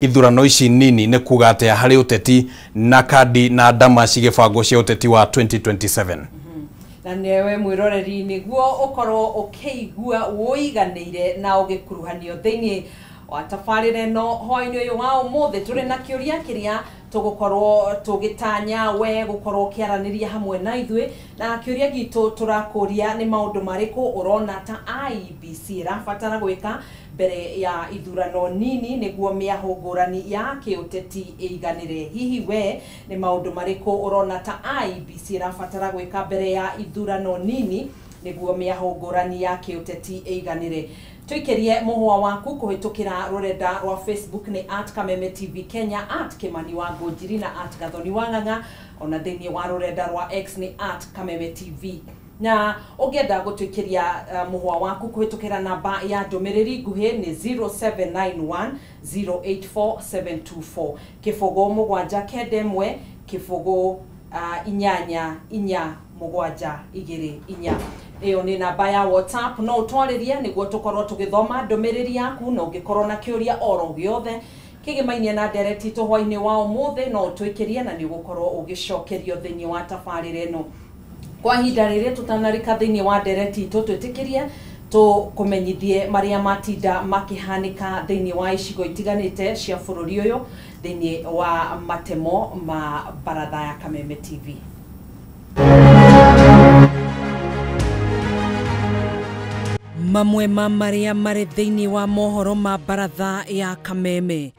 Ithurano ici nini nĩ kuga atĩa harĩ ũteti na kandi na ndama cigĩbangwo cia ũteti wa 2027. Na newe mwiroreri niguo ukorwo ukiigua wuiganĩire na ũgĩkuruhanio thĩinĩ wa tabarĩra ĩno hwaĩ-inĩ ũyũ wa ũmũthĩ. Tũrĩ na kĩũria kĩrĩa tũgũkorwo tũgĩtanya we gũkorwo ũkĩaranĩria hamwe na ithuĩ, na kĩũria gitũ tũrakũria nĩ maũndũ marĩkũ ũrona ta IEBC ĩrabatara gwĩka mbere ya ithurano nini nĩguo mĩahũ ngũrani ya kĩũteti ĩiganĩre. Hihi we nĩ maũndũ marĩkũ ũrona ta IEBC ĩrabatara gwĩka mbere ya ithurano nini nĩguo mĩahũ ngũrani ya kĩũteti ĩiganĩre? Tuikirie mũhũa waku kũhĩtũkĩra rũrenda rwa Facebook nĩ @Kameme TV Kenya, @Kimani wa Ngũnjiri na @Gathoni wa Ng'ang'a, ona thĩinĩ wa rũrenda rwa X nĩ @Kameme TV. Na ũngĩenda gũtuĩkĩria mũhũa waku kũhĩtũkĩra namba ya ndũmĩrĩri nguhĩ nĩ 0791 084 724 kĩbũgũ 7 9 1 kĩbũgũ 8 4 7 2 4. Ĩyo nĩ namba ya WhatsApp, no ũtwarĩrie nĩguo tũkorwo tũgĩthoma ndũmĩrĩri yaku, na ũngĩkorwo na kĩũria oro gĩothe kĩgĩmainie na ndereti itũ hwaĩ-inĩ wa ũmũthĩ no ũtwĩkĩrie na nĩ ũgũkorwo ũgĩcokerio thĩinĩ wa tabarĩra ĩno. Kwa ihinda rĩrĩ tũtanarika thĩinĩ wa ndereti itũ, twĩtĩkĩrie tũkũmenyithie marĩa matinda makĩhanĩka thĩinĩ wa icigo itiganĩte cia bũrũri ũyũ thĩinĩ wa matemo ma baratha ya Kameme TV. Mamwe ma marĩa marĩ thĩinĩ wa mohoro ma baratha ya Kameme: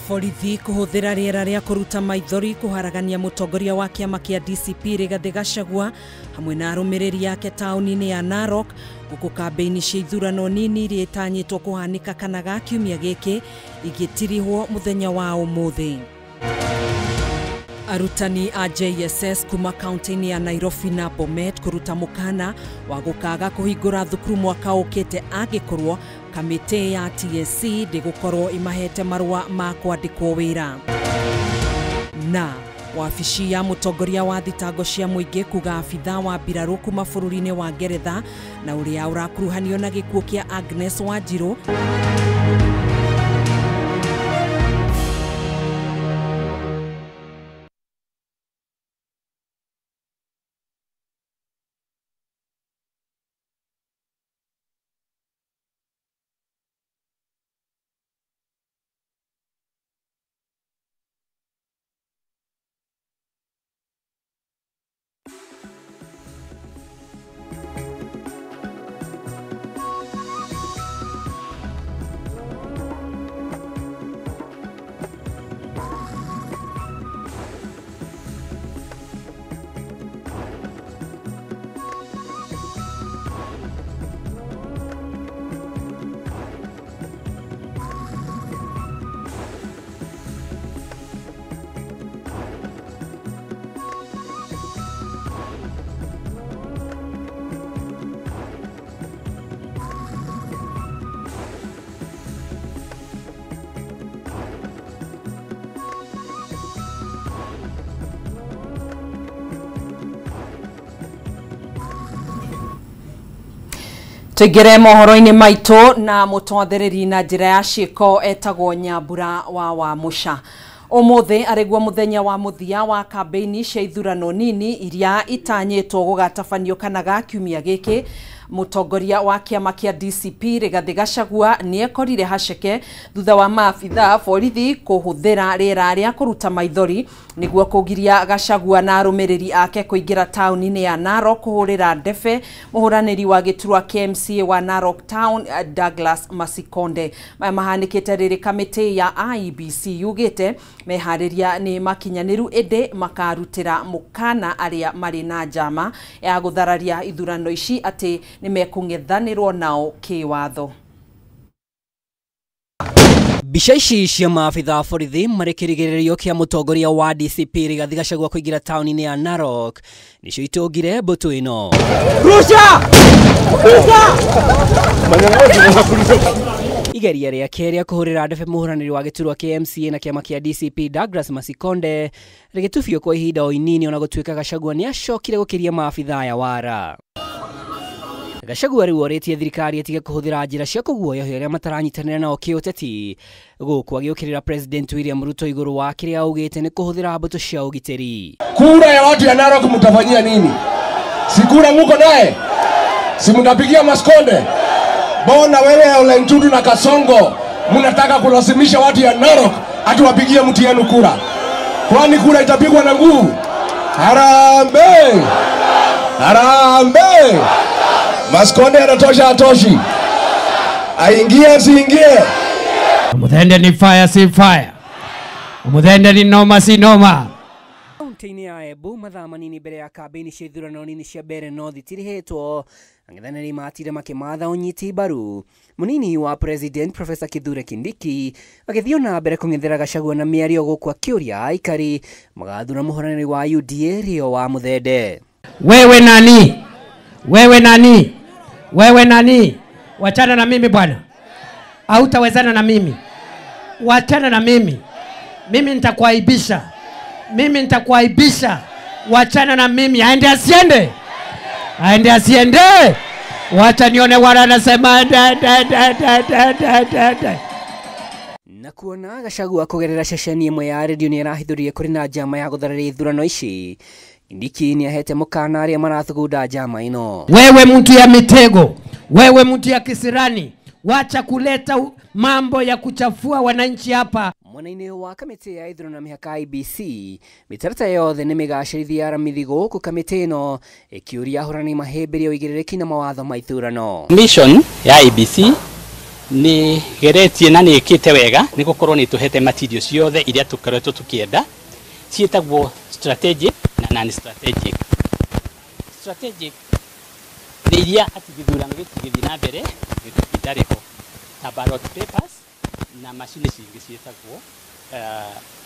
borithi kũhũthĩra rĩera rĩa kũruta maithori kũharagania mũtongoria wa kĩama kĩa DCP Rigathĩ Gachagua hamwe na arũmĩrĩri ake taũni-inĩ ya Narok, gũkũ kambĩini cia ithurano nini iria itanyĩtwo kũhanĩka kana ga kiumia gĩkĩ igĩtirihwo mũthenya wa ũmũthĩ. Arutani a JSS kuma kaunti-inĩ ya Nairobi na Bomet kũruta mũkana wa gũkaga kũhingũra thukuru mwaka ũkĩte angĩkorwo kamĩtĩ ya TSC ndĩgũkorwo ĩmahete marũa ma kwandĩkwo wĩra. Na wabici ya mũtongoria wa thitango cia mũingĩ kuga abithaa wa mbirarũ kuma bũrũri-inĩ wa Ngeretha na ũrĩa ũrakuruhanio na gĩkuũ kĩa Agnes Wanjiru Tuingire mohoro-inĩ maitũ na mũtwathĩrĩri na njĩra ya ciĩko etagwo Nyambura wa Wamũca. Ũmũthĩ arĩguo mũthenya wa mũthia wa kambĩini cia ithurano nini iria itanyĩtwo gũgatabanio kana ga kiumia gĩkĩ. Mũtongoria wa kĩama kĩa DCP Rigathĩ Gachagua nĩekorire haceke thutha wa maabithaa borithi kũhũthĩra rĩera rĩa kũruta maithori nĩguo kũgiria Gachagua na arũmĩrĩri ake kũingĩra taũni-inĩ ya Narok kũhũrĩra ndebe mũhũranĩri wa gĩturwa kĩa MCA wa Narok Town Douglas Masikonde. Maya mahanĩkĩte rĩrĩ kamĩtĩ ya IEBC yugĩte meharĩria nĩ makinyanĩru ĩndĩ makarutĩra mũkana arĩa marĩ na njama ya gũthararia ithurano ici atĩ nĩ mekũng'ethanĩrwo nao kĩwatho. Mbica ici cia maabithaa borithi marĩ kĩrigĩrĩrio kĩa mũtongoria wa DCP Rigathĩ Gachagua kũingĩra taũni-inĩ ya Narok nĩcio itũngire mbũtũ ĩno. Rusha! Rusha! Igeria rĩake rĩa kũhũrĩra ndebe mũhũranĩri wa gĩturwa kĩa MCA na kĩama kĩa DCP Douglas Masikonde rĩgĩtubio kwa ihinda o inini, ona gũtuĩka Gachagua nĩacokire gũkĩria maabithaa aya wara. Gachagua rĩu orĩtie thirikari ĩtige kũhũthĩra njĩra cia kũguoyohia arĩa mataranyitanĩra nao kĩũteti, gũkũ agĩũkĩrĩra President William Ruto igũrũ wa kĩrĩa augĩte nĩ kũhũthĩra mbũtũ cia ũgitĩri. Kura ya watu ya Narok mtafanyia nini? Si kura muko naye? Si mtapigia Maskonde? Bona wewe Ole Ntutu na Kasongo mnataka kulazimisha watu ya Narok ati wapigie mtu yenu kura. Kwani kura itapigwa na nguvu? Harambee! Harambee! Maskonde anatosha atoshi? Aingie asiingie? Muthende ni fire si fire. Muthende ni noma si noma. Kaunti-inĩ ya Embu mathaa manini mbere ya kambĩini cia ithurano nini cia Mbeere North itirihĩtwo, ang'ethanĩri matire makĩmatha ũnyiti mbaru. Mũnini wa President Professor Kithure Kindiki agĩthiĩ na mbere kũng'ethera Gachagua na mĩario gũkũ akĩũria aikari magathura mũhũranĩri wa UDA Rio wa Muthende. Wewe nani? Wewe nani? Wewe nani? Wachana na mimi bwana. Hautawezana na mimi. Wachana na mimi. Mimi nitakuaibisha. Mimi nitakuaibisha. Wachana na mimi. Aende asiende. Aende asiende. Wacha nione wala anasema aende aende aende aende aende aende. Na kuona Gachagua kũgerera ceceni ĩmwe ya redio nĩ arahithũririe kũrĩ na njama ya gũthararia ithurano ici. Kindiki nĩ ahete mũkana arĩa marathugunda njama ĩno. Wewe mtu ya mitego, wewe mtu ya kisirani, wacha kuleta mambo ya kuchafua wananchi hapa. Mwena-inĩ wa kamĩtĩ ya ithurano na mĩhaka IEBC, mĩtaratara yothe nĩ mĩgacĩrithie aramithi gũkũ kamĩtĩ ĩno ĩkĩũria ahũrani mahĩmbĩrie ũigĩrĩrĩki na mawatho ma ithurano. Mission ya IEBC nĩ geretie na nĩ ĩkĩte wega nĩ gũkorwo nĩ tũhete material ciothe iria tũkoretwo tũkĩenda, ciĩtagwo strategic na non-strategic. Strategic nĩ iria atĩ gĩthurano gĩtigĩthiĩ na mbere gĩtindarĩ ho, ta ballot papers na macini cingĩ ciĩtagwo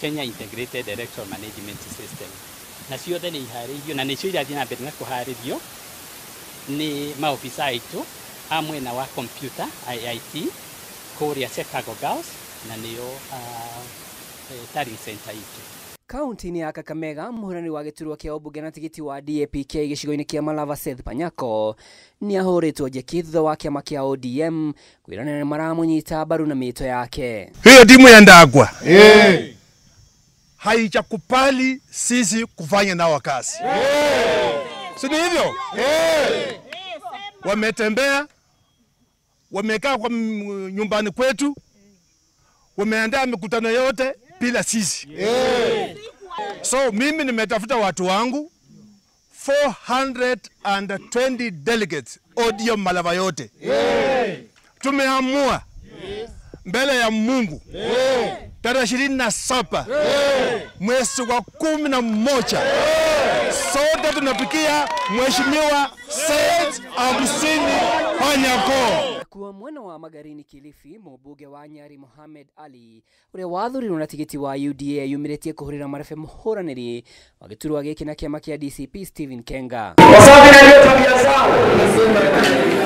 Kenya Integrated Electoral Management System, na ciothe nĩ iharĩirio na nĩcio irathiĩ na mbere na kũharĩrio nĩ maobisa aitũ a mwena wa computer IIT kũrĩa Chicago Girls, na nĩo tallying center itũ. Kaunti-inĩ ya Kakamega, mũhũrani wa gĩturwa kĩa ũmbunge na tigiti wa DAPK gĩcigo-inĩ kĩa Malava Seth Panyako nĩ ahũrĩtwo njeki thutha wa kĩama kĩa ODM kwĩranĩra nĩ maramũnyita mbaru na mĩto yake. Hiyo timu ya Ndagwa haijakubali sisi kufanya nao kazi. Si ni hivyo? Wametembea, wamekaa kwa nyumbani kwetu, wameandaa mikutano yote bila sisi. So mimi nimetafuta watu wangu 420 delegates ODM Malava yote. Tumeamua mbele ya Mungu tarehe 27 mwezi wa 11 sote tunapikia Mheshimiwa Seth 50 Panyako. Kuwa mwena wa Magarini Kilifi, mũmbunge wa Nyari Mohamed Ali ũrĩa wathurirwo na tigiti wa UDA yumĩrĩtie kũhũrĩra marebe mũhũranĩri wa gĩturwa gĩkĩ na kĩama kĩa DCP Stephen Kenga. Kwa sababu najua tabia zao,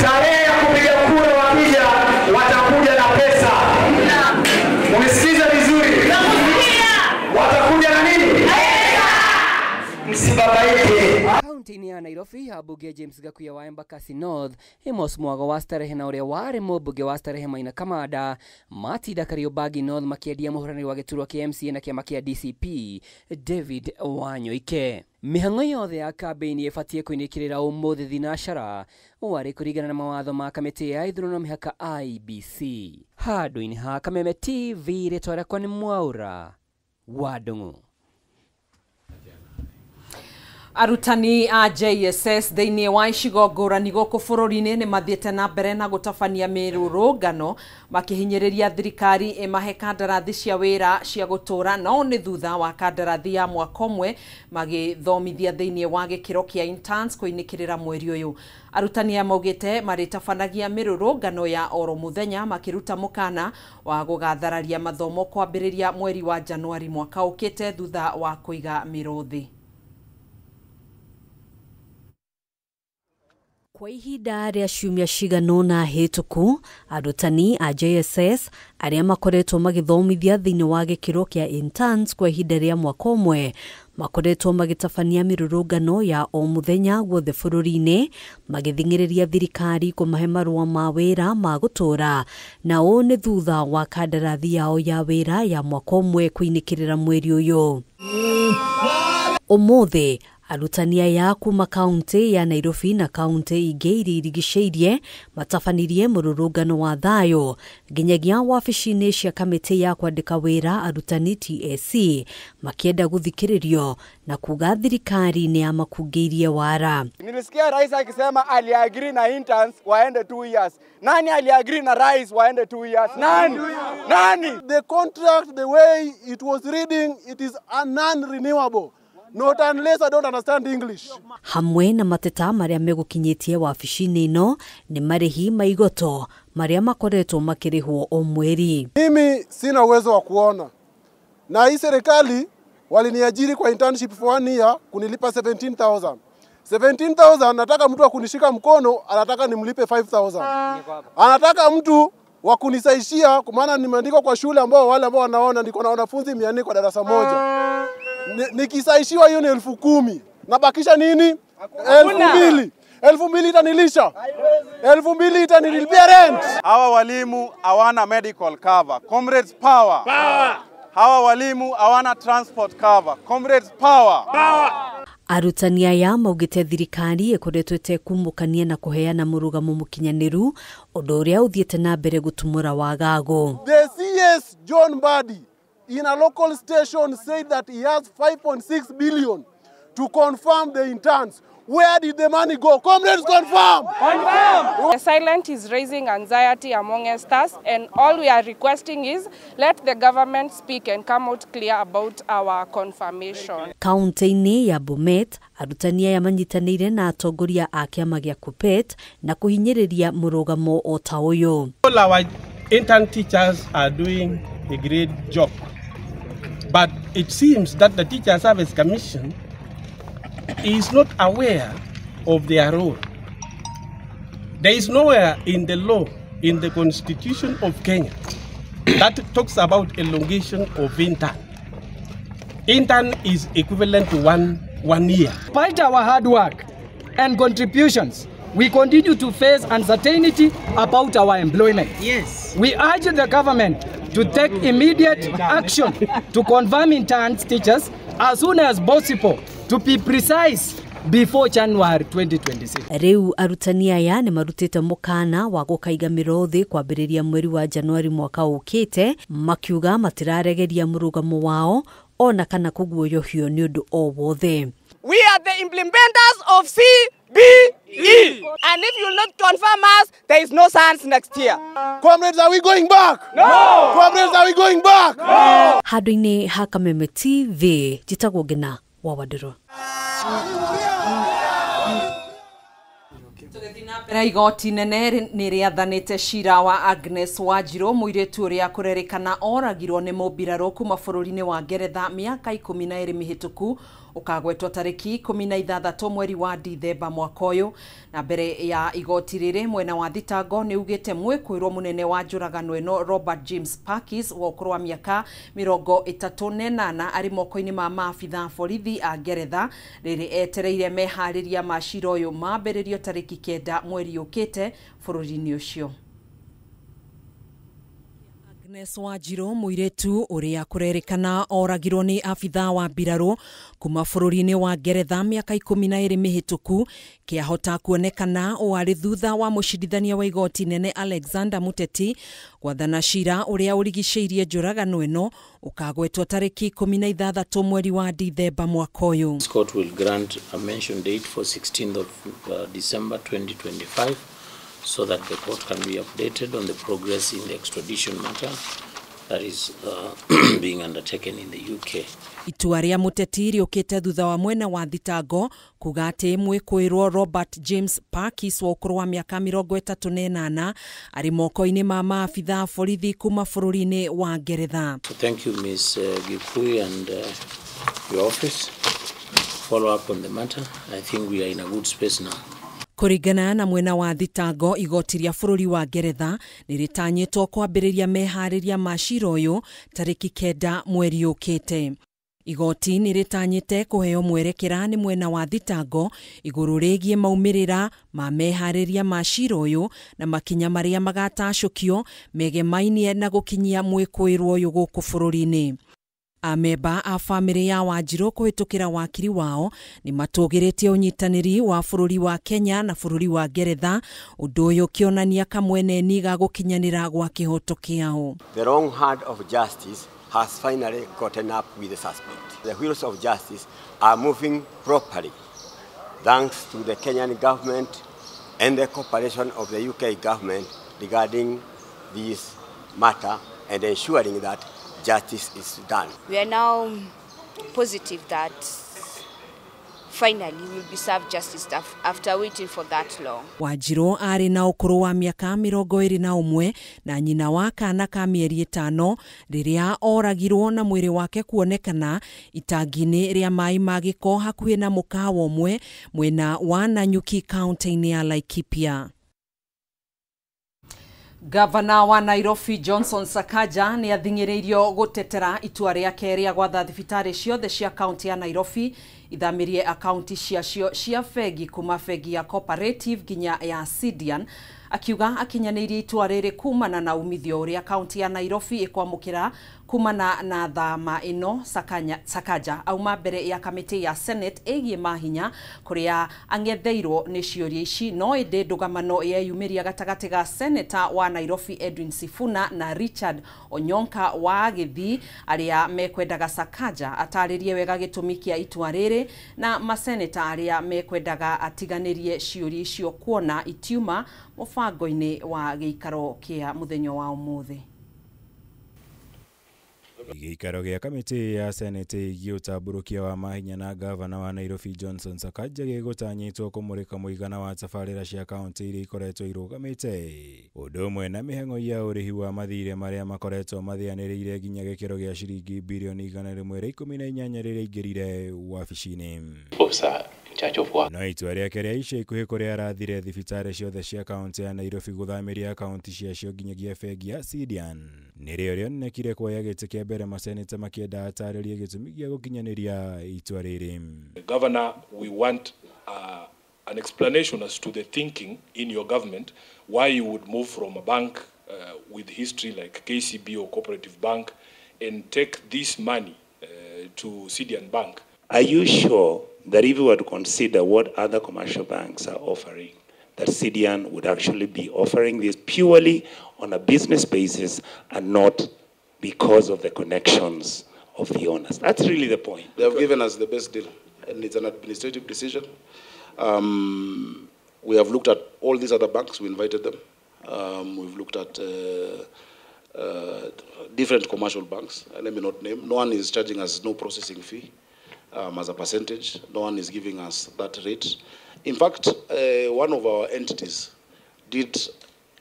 tarehe ya kupiga kura wakija watakuja na pesa. Unisikize vizuri, watakuja na nini? Pesa. Msibabaike. Kaunti-inĩ ya Nairobi, ambunge James Gakuya wa Embakasi North, Amos Mwago wa Starehe na ũrĩa warĩ mũmbunge wa Starehe Maina Kamanda matinda Kariobangi North makĩendia mũhũranĩri wa gĩturwa kĩa MCA na kĩama kĩa DCP David Wanyoike. Mĩhang'o yothe ya kambĩini ĩbatiĩ kũinĩkĩrĩra ũmũthĩ thinacara warĩ kũringana na mawatho ma kamĩtĩ ya ithurano mĩhaka IEBC. Handũ-inĩ ha Kameme TV, rĩtwa rĩakwa nĩ Mwaura wa Ndung'u. Arutani a JSS thĩinĩ wa icigo ngũrani gũkũ bũrũri-inĩ nĩ mathiĩte na mbere na gũtabania mĩrũrũngano makĩhinyĩrĩria thirikari ĩmahe kandarathi cia wĩra cia gũtũũra, no nĩ thutha wa kandarathi ya mwaka ũmwe magĩthomithia thĩinĩ wa gĩkĩro kĩa interns kũinĩkĩrĩra mweri ũyũ. Arutani aya maugĩte marĩtabanagia mĩrũrũngano ya oro mũthenya makĩruta mũkana wa gũgathararia mathomo kwambĩrĩria mweri wa Januari mwaka ũkĩte thutha wa kũiga mĩrũthi. Kwa ihinda rĩa ciumia cigana ũna hĩtũku, arutani a JSS arĩa makoretwo magĩthomithia thĩinĩ wa gĩkĩro kĩa interns kwa ihinda rĩa mwaka ũmwe makoretwo magĩtabania mĩrũrũngano ya o mũthenya guothe bũrũri-inĩ, magĩthing'ĩrĩria thirikari kũmahe marũa ma wĩra ma gũtũũra, na ũũ nĩ thutha wa kandarathi yao ya wĩra ya mwaka ũmwe kũinĩkĩrĩra mweri ũyũ. Ũmũthĩ arutani aya kuma kaunti ya Nairobi na kaunti ingĩ iria irigicĩirie matabanirie mũrũrũngano wa thayũ nginyagia wabici-inĩ cia kamĩtĩ ya kwandĩka wĩra arutani TSC, makĩenda gũthikĩrĩrio na kuga thirikari nĩ yamakungĩirie wara. Nilisikia rais akisema aliagree na interns waende 2 years. Nani aliagree na rais waende 2 years? Nani? Nani? The contract, the way it was reading, it is non-renewable. Not unless I don't understand English. Hamwe na mateta marĩa megũkinyĩtie wabici-inĩ ĩno nĩ marĩhi ma igoto marĩa makoretwo makĩrĩhwo o mweri. Mimi sina uwezo wa kuona, na hii serikali waliniajiri kwa internship for 1 year kunilipa 17,000. 17,000 nataka mtu wa kunishika mkono, anataka nimlipe 5,000. Anataka mtu wa kunisaishia, kwa maana nimeandikwa kwa shule ambao wale ambao wanaona niko na wanafunzi 400 kwa darasa moja. Nikisaishiwa hiyo ni 10,000. Nabakisha nini? 2,000. 2,000 itanilisha. 2,000 itanilipia rent. Hawa walimu hawana medical cover. Comrades power. Power. Hawa walimu hawana transport cover. Comrades power. Power. Arutani aya maugĩte thirikari ĩkoretwo ĩtekumũkania na kũheana mũrũgamo mũkinyanĩru, ũndũ ũrĩa ũthiĩte na mbere gũtumũra wagagu. The CS John Mbadi in a local station said that he has 5.6 billion to confirm the interns. Where did the money go? Comrades, confirm! Confirm! The silence is raising anxiety among us, and all we are requesting is let the government speak and come out clear about our confirmation. Kaunti-inĩ ya Bomet, arutani aya manyitanĩire na atongoria a kĩama gĩa KUPPET na kũhinyĩrĩria mũrũgamo o ta ũyũ. All our intern teachers are doing a great job, but it seems that the Teacher Service Commission is not aware of their role. There is nowhere in the law, in the Constitution of Kenya, that talks about elongation of intern. Intern is equivalent to one year. Despite our hard work and contributions, we continue to face uncertainty about our employment. Yes. We urge the government to take immediate action to confirm interns teachers as soon as possible, to be precise, before January 2026. Rĩu arutani aya nĩ marutĩte mũkana wa gũkaiga mĩro thĩ kwambĩrĩria mweri wa Januari mwaka ũkĩte, makiuga matiraregeria mũrũgamo wao ona kana kũguoyohio nĩ ũndũ o wothe. We are the implementers of CBE. And if you will not confirm us, there is no science next year. Comrades, are we going back? No! Comrades, are we going back? No! Handũ-inĩ ha Kameme TV, njĩtagwo Ngina wa Wandirũ. Mbere igoti nene nĩ rĩathanĩte cira wa Agnes Wanjiru, mũirĩtu ũrĩa kũrerĩkana oragirwo nĩ mũmbirarũ kuma bũrũri-inĩ wa Ngeretha mĩaka 12 mĩhĩtũku, ũkagwetwo tarĩki 16 mweri wa Dithemba mwaka ũyũ. Na mbere ya igoti rĩrĩ, mwena wa thitango nĩ ugĩte mwĩkũĩrwo mũnene wa njũragano ĩno Robert James Parkes wa ũkũrũ wa mĩaka 38 arĩ moko-inĩ ma maabitha borithi a Ngeretha, rĩrĩ etereire meharĩria ma cira ũyũ mambĩrĩrio tarĩki 9 mweri ũkĩte bũrũri-inĩ ũcio. Agnes Wanjiru, mũirĩtu ũrĩa kũrerĩkana oragirwo nĩ abitha wa mbirarũ kuma bũrũri-inĩ wa Ngeretha mĩaka 12 mĩhĩtũku, kĩahota kuonekana ũarĩ thutha wa mũcirithania wa igoti nene Alexander Muteti gwathana cira ũrĩa ũrigicĩirie njũragano ĩno ũkagwetwo tarĩki 16 mweri wa Dithemba mwaka ũyũ. This court will grant a mention date for 16th of December 2025 so that the court can be updated on the progress in the extradition matter that is being undertaken in the UK. Itua rĩa Muteti rĩũkĩte thutha wa mwena wa thitango kuga atĩ mwĩkũĩrwo Robert James Parkes wa ũkũrũ wa mĩaka 38 arĩ moko-inĩ ma maabitha borithi kuma bũrũri-inĩ wa Ngeretha. So thank you, Ms. Gikui and your office. Follow up on the matter. I think we are in a good space now. Kũringana na mwena wa thitango, igoti rĩa bũrũri wa Ngeretha nĩ rĩtanyĩtwo kwambĩrĩria meharĩria ma cira ũyũ tarĩki 9 mweri ũkĩte. Igoti nĩ rĩtanyĩte kũheo mwerekera nĩ mwena wa thitango igũrũ rĩgiĩ maumĩrĩra ma meharĩria ma cira ũyũ na makinya marĩa magatacũkio megemainie na gũkinyia mwĩkũĩrwo ũyũ gũkũ bũrũri-inĩ. Amemba a bamĩrĩ ya Wanjirũ kũhĩtũkĩra wakiri wao nĩ matũgĩrĩtie ũnyitanĩri wa bũrũri wa Kenya na bũrũri wa Ngeretha, ũndũ ũyũ ũkĩonania kamweneni ga gũkinyanĩra gwa kĩhoto kĩao. The wrong hand of justice has finally gotten up with the suspect. The wheels of justice are moving properly thanks to the Kenyan government and the cooperation of the UK government regarding this matter and ensuring that justice is done. We are now positive that finally we'll be served justice after waiting for that long. Wanjirũ arĩ na ũkũrũ wa mĩaka 21 na nyina wa kana ka mĩeri 5 rĩrĩa oragirwo na mwĩrĩ wake kuonekana itangi-inĩ rĩa maĩ ma gĩko hakuhĩ na mũkawa ũmwe mwena wa Nanyuki kaunti-inĩ ya Laikipia. Gavana wa Nairobi Johnson Sakaja nĩ athing'ĩrĩirio gũtetera itua rĩake rĩa gwatha thibitarĩ ciothe cia kaunti ya Nairobi ithamirie akaunti ciacio cia bengi kuma bengi ya Cooperative nginya ya Sidian, akiuga akinyanĩirie itua rĩrĩ kumana na umithio ũrĩa kaunti ya Nairobi ĩkwamũkĩra kumana na thama ĩno. Sakaja auma mbere ya kamĩtĩ ya Senate ĩgiĩ mahinya kũrĩa ang'etheirwo nĩ ciũria ici, no ĩndĩ ndũgamano yeyumĩria gatagatĩ ga Seneta wa Nairobi Edwin Sifuna na Richard Onyonka wa Gĩthii arĩa mekwendaga Sakaja atarĩrie wega gĩtũmi kĩa itua rĩrĩ na maseneta arĩa mekwendaga atiganĩrie ciũria icio kuona itiuma mũbango-inĩ wa gĩikaro kĩa mũthenya wa ũmũthĩ. Gĩikaro gĩa kamĩtĩ ya Senate ĩgiĩ ũtambũrũkia wa mahinya na gavana wa Nairobi Johnson Sakaja gĩgũtanyĩtwo kũmũrĩka mũigana wa tabarĩra cia kaunti iria ikoretwo irũgamĩte, ũndũ ũmwe na mĩhang'o ya ũrĩhi wa mathirĩ marĩa makoretwo mathianĩrĩire nginya gĩkĩro gĩa ciringi birioni 118 rĩrĩa aingĩrire wabici-inĩ. No itua rĩake rĩa ica ikuhĩ kũrĩa arathire thibitarĩ ciothe cia kaunti ya Nairobi gũthamĩria akaunti ciacio nginyagia bengi ya Sidian nĩrĩo rĩonekire kuoya gĩtĩ kĩa mbere maseneta makĩenda atarĩrie gĩtũmi gĩa gũkinyanĩria itua rĩrĩ. Governor, we want an explanation as to the thinking in your government why you would move from a bank with history like KCB or Cooperative Bank and take this money to Sidian Bank. Are you sure that if you were to consider what other commercial banks are offering, that Sidian would actually be offering this purely on a business basis and not because of the connections of the owners? That's really the point. They have given us the best deal, and it's an administrative decision. We have looked at all these other banks. We invited them. We've looked at different commercial banks. Let me not name. No one is charging us no processing fee as a percentage. No one is giving us that rate. In fact, one of our entities did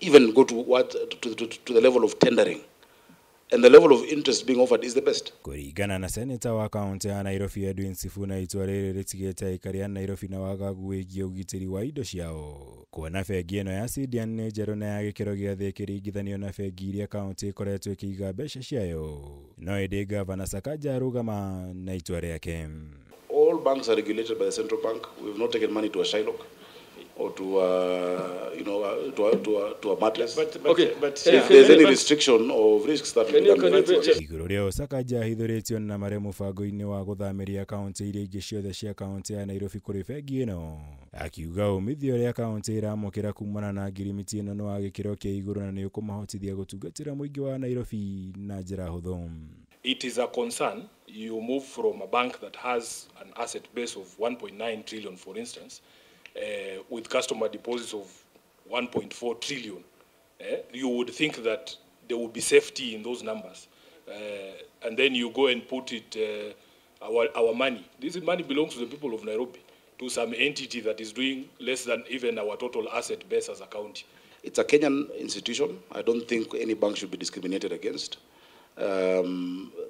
even go to what to the level of tendering, and the level of interest being offered is the best. Kũringana na seneta wa kaunti ya Nairobi Edwin Sifuna, itua rĩrĩ rĩtigĩte aikari a Nairobi na wagagu wĩgiĩ ũgitĩri wa indo ciao. Kuona bengi ĩno ya Sidian nĩ njerũ na ya gĩkĩro gĩa thĩ ĩkĩringithanio na bengi iria kaunti ĩkoretwo ĩkĩiga mbeca ciayo, no ĩndĩ Gavana Sakaja arũgama na itua rĩake. All banks are regulated by the central bank. We've not taken money to a Shylock or to to a Matles. But okay. But if there's any restriction of risks that igũrũ rĩa Sakaja ahithũrĩtio na marĩa mũbango-inĩ wa gũthamĩria kaunti iria ingĩ ciothe cia kaunti ya Nairobi kũrĩ bengi ĩno, akiuga umithio ũrĩa kaunti ĩramũkĩra kumana na ngirimiti ĩno nĩ wa gĩkĩro kĩa igũrũ na nĩ ũkũmahotithia gũtungatĩra mũingĩ wa Nairobi na njĩra hũthũ. It is a concern. You move from a bank that has an asset base of 1.9 trillion, for instance, with customer deposits of 1.4 trillion. You would think that there would be safety in those numbers. And then you go and put it, our money. This money belongs to the people of Nairobi, to some entity that is doing less than even our total asset base as a county. It's a Kenyan institution. I don't think any bank should be discriminated against.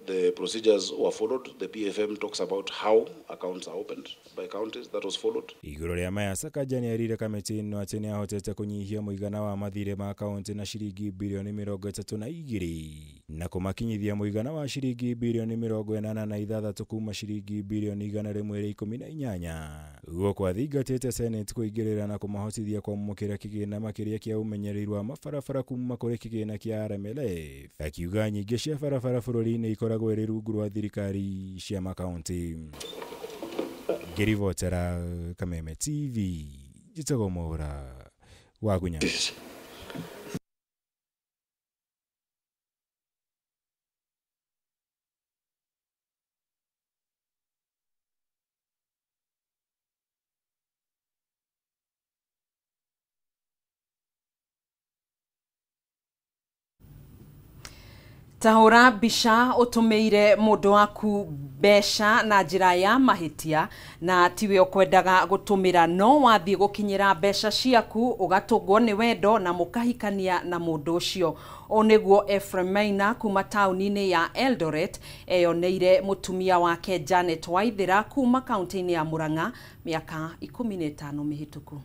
The procedures were followed. The PFM talks about how accounts are opened by counties. That was followed. Igũrũ rĩa maya, Sakaja nĩerire kamĩtĩ ĩno atĩ nĩahotete kũnyihia mũigana wa mathirĩ ma kaũntĩ na ciringi birioni 32 na kũmakinyithia mũigana wa ciringi birioni 86 kuma ciringi birioni 118. Gũkũ athingatĩte Senate kũingĩrĩra na kũmahotithia kwamũkĩra kĩgĩna makĩria kĩa ũmenyereri wa mabarabara kuma kũrĩ kĩgĩna kĩa RMLF, akiuga nyingĩ cia barabara bũrũri-inĩ ikoragwo ĩrĩ rungu rwa thirikari cia makaũntĩ. Ngĩribotera Kameme TV, njĩtagwo Mwaura wa Gunya. Tahũra mbica ũtũmĩire mũndũ waku mbeca na njĩra ya mahĩtia na tiwe ũkwendaga gũtũmĩra, no wathiĩ gũkinyĩra mbeca ciaku ũgatũngwo nĩ wendo na mũkahikania na mũndũ ũcio. Ũũ nĩguo Ephraim Maina kuma taũni-inĩ ya Eldoret eyoneire mũtumia wake Janet Waithera kuma kaũntĩ-inĩ ya Murang'a mĩaka 15 mĩhĩtũku.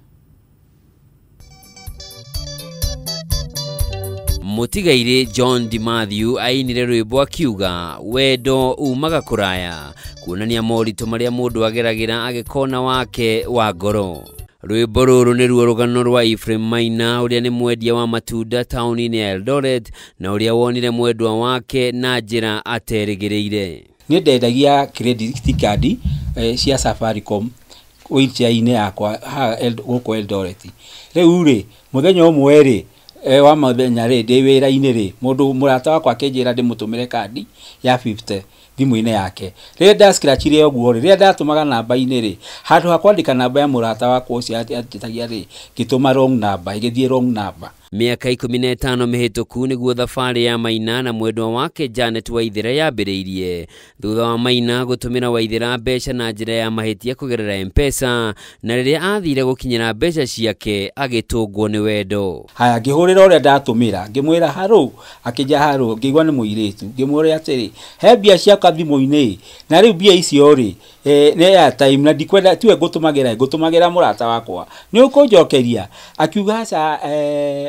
Mũtigairĩ John DiMathew ainire rwĩmbo akiuga wendo umaga kũraya, kuonania moritũ marĩa mũndũ ageragĩra agĩkona wake wa ngoro. Rwĩmbo rũrũ nĩruo rũgano rwa Ephraim Maina ũrĩa nĩ mwendia wa matunda taũni-inĩ ya Eldoret na ũrĩa wonire mwendwa wake na njĩra aterĩgĩrĩire. Niĩ ndendagia credit card cia Safaricom wheelchair-inĩ yakwa haha gũkũ Eldoret. Rĩu rĩ, mũthenya ũmwe rĩ, wa mũthenya rĩ, ndĩ wĩra-inĩ rĩ, mũndũ mũrata wakwa akĩnjĩra ndĩmũtũmĩre kandi ya 50 thimũ-inĩ yake. Rĩrĩa ndascratchire ũguo rĩ, rĩrĩa ndatũmaga namba-inĩ rĩ, handũ ha kwandĩka namba ya mũrata wakwa ũcio anjĩtagia rĩ, ngĩtũma wrong number, ĩgĩthiĩ wrong number. Mĩaka 15 mĩhĩtũku nĩguo thabarĩ ya Maina na mwendwa wake Janet Waithera yambĩrĩirie, thutha wa Maina gũtũmĩra Waithera mbeca na njĩra ya mahĩtia kũgerera M-Pesa, na rĩrĩa athire gũkinyĩra mbeca ciake agĩtũngwo nĩ wendo. Haya, ngĩhũrĩra ũrĩa ndatũmĩra, ngĩmwĩra harũ, akĩnja harũ, ngĩigua nĩ mũirĩtu, ngĩmwĩra atĩrĩ, he mbia ciakwa thimũ-inĩ, na rĩu mbia icio rĩ, nĩ airtime na ndikwenda tiwe ngũtũmagĩra, ngũtũmagĩra mũrata wakwa, nĩ ũkũnjokeria? Akiuga aca,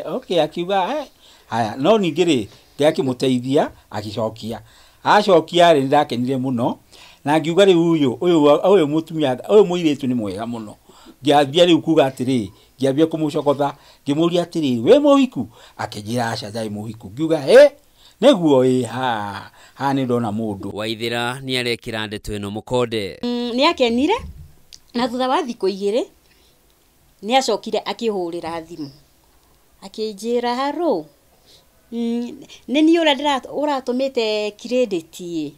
okay, akiuga haya, no ningĩ rĩ, ndakĩmũteithia agĩcokia. Acokia rĩ, nĩndakenire mũno na ngiuga rĩu ũyũ mũtumia ũyũ mũirĩtu nĩ mwega mũno. Ngĩambia rĩu kuga atĩrĩ, ngĩambia kũmũcokotha, ngĩmũria atĩrĩ, wĩ mũhiku? Akĩnjĩra aca ndarĩ mũhiku. Ngiuga hĩ, nĩguo ĩ, ha ha nĩ ndona mũndũ. Waithera nĩarekĩra ndeto ĩno mũkonde. Nĩakenire na thutha wa thikũ 2 nĩacokire akĩhũrĩra thimũ akĩnjĩra harũ, nĩ niĩ ũrĩa ũratũmĩte credit ĩ,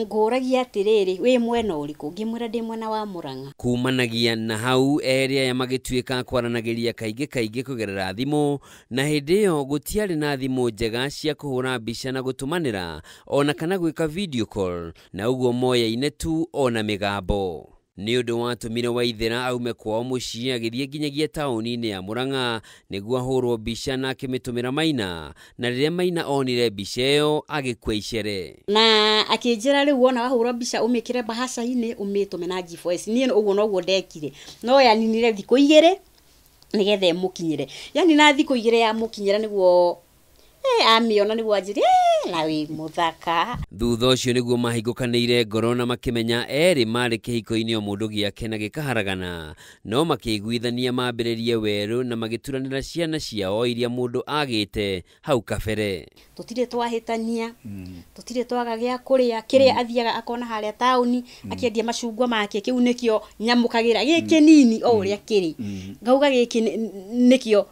ngũragia atĩrĩrĩ, wĩ mwena ũrĩkũ? Ngĩmwĩra ndĩ mwena wa Murang'a. Kumanagia na hau erĩ aya magĩtuĩka kwaranagĩria kaingĩ kaingĩ kũgerera thimũ, na hĩndĩ ĩyo gũtiarĩ na thimũ njega cia kũhũra mbica na gũtũmanĩra ona kana gwĩka video call, na ũguo moyaine tu ona mĩgambo. Nĩ ũndũ watũmire Waithera aume kwao mũciĩ agĩthiĩ nginyagia taũni-inĩ ya Murang'a nĩguo ahũrwo mbica na akĩmĩtũmĩra Maina, na rĩrĩa Maina onire mbica ĩyo agĩkua icere. Na akĩnjĩra rĩu wona wahũrwo mbica ũmĩkĩre bahaca-inĩ ũmĩtũme na G4S. Niĩ ũguo noguo ndekire, no yaninire thikũ 2 nĩgetha ĩmũkinyĩre. Yani na thikũ 2 yamũkinyĩra nĩguo amĩona nĩguo anjĩre, na wĩ mũthaka. Thutha ũcio nĩguo mahingũkanĩire ngoro na makĩmenya erĩ marĩ kĩhiko-inĩ o mũndũ gĩake na gĩkaharagana, no makĩiguithania mambĩrĩrie werũ na magĩturanĩra ciana ciao iria mũndũ agĩte hau kabere. Tũtirĩ twahĩtania, tũtirĩ twaga gĩa kũrĩa, kĩrĩa athiaga akona harĩa taũni akĩendia macungwa make, kĩu nĩkĩo nyamũkagĩra gĩkĩ nini o ũrĩa kĩrĩ, ngauga gĩkĩ nĩkĩo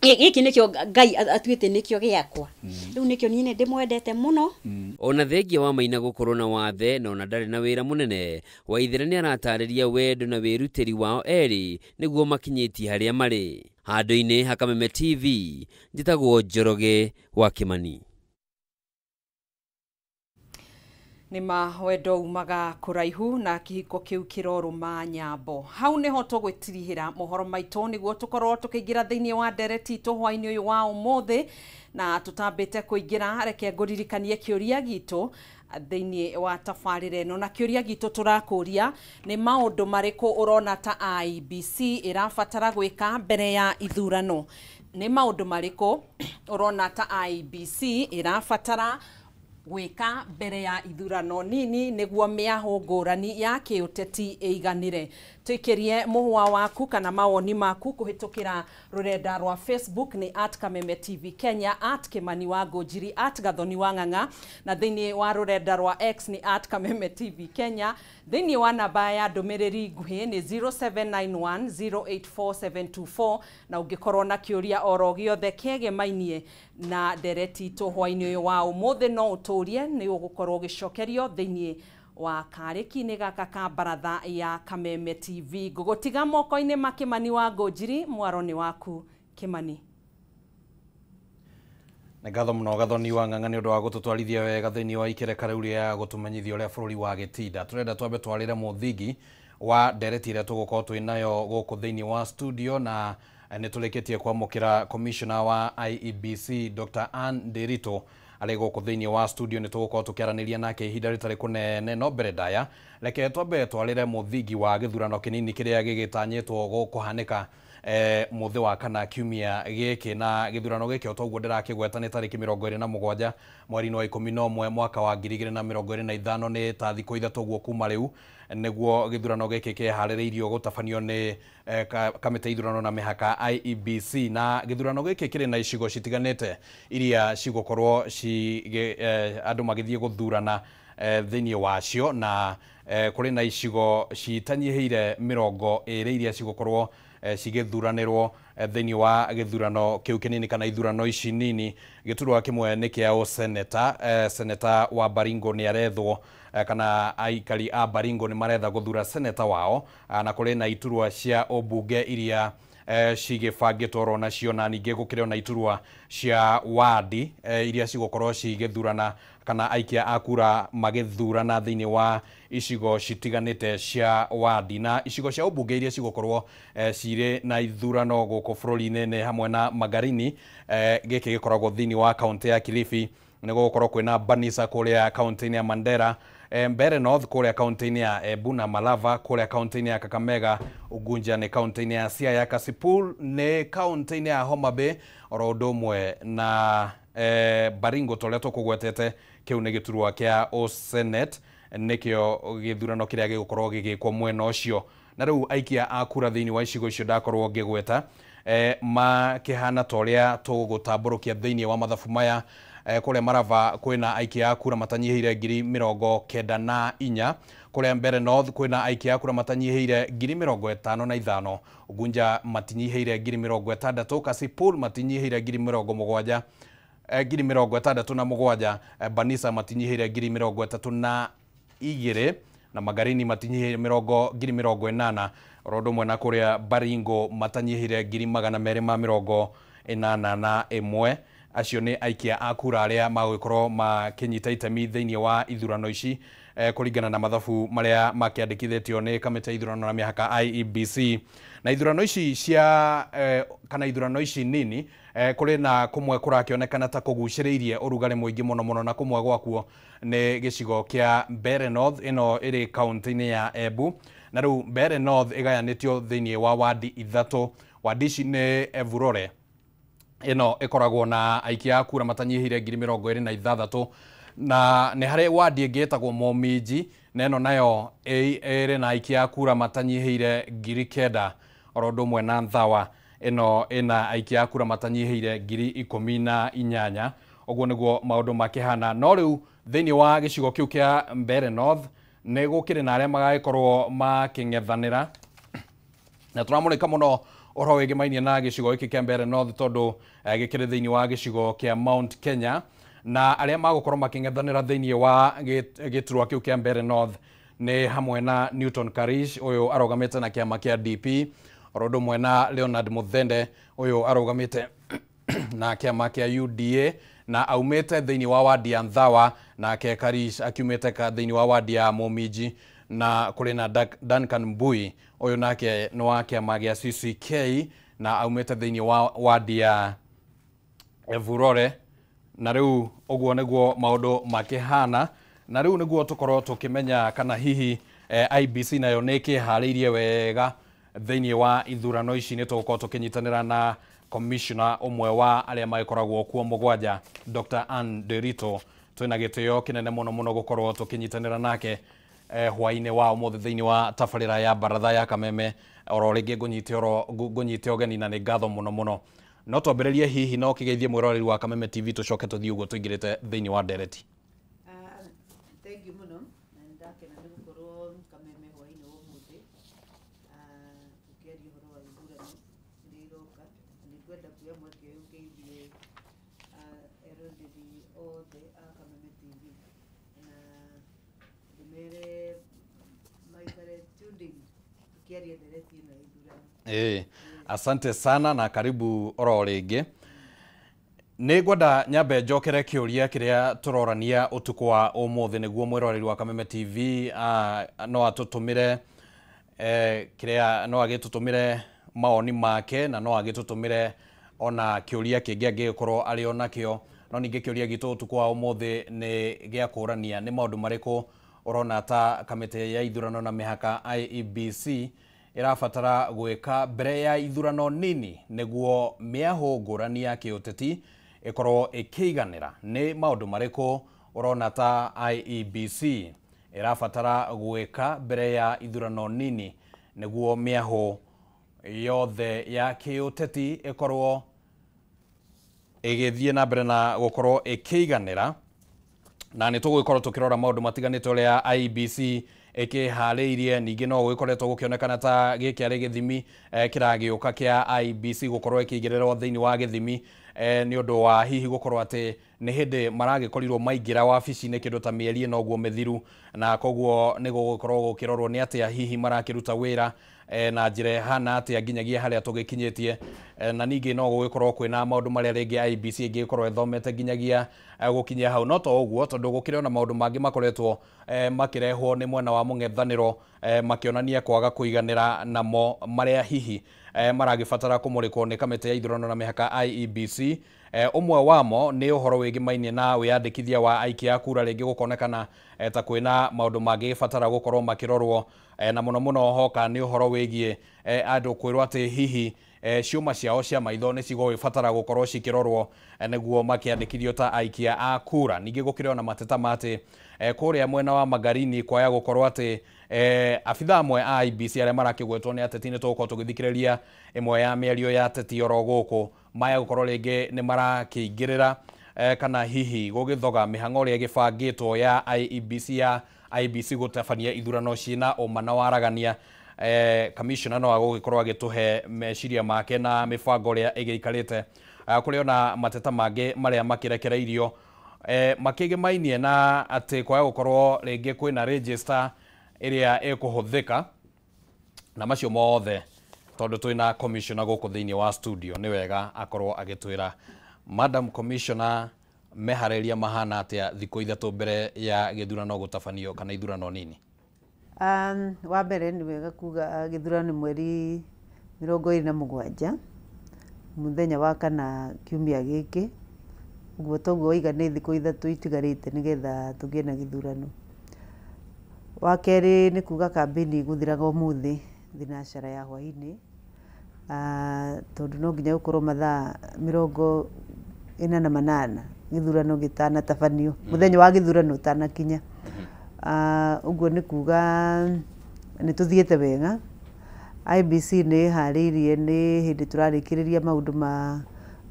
gĩkĩ nĩkĩo Ngai atuĩte nĩkĩo gĩakwa. Rĩu nĩkĩo niĩ nĩ ndĩmwendete mũno. Ona thengia wa Maina gũkorwo na wathe na ona ndarĩ na wĩra mũnene, Waithera nĩaratarĩria wendo na wĩrutĩri wao erĩ nĩguo makinyĩtie harĩa marĩ. Handũ-inĩ ha Kameme TV, njĩtagwo Njoroge wa Kĩmani. Nĩ wendo umaga kũraihu na kĩhiko kĩu kĩrorũma nyambo. Hau nĩho tũgwĩtirihĩra mohoro maitũ nĩguo tũkorwo tũkĩingĩra thĩinĩ wa ndereti itũ hwaĩ-inĩ ũyũ wa ũmũthĩ. Na tũtambĩte kũingĩra, reke ngũririkanie kĩũria gitũ thĩinĩ wa tabarĩra ĩno. Na kĩũria gitũ tũrakũria nĩ maũndũ marĩkũ ũrona ta IEBC ĩrabatara gwĩka mbere ya ithurano? Nĩ maũndũ marĩkũ ũrona ta IEBC ĩrabatara gwĩka mbere ya ithurano nini nĩguo mĩahũ ngũrani ya kĩũteti ĩiganĩre? Tũikĩrie mũhũa waku kana mawoni maku kũhĩtũkĩra rũrenda rwa Facebook nĩ @KamemeTV Kenya, @Kimani wa Ngũnjiri, @Gathoni wa Ng'ang'a, na thĩinĩ wa rũrenda rwa X nĩ @KamemeTV Kenya. Thĩinĩ wa namba ya ndũmĩrĩri nguhĩ nĩ 0791084724, na ũngĩkorwo na kĩũria oro gĩothe kĩegemainie na ndereti itũ hwaĩ-inĩ ũyũ wa ũmũthĩ no ũtũrie, nĩ ũgũkorwo ũgĩcokerio thĩinĩ wa karĩki-inĩ gaka ka baratha ya Kameme TV. Ngũgũtiga moko-inĩ ma Kimani wa Ngũnjiri, mwaro nĩ waku Kimani. Nĩ ngatho mũno Gathoni wa Ng'ang'a nĩ ũndũ wa gũtũtwarithia wega thĩinĩ wa ikereka rĩu rĩa gũtũmenyithia ũrĩa bũrũri wa gĩtinda. Tũrenda twambe twarĩre mũthingi wa ndereti ĩrĩa tũgũkorwo twĩ nayo gũkũ thĩinĩ wa studio, na nĩ tũrĩkĩtie kwamũkĩra commissioner wa IEBC Dr. Ann Ndiritu arĩ gũkũ thĩinĩ wa studio. Nĩ tũgũkorwo tũkĩaranĩria nake ihinda rĩtarĩ kũnene, no mbere ndaya reke twambe twarĩre mũthingi wa gĩthurano kĩnini kĩrĩa gĩgĩtanyĩtwo gũkũhanĩka mũthĩ wa kana kiumia gĩkĩ. Na gĩthurano gĩkĩ o toguo ndĩrakĩgweta nĩ tarĩki 27 mweri-inĩ wa 11 mwaka wa 2025, nĩ ta thikũ ithatũ ũguo kuma rĩu nĩguo gĩthurano gĩkĩ kĩharĩrĩirio gũtabanio nĩ kamĩtĩ ya ithurano na mĩhaka IEBC. Na gĩthurano gĩkĩ kĩrĩ na icigo citiganĩte iria cigũkorwo andũ magĩthiĩ gũthurana thĩinĩ wacio, na kũrĩ na icigo citanyihĩire 20 iria cigũkorwo cigĩthuranĩrwo thĩinĩ wa gĩthurano kĩu kĩnini kana ithurano ici nini. Gĩturwa kĩmwe nĩ kĩa ũseneta, seneta wa Baringo nĩ arethwo, kana aikari a Baringo nĩ maretha gũthura seneta wao, na kũrĩ na iturwa cia ũmbunge iria cigĩbangĩtwo oro nacio, na ningĩ gũkĩrĩ ona iturwa cia wadi iria cigũkorwo cigĩthurana kana aikia a kura magĩthurana thĩinĩ wa icigo citiganĩte cia wadi. Na icigo cia ũmbunge iria cigũkorwo cirĩ na ithurano gũkũ bũrũri-inĩ nĩ hamwe na Magarini, gĩkĩ gĩkoragwo thĩinĩ wa kaũntĩ ya Kilifi, nĩ gũgũkorwo kwĩna Banisa kũrĩa kaũntĩ-inĩ ya Mandera, Mbeere North kũrĩa kaũntĩ-inĩ ya Embu, na Malava kũrĩa kaũntĩ-inĩ ya Kakamega, Ugunja nĩ kaũntĩ-inĩ ya Siaya, Kasipul nĩ kaũntĩ-inĩ ya Homa Bay, oro ũndũ ũmwe na Baringo ta ũrĩa tũkũgwetete, kĩu nĩ gĩturwa kĩa ũsenet, nĩkĩo gĩthurano kĩrĩa gĩgũkorwo gĩgĩkwo mwena ũcio. Na rĩu aikia a kura thĩinĩ wa icigo icio ndakorwo ngĩgweta makĩhana ta ũrĩa tũgũtambũrũkia thĩinĩ wa mathabu maya. Kũrĩa Marava kwĩna aikia a kura matanyihĩire 94,000, kũrĩa Mbeere North kwĩna aikia a kura matanyihĩire 55,000, Ugunja matinyihĩire 60,000, Kasipul matinyihĩire 70,000, 67,000, Banisa matinyihĩire 32,000, na Magarini matinyihĩire 80,000, oro ũndũ ũmwe na kũrĩa Baringo matanyihĩire 281,000. Acio nĩ aikia a kura arĩa magũgĩkorwo makĩnyita itemi thĩinĩ wa ithurano ici kũringana na mathabu marĩa makĩandĩkithĩtio nĩ kamĩtĩ ya ithurano na mĩhaka IEBC. Na ithurano ici cia kana ithurano ici nini, kũrĩ na kũmwe kũrakĩonekana ta kũgucĩrĩirie ũrugarĩ mũingĩ mũno mũno, na kũmwe gwakuo nĩ gĩcigo kĩa Mbeere North, ĩno ĩrĩ kaũntĩ-inĩ ya Embu. Na rĩu Mbeere North ĩgayanĩtio thĩinĩ wa wadi ithatũ. Wadi ici nĩ Evurore, ĩno ĩkoragwo na aikia a kura matanyihĩire 26,000, na nĩ harĩ wadi ĩngĩ ĩtagwo Mominji, na ĩno nayo ĩrĩ na aikia a kura matanyihĩire 9,000, oro ũndũ ũmwe na Nthawa, ĩno ĩna aikia a kura matanyihĩire 18,000. Ũguo nĩguo maũndũ makĩhana. No rĩu thĩinĩ wa gĩcigo kĩu kĩa Mbeere North nĩ gũkĩrĩ na arĩa magagĩkorwo makĩng'ethanĩra, na tũramũrĩka mũno ũhoro wĩgĩmainie na gĩcigo gĩkĩ kĩa Mbeere North tondũ gĩkĩrĩ thĩinĩ wa gĩcigo kĩa Mount Kenya, na arĩa magũkorwo makĩng'ethanĩra thĩinĩ wa gĩturwa kĩu kĩa Mbeere North nĩ hamwe na Newton Karish, ũyũ arũgamĩte na kĩama kĩa DP, oro ũndũ ũmwe na Leonard Muthende, ũyũ arũgamĩte na kĩama kĩa UDA. na aumĩte thĩinĩ wa wadi ya Nthawa, nake Karish akiumĩte thĩinĩ wa wadi ya Momiji, na kũrĩ na Duncan Mbui ũyũ nake nĩ wa kĩama gĩa CCK na aumĩte thĩinĩ wa wadi ya Evurore. Na rĩu ũguo nĩguo maũndũ makĩhana, na rĩu nĩguo tũkorwo tũkĩmenya kana hihi IEBC nayo nĩ ĩkĩharĩirie wega thĩinĩ wa ithurano ici. Nĩ tũgũkorwo tũkĩnyitanĩra na commissioner ũmwe wa arĩa magĩkoragwo kuo mũgwanja, Dr. Ann Derito. Twĩna gĩtĩo kĩnene mũno mũno gũkorwo tũkĩnyitanĩra nake hwaĩ-inĩ wa ũmũthĩ thĩinĩ wa tabarĩra ya baratha ya Kameme. Oro rĩngĩ ngũnyite ũgeni na nĩ ngatho mũno mũno. No twambĩrĩrie hihi no kĩgeithie mwĩroreri wa Kameme TV tũcoke tũthiĩ ũguo tũingĩrĩte thĩinĩ wa ndereti. Thank you mũno, na nĩ ndakena nĩ gũkorwo Kameme hwaĩ-inĩ wa ũmũthĩ tũkĩaria ũhoro wa ithurano iria iroka. Na nĩ ngwenda kuoya mweke ũyũ ngeithie eroreri othe a Kameme TV na ndĩmere maikare tuned in tũkĩaria ndereti ĩno ya ithurano. Asante sana na karibu oro rĩngĩ. Nĩ ngwenda nyambe njokere kĩũria kĩrĩa tũrorania ũtukũ wa ũmũthĩ nĩguo mwĩroreri wa Kameme TV no atũtũmĩre kĩrĩa no agĩtũtũmĩre maoni make na no agĩtũtũmĩre ona kĩũria kĩngĩ angĩgĩkorwo arĩ o nakĩo. No ningĩ kĩũria gitũ ũtukũ wa ũmũthĩ nĩ gĩa kũrania nĩ maũndũ marĩkũ ũrona ta kamĩtĩ ya ithurano na mĩhaka IEBC ĩrabatara gwĩka mbere ya ithurano nini nĩguo mĩahũ ngũrani ya kĩũteti ĩkorwo ĩkĩiganĩra. Nĩ maũndũ marĩkũ ũrona ta IEBC ĩrabatara gwĩka mbere ya ithurano nini nĩguo mĩahũ yothe ya kĩũteti ĩkorwo ĩgĩthiĩ na mbere na gũkorwo ĩkĩiganĩra. Na nĩ tũgũgĩkorwo tũkĩrora maũndũ matiganĩte ũrĩa IEBC ĩkĩharĩirie. Ningĩ no gũgĩkoretwo gũkĩonekana ta gĩkĩ arĩ gĩthimi kĩragĩũka kĩa IEBC gũkorwo ĩkĩigĩrĩrwo thĩinĩ wa gĩthimi nĩ ũndũ wa hihi gũkorwo atĩ nĩ hĩndĩ maragĩkorirwo maingĩra wabici-inĩ kĩndũ ta mĩeri ĩno ũguo mĩthiru, na koguo nĩ gũgũkorwo gũkĩrorwo nĩ atĩa hihi marakĩruta wĩra na njĩra ĩhana atĩa nginyagia harĩa tũgĩkinyĩtie. Na ningĩ no gũgĩkorwo kwĩna maũndũ marĩa rĩngĩ IEBC ĩngĩgĩkorwo ĩthomete nginyagia gũkinyia hau. No to ũguo, tondũ gũkĩrĩ ona maũndũ mangĩ makoretwo makĩrehwo nĩ mwena wa mũng'ethanĩro makĩonania kwaga kũiganĩra namo marĩa hihi maragĩbatara kũmũrĩkwo nĩ kamĩtĩ ya ithurano na mĩhaka IEBC. Ũmwe wamo nĩ ũhoro wĩgĩmainie na wĩyandĩkithia wa aikia a kura, rĩngĩ gũkonekana ta kwĩna maũndũ mangĩgĩbatara gũkorwo makĩrorwo, na mũno mũno hoka nĩ ũhoro wĩgiĩ andũ kwĩrwo atĩ hihi ciũma ciao cia maitho nĩ cigũgĩbatara gũkorwo cikĩrorwo nĩguo makĩandĩkithio ta aikia a kura. Ningĩ gũkĩrĩ ona mateta ma atĩ kũrĩa mwena wa Magarini kwaya gũkorwo atĩ abithaa amwe a IEBC arĩa marakĩgwetwo nĩ ateti, nĩ tũgũkorwo tũgĩthikĩrĩria ĩmwe ya mĩario ya ateti oro gũkũ, maya gũkorwo rĩngĩ nĩ marakĩingĩrĩra kana hihi gũgĩthoga mĩhang'o ĩrĩa ĩgĩbangĩtwo ya IEBC ya IEBC gũtabania ithurano ciĩna ũma na waragania. Commissioner no agũgĩkorwo agĩtũhe meciria make na mĩbango ĩrĩa ĩgĩikarĩte. Kũrĩ ona mateta mangĩ marĩa makĩrekereirio makĩgĩmainie na atĩ kwaya gũkorwo rĩngĩ kwĩna register ĩrĩa ĩkũhũthĩka, na macio mothe tondũ twĩna commissioner gũkũ thĩinĩ wa studio nĩ wega akorwo agĩtwĩra Madam Commissioner meharĩria mahana atĩa thikũ 3 mbere ya gĩthurano gũtabanio kana ithurano nini. Wa mbere nĩ wega kuga gĩthurano nĩ mweri 27 mũthenya wa kana kiumia gĩkĩ, ũguo toguo waiga nĩ thikũ 3 itigarĩte nĩgetha tũgĩe na gĩthurano. Wa kerĩ nĩ kuga kambĩini ĩgũthiraga ũmũthĩ thinacara ya hwaĩ-inĩ, tondũ no nginya gũkorwo mathaa 48 gĩthurano gĩtanatabanio, mũthenya wa gĩthurano ũtanakinya. Ũguo nĩ kuga nĩ tũthiĩte wega. IEBC nĩ ĩharĩirie, nĩ hĩndĩ tũrarĩkĩrĩria maũndũ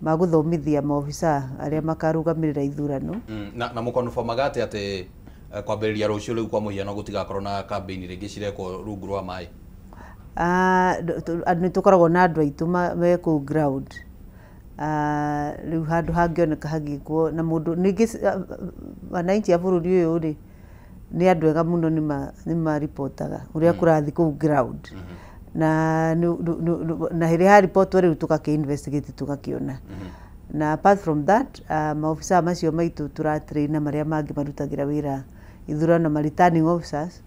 ma gũthomithia maobithaa arĩa makarũgamĩrĩra ithurano. Na mũkonbomaga atĩ atĩ kwambĩrĩria rũciũ rĩu kwa mũhiano gũtigakorwo na kambĩini rĩngĩ cirekwo rungu rwa maĩ? Nĩ tũkoragwo na andũ aitũ me kũu ground. Rĩu handũ hangĩoneka hagĩkwo na mũndũ ningĩ wananchi a bũrũri ũyũ rĩ nĩ andũ ega mũno, nĩ maripotaga ũrĩa kũrathiĩ kũu ground, na na hĩrĩa haripotwo rĩu tũgakĩ investigate tũgakĩona. Na apart from that, maofisa macio maitũ tũratrain na marĩa mangĩ marutagĩra wĩra ithurano ma returning officers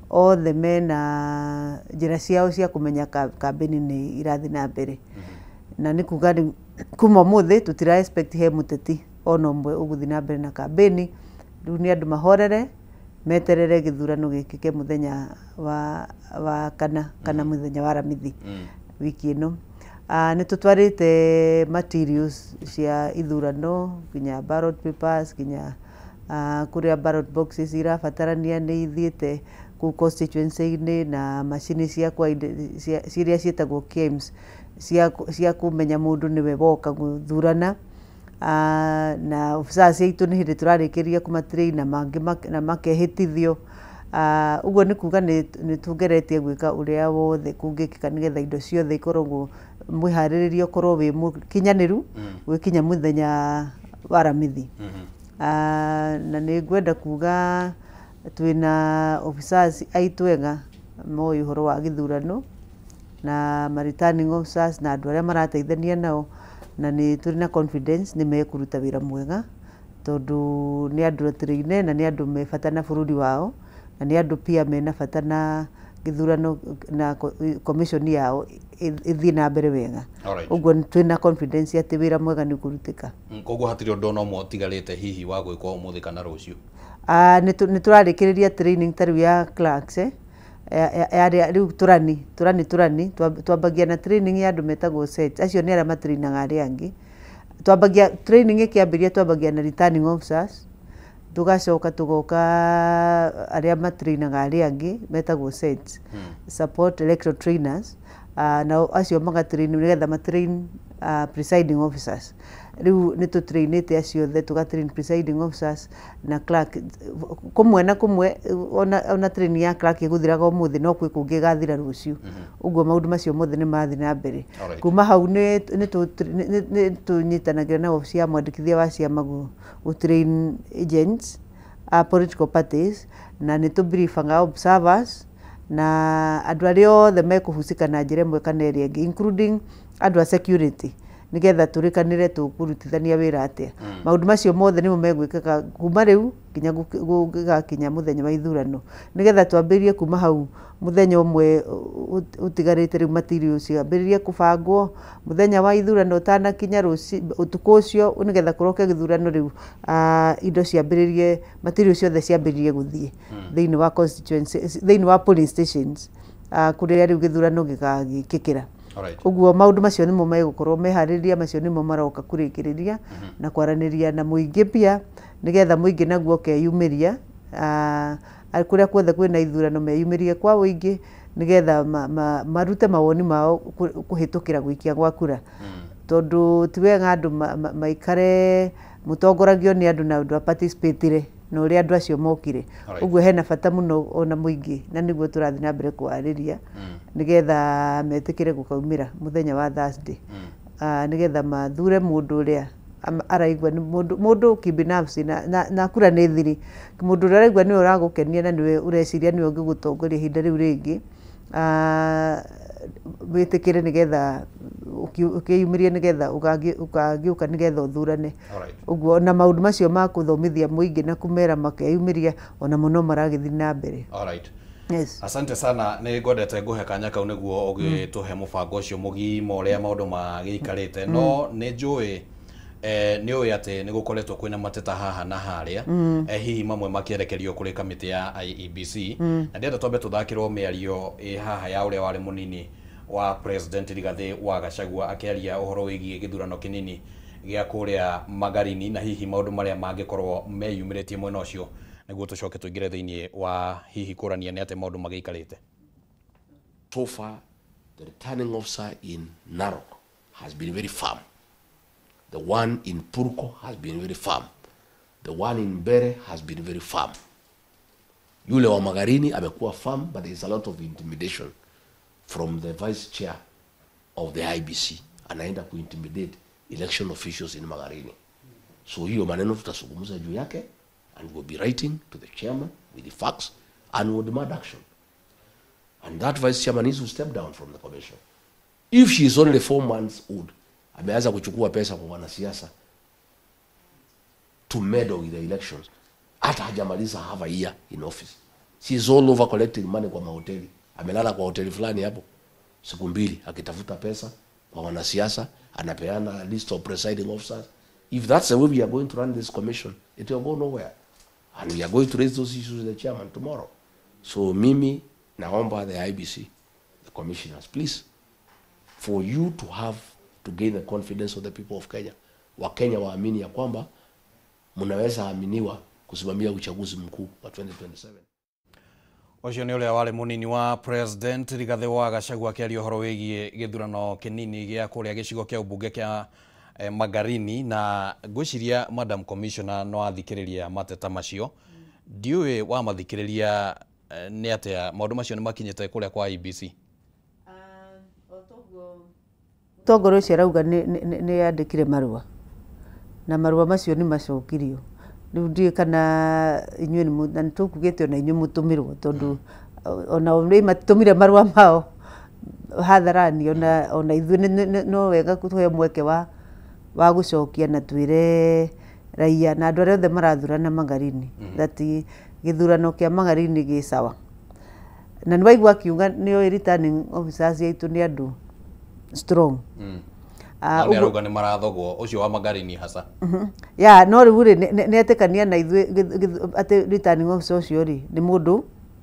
othe mena njĩra ciao cia kũmenya kambĩni nĩ irathiĩ na mbere. Na nĩ kuga rĩu kuma ũmũthĩ tũtira expect he mũteti ona ũmwe ũgũthiĩ na mbere na kambĩni. Rĩu nĩ andũ mahorere meterere gĩthurano gĩkĩke mũthenya wa kana mũthenya wa Aramithi wiki ĩno. Nĩ tũtwarĩte materials cia ithurano nginya ballot papers nginya kũrĩa ballot boxes irabatarania nĩ ithiĩte kũu constituency-inĩ na macini cia iria ciĩtagwo KIEMS cia kũmenya mũndũ nĩwe woka gũthurana. Na officers aitũ nĩ hĩndĩ tũrarĩkĩria kũmatrain na mangĩ na makehĩtithio. Ũguo nĩ kuga nĩ tũgeretie gwĩka ũrĩa wothe kũngĩkĩka nĩgetha indo ciothe ikoragwo mwĩharĩrĩrio ũkorwo wĩ mũkinyanĩru gwĩkinya mũthenya wa Aramithi. Na nĩ ngwenda kuga twĩna officers aitũ ega moĩ ũhoro wa gĩthurano na ma returning officers na andũ arĩa marateithania nao, na nĩ tũrĩ na confidence nĩ mekũruta wĩra mwega tondũ nĩ andũ traine na nĩ andũ me bata na bũrũri wao na nĩ andũ pia mena bata na gĩthurano na commission yao ĩthiĩ na mbere wega. Ũguo twĩna confidence atĩ wĩra mwega nĩ ũkũrutĩka. Koguo hatirĩ ũndũ ona ũmwe ũtigarĩte hihi wa gwĩkwo ũmũthĩ kana rũciũ? Nĩ tũrarĩkĩrĩria training ta rĩu ya clerks ya rĩu tũrani twambagia na training ya andũ metagwo set acio nĩ arĩa matrainaga arĩa angĩ. Twambagia training ĩkĩambĩrĩria twambagia na returning officers, tugacoka tugoka arĩa matrainaga arĩa angĩ metagwo sets, support electoral trainers, nao acio magatrain nĩgetha matrain presiding officers. Rĩu nĩ tũtrainĩte acio othe, tũgatrain presiding officers na clerk kũmwe na kũmwe. Ona training ya clerk ĩgũthiraga ũmũthĩ no kwĩ kũngĩ ĩgathira rũciũ. Ũguo maũndũ macio mothe nĩ mathiĩ na mbere. Kuma hau nĩ tũnyitanagĩra na wabici ya mwandĩkithia wa ciama gũtrain agents a political parties, na nĩ tũbriefaga observers na andũ arĩa othe mekũhusika na njĩra ĩmwe kana ĩrĩa ĩngĩ, including andũ a security, nĩgetha tũrĩkanĩre tũkũrutithania wĩra atĩa. Maũndũ macio mothe nĩmo megwĩkĩka kuma rĩu nginya gũgakinya mũthenya wa ithurano, nĩgetha twambĩrĩrie kuma hau mũthenya ũmwe ũtigarĩte rĩu materials ciambĩrĩrie kũbangwo mũthenya wa ithurano ũtanakinya ũtukũ ũcio, nĩgetha kũroke gĩthurano rĩu indo ciambĩrĩrie, materials ciothe ciambĩrĩrie gũthiĩ thĩinĩ wa constituency, thĩinĩ wa polling stations kũrĩa rĩu gĩthurano gĩgagĩkĩkĩra. Ũguo maũndũ macio nĩmo megũkorwo meharĩrĩria, macio nĩmo maroka kũrĩkĩrĩria na kwaranĩria na mũingĩ pia, nĩgetha mũingĩ naguo ũkeyumĩria kũrĩa kuothe kwĩna ithurano meyumĩrie kwa ũingĩ, nĩgetha marute mawoni mao kũhĩtũkĩra gũikia gwa kura. Tondũ ti wega andũ maikare mũtongoragio nĩ andũ na andũ a participate na ũrĩa andũ acio mokire. Ũguo hena bata mũno ona mũingĩ, na nĩguo tũrathiĩ na mbere kwarĩria nĩgetha metĩkĩre gũkaumĩra mũthenya wa Thursday, nĩgetha mathure mũndũ ũrĩa araigua nĩ mũndũ kibinafsi na kura nĩ thiri, mũndũ ũrĩa araigua nĩwe ũragũkenia na nĩwe ũreciria nĩwe ũngĩgũtongoria ihinda rĩu rĩngĩ, wĩtĩkĩre nĩgetha ũkĩyumĩrie nĩgetha ũkagĩũka nĩgetha ũthurane. Ũguo na maũndũ macio ma kũthomithia mũingĩ na kũmera makeyumĩria ona mũno maragĩthiĩ na mbere. Yes. Asante sana, nĩ ngwendete ngũhe kanya kau nĩguo ũgĩtũhe mũbango ũcio mũgima ũrĩa maũndũ magĩikarĩte. No nĩ njũĩ nĩ ũĩ atĩ nĩ gũkoretwo kwĩna mateta haha na harĩa, hihi mamwe makĩerekerio kũrĩ kamĩtĩ ya IEBC, na ndĩrenda twambe tũthakĩrwo mĩario ĩ haha ya ũrĩa warĩ mũnini wa President Rigathĩ wa Gachagua akĩaria ũhoro wĩgiĩ gĩthurano kĩnini gĩa kũrĩa Magarini na hihi maũndũ marĩa mangĩkorwo meyumĩrĩtie mwena ũcio, nĩguo tũcoke tũingĩre thĩinĩ wa hihi kũrania nĩ atĩ maũndũ magĩikarĩte. So far, the returning officer in Narok has been very firm. The one in Purko has been very firm. The one in Mbere has been very firm. Yule wa Magarini amekuwa firm, but there is a lot of intimidation from the vice chair of the IBC. Anaenda kuintimidate election officials in Magarini. So hiyo maneno tutazungumza juu yake, and we'll be writing to the chairman with the facts and we'll demand action. And that vice chairman needs to step down from the commission. If she is only 4 months old, Ameanza kuchukua pesa kwa wanasiasa to meddle with the elections. Hata hajamaliza half a year in office. She is all over collecting money kwa mahoteli. Amelala kwa hoteli fulani hapo siku 2 akitafuta pesa kwa wanasiasa, anapeana list of presiding officers. If that's the way we are going to run this commission, it will go nowhere. And we are going to raise those issues with the chairman tomorrow. So mimi naomba the IBC, the commissioners, please, for you to have to gain the confidence of the people of Kenya. Wakenya waamini ya kwamba mnaweza aminiwa kusimamia uchaguzi mkuu wa 2027. Ũcio nĩ ũrĩa warĩ mũnini wa president Rigathĩ wa Gachagua akĩaria ũhoro wĩgiĩ gĩthurano kĩnini gĩa kũrĩa gĩcigo kĩa ũmbunge kĩa Magarini, na ngwĩciria Madam Commissioner no athikĩrĩria mateta macio. Ndiũĩ wamathikĩrĩria nĩ atĩa maũndũ macio nĩ makinyĩte kũrĩa kwa IEBC? Mũtongoria ũcio arauga nĩ andĩkire marũa na marũa macio nĩ macokirio. Rĩu ndiũĩ kana inyuĩ na nĩ tũkugĩte ona inyuĩ mũtũmĩrwo, tondũ ona rĩ matũmire marũa mao hadharani, ona ithuĩ no wega tũheo mweke wa gũcokia na twĩre raia na andũ arĩa othe marathurana Magarini that gĩthurano kĩa Magarini gĩ sawa. Na nĩ waigua akiuga nĩoĩ returning officers aitũ nĩ andũ strong. Nĩ arauga nĩ marathogwo ũcio wa Magarini hasa. Ya no rĩu rĩ nĩ etĩkania na ithuĩ atĩ returning officer ũcio rĩ nĩ mũndũ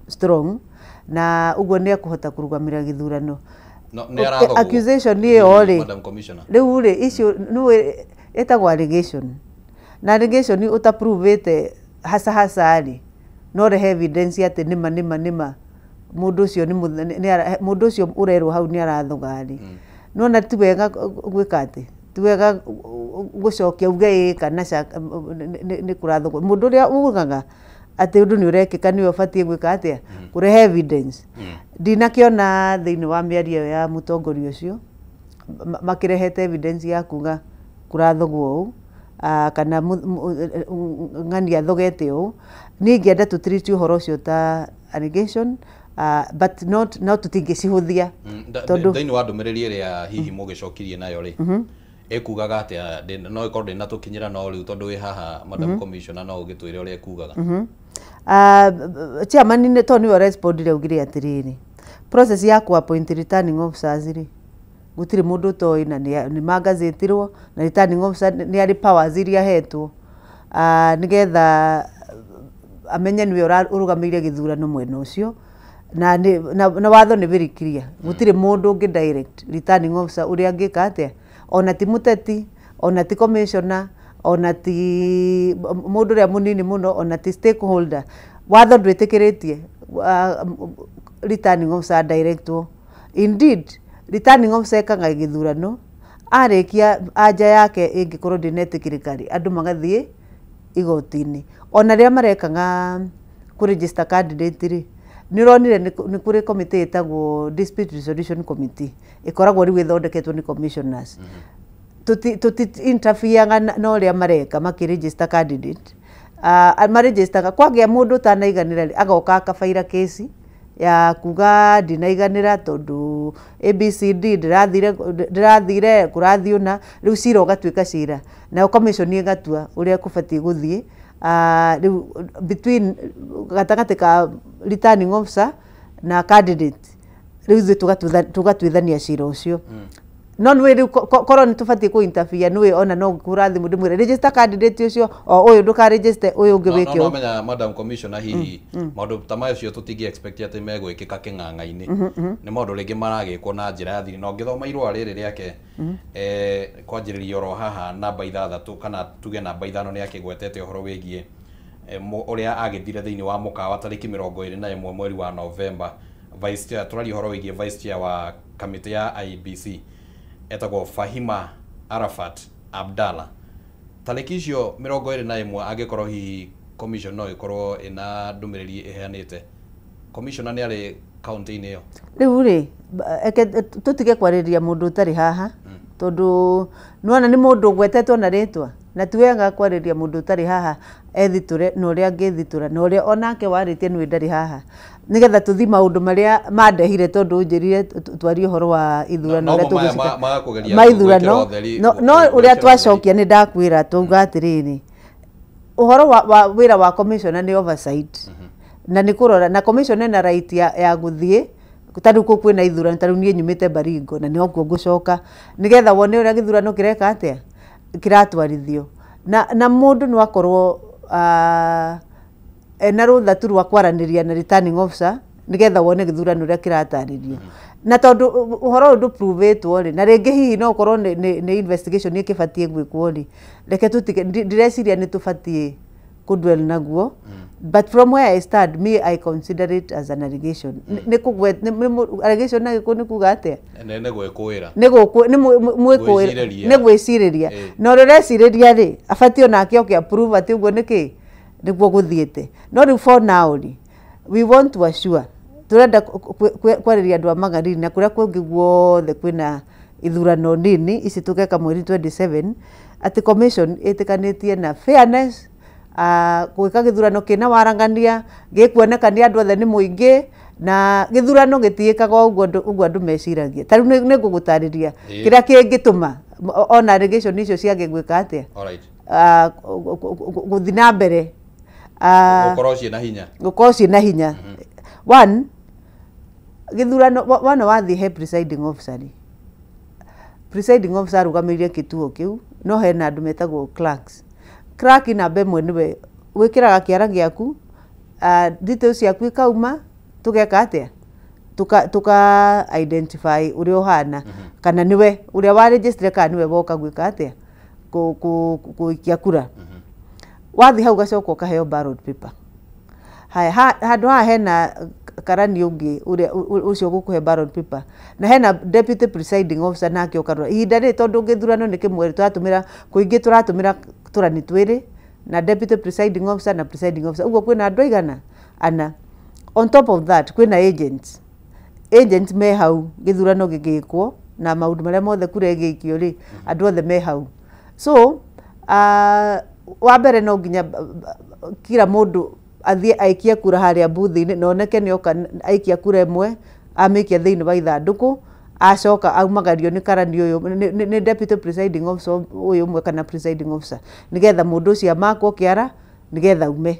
strong na ũguo nĩ ekũhota kũrũgamĩrĩra gĩthurano. No, nĩ arathogwo. Accusation ĩyo rĩ rĩu rĩ icio nĩwe ĩtagwo allegation, na allegation ũtaprovĩte hasa hasa rĩ no rehe evidence atĩ nĩma nĩma nĩma mũndũ ũcio nĩ mũndũ ũcio ũrerwo hau nĩ arathoga rĩ. Nona ti wega gwĩka atĩ ti wega gũcokia uge ĩ kana nĩ kũrathogwo. Mũndũ ũrĩa ugaga atĩ ũndũ nĩ ũrekĩka nĩwe ũbatiĩ gwĩka atĩa kũrehe evidence. Ndinakĩona thĩinĩ wa mĩario ya mũtongoria ũcio makĩrehete evidence ya kuga kũrathogwo ũũ kana ng'ani athogete ũũ. Niĩ ingĩenda tũ treat ũhoro ũcio ta allegation, but not no tũtingĩcihũthia. Tondũ thĩinĩ wa ndũmĩrĩri ĩrĩa hihi mũgĩcokirie nayo rĩ ĩkugaga atĩa? No ĩkorwo ndĩnatũkinyĩra no rĩu tondũ wĩ haha Madam Commissioner no ũgĩtwĩre ũrĩa ĩkugaga. Chairman nĩ tondũ nĩwe respondire augire atĩrĩrĩ, process ya ku appoint returning officers rĩ gũtirĩ mũndũ ũtoĩ na nĩ magazetirwo na returning officer nĩ arĩ powers iria ahetwo nĩgetha amenye nĩwe ũrũgamĩrĩire gĩthurano mwena ũcio. Na watho nĩ very clear, gũtirĩ mũndũ ũngĩ direct returning officer ũrĩa angĩka atĩa, ona ti mũteti, ona ti commissioner, ona ti mũndũ ũrĩa mũnini mũno, ona ti stakeholder. Watho ndwĩtĩkĩrĩtie returning officer directwo. Indeed returning officer ekaga gĩthurano arĩkia anja yake ĩngĩkorwo ndĩnetĩkĩrĩka rĩ andũ magathiĩ igoti-inĩ. Ona rĩrĩa marekaga kũ register candidate rĩ nĩ ũronire nĩ kũrĩ committee ĩtagwo dispute resolution committee ĩkoragwo rĩu ĩthondeketwo nĩ commissioners. Tũti interfereaga na ũrĩa mareka makĩ register candidate. Maregistaga kwagĩa mũndũ ũtanaiganĩra rĩ agoka akabaira kesi ya kuga ndinaiganĩra tondũ ABCD ndĩrathire kũrathiĩ ũna, rĩu cira ũgatuĩka cira nayo commission ĩgatua ũrĩa kũbatiĩ gũthiĩ. Rĩu between gatagatĩ ka returning officer na candidate rĩu ithuĩ tũgatuithania cira ũcio. No nĩwe rĩu korwo nĩ tũbatiĩ kũ interfere nĩwe ona no kũhũra thimũ ndĩmwĩre register candidate ũcio o ũyũ ndũkaregister ũyũ ũngĩ wĩke ũũ. No menya Madam Commissioner hihi maũndũ ta macio tũtingĩ expect atĩ megwĩkĩka kĩng'ang'a-inĩ. Nĩ maũndũ rĩngĩ maragĩkwo na njĩra ya thiri, na ũngĩthoma irũa rĩrĩ rĩake kwanjĩrĩria oro haha namba 6 kana tuge namba 5 nĩ akĩgwetete ũhoro wĩgiĩ ũrĩa agĩthire thĩinĩ wa mũkawa tarĩki 21 mweri wa Novemba. Vice Chair, tũraria ũhoro wĩgiĩ Vice Chair wa kamĩtĩ ya IEBC etagwo Fahima Arafat Abdalla. Tarĩki icio 21 angĩkorwo hihi commission no ĩkorwo ĩna ndũmĩrĩri ĩheanĩte, commissioner nĩ arĩ kaunti-inĩ ĩyo? Rĩu rĩ tũtige kwarĩrĩria mũndũ ũtarĩ haha tondũ nĩwona nĩ mũndũ ũgwetetwo na rĩtwa. Na ti wega kwarĩria mũndũ ũtarĩ haha ethitũre na ũrĩa angĩthitũra na ũrĩa onake warĩtie nĩwe ndarĩ haha, nĩgetha tũthi maũndũ marĩa mandehire, tondũ ũnjĩrire twarie ũhoro wa ithurano. No ũrĩa mo maya tũgũcika- magakũgeria ma ithurano. gwĩkĩra ũtheri- No ũrĩa gwĩkĩra ũtheri. Twacokia nĩ ndakwĩra twauga atĩrĩrĩ, ũhoro wa wĩra wa commissioner nĩ oversight na nĩ kũrora, na commissioner ena right ya gũthiĩ. Ta rĩu kũu kwĩna ithurano, ta rĩu niĩ nyumĩte Baringo na nĩho kuo ngũcoka, nĩgetha wone ũrĩa gĩthurano kĩreka atĩa, kĩratwarithio, na mũndũ no akorwo ena rũtha tu rwa kwaranĩria na returning officer, nĩgetha wone gĩthurano ũrĩa kĩratarĩrio. Na tondũ ũhoro ũyũ ndũ-prove-ĩtwo rĩ, na rĩngĩ hihi no ũkorwo nĩ investigation ĩkĩbatiĩ gwĩkwo rĩ, reke tũtige. Ndĩreciria nĩ tũbatiĩ kũdwell naguo, but from where I stand, me, I consider it as an allegation. Nĩ kũgwe nĩ allegation na Gĩkũyũ nĩ kuga atĩa? Nĩ gwĩkũĩra. Nĩ gũkũ nĩ mwĩkũĩra. Gwĩcirĩria. Nĩ gwĩcirĩria. Na ũrĩa ũrecirĩria rĩ, abatiĩ onake oke approve atĩ ũguo nĩkĩ nĩguo gũthiĩte. No rĩu for now rĩ, we want to assure, tũrenda kwarĩria andũ a Magarini na kũrĩa kũngĩ guothe kwĩna ithurano nini ici tũgeka mweri 27, atĩ commission ĩtĩkanĩtie na fairness, gwĩka gĩthurano kĩna waragania, gĩkuoneka nĩ andũ othe, nĩ mũingĩ, na gĩthurano gĩtiĩkaga ũguo ũguo andũ meciragia. Ta rĩu nĩ ngũgũtarĩria kĩrĩa kĩngĩtũma ona allegation icio ciage gwĩka atĩa, gũthiĩ na mbere. Gũkorwo ciĩna hinya. Gũkorwo ciĩna hinya. One, gĩthurano wona wathiĩ he presiding officer rĩ, presiding officer arũgamĩrĩire kĩtuo kĩu, no hena andũ metagwo clerks. Clerk namba ĩmwe nĩwe wĩkĩraga kĩara gĩaku, details ciaku ikauma, tũgeka atĩa, tuka identify ũrĩa ũhana, kana nĩwe ũrĩa wa register, kana nĩwe woka gwĩka atĩa, gũikia kura. Wathiĩ hau ũgacoka ũkaheo ballot paper. Haya, handũ haha hena karani ũngĩ ũrĩa ũcio ũgũkũhe ballot paper, na hena deputy presiding officer nake ũkarora ihinda rĩrĩ, tondũ gĩthurano nĩ kĩmwe tũratũmĩra kũingĩ, tũratũmĩra tũrani twĩrĩ na deputy presiding officer na presiding officer, ũguo kwĩna andũ aigana ana. On top of that, kwĩna agents. Agents me hau gĩthurano gĩgĩkwo na maũndũ marĩa mothe kura ĩgĩikio rĩ, andũ othe me hau. So wa mbere no nginya kila mũndũ athiĩ aikie kura harĩa booth-inĩ, na oneke nĩ oka aikia kura ĩmwe, amĩikia thĩinĩ wa ithandũkũ, acoka aumagario nĩ karani ũyũ, nĩ deputy presiding officer ũyũ ũmwe kana presiding officer, nĩgetha mũndũ ũcio amakwo kĩara nĩgetha aume.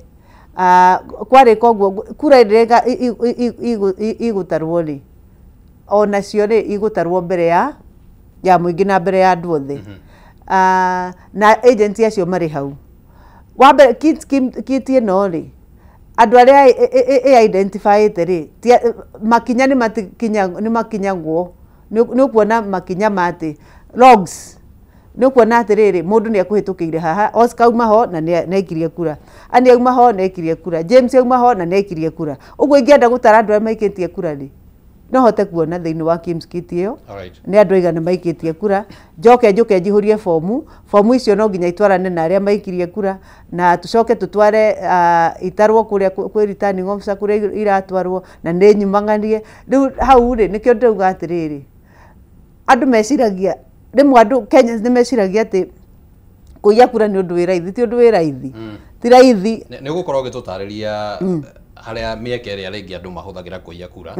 Kwarĩka ũguo, kura ĩrĩa igũtarwo rĩ, onacio rĩ igũtarwo mbere ya mũingĩ na mbere ya andũ othe. Na agent acio marĩ hau. Wa mbere, kit ĩno rĩ, andũ arĩa ĩ identifyĩte rĩ, makinya nĩ makinyagwo. Nĩ ũkuona makinya ma atĩ logs, nĩ ũkuona atĩrĩrĩ, mũndũ nĩ ekũhĩtũkĩire haha, Oscar auma ho na nĩ aikirie kura, Annie auma ho nĩ aikirie kura, James auma ho na nĩ aikirie kura. Ũguo ingĩenda gũtara andũ arĩa maikĩtie kura rĩ, no hote kuona thĩinĩ wa KIEMS kit ĩyo nĩ andũ aigana maikĩtie kura. Njoke njũke njihũrie bomu. Bomu icio no nginya itwarane na arĩa maikirie kura, na tũcoke tũtware itarwo kũrĩa kwĩ returning officer kũrĩa iratwarwo, na nĩ nyumang'anie. Rĩu hau rĩ, nĩkĩo ndĩrauga atĩrĩrĩ, andũ meciragia rĩmwe, andũ Kenyans nĩ meciragia atĩ kũiya kura nĩ ũndũ wĩ raithi. Ti ũndũ wĩ raithi, ti raithi. Nĩ ũgũkorwo ũgĩtũtarĩria harĩa mĩeke ĩrĩa rĩngĩ andũ mahũthagĩra kũiya kura,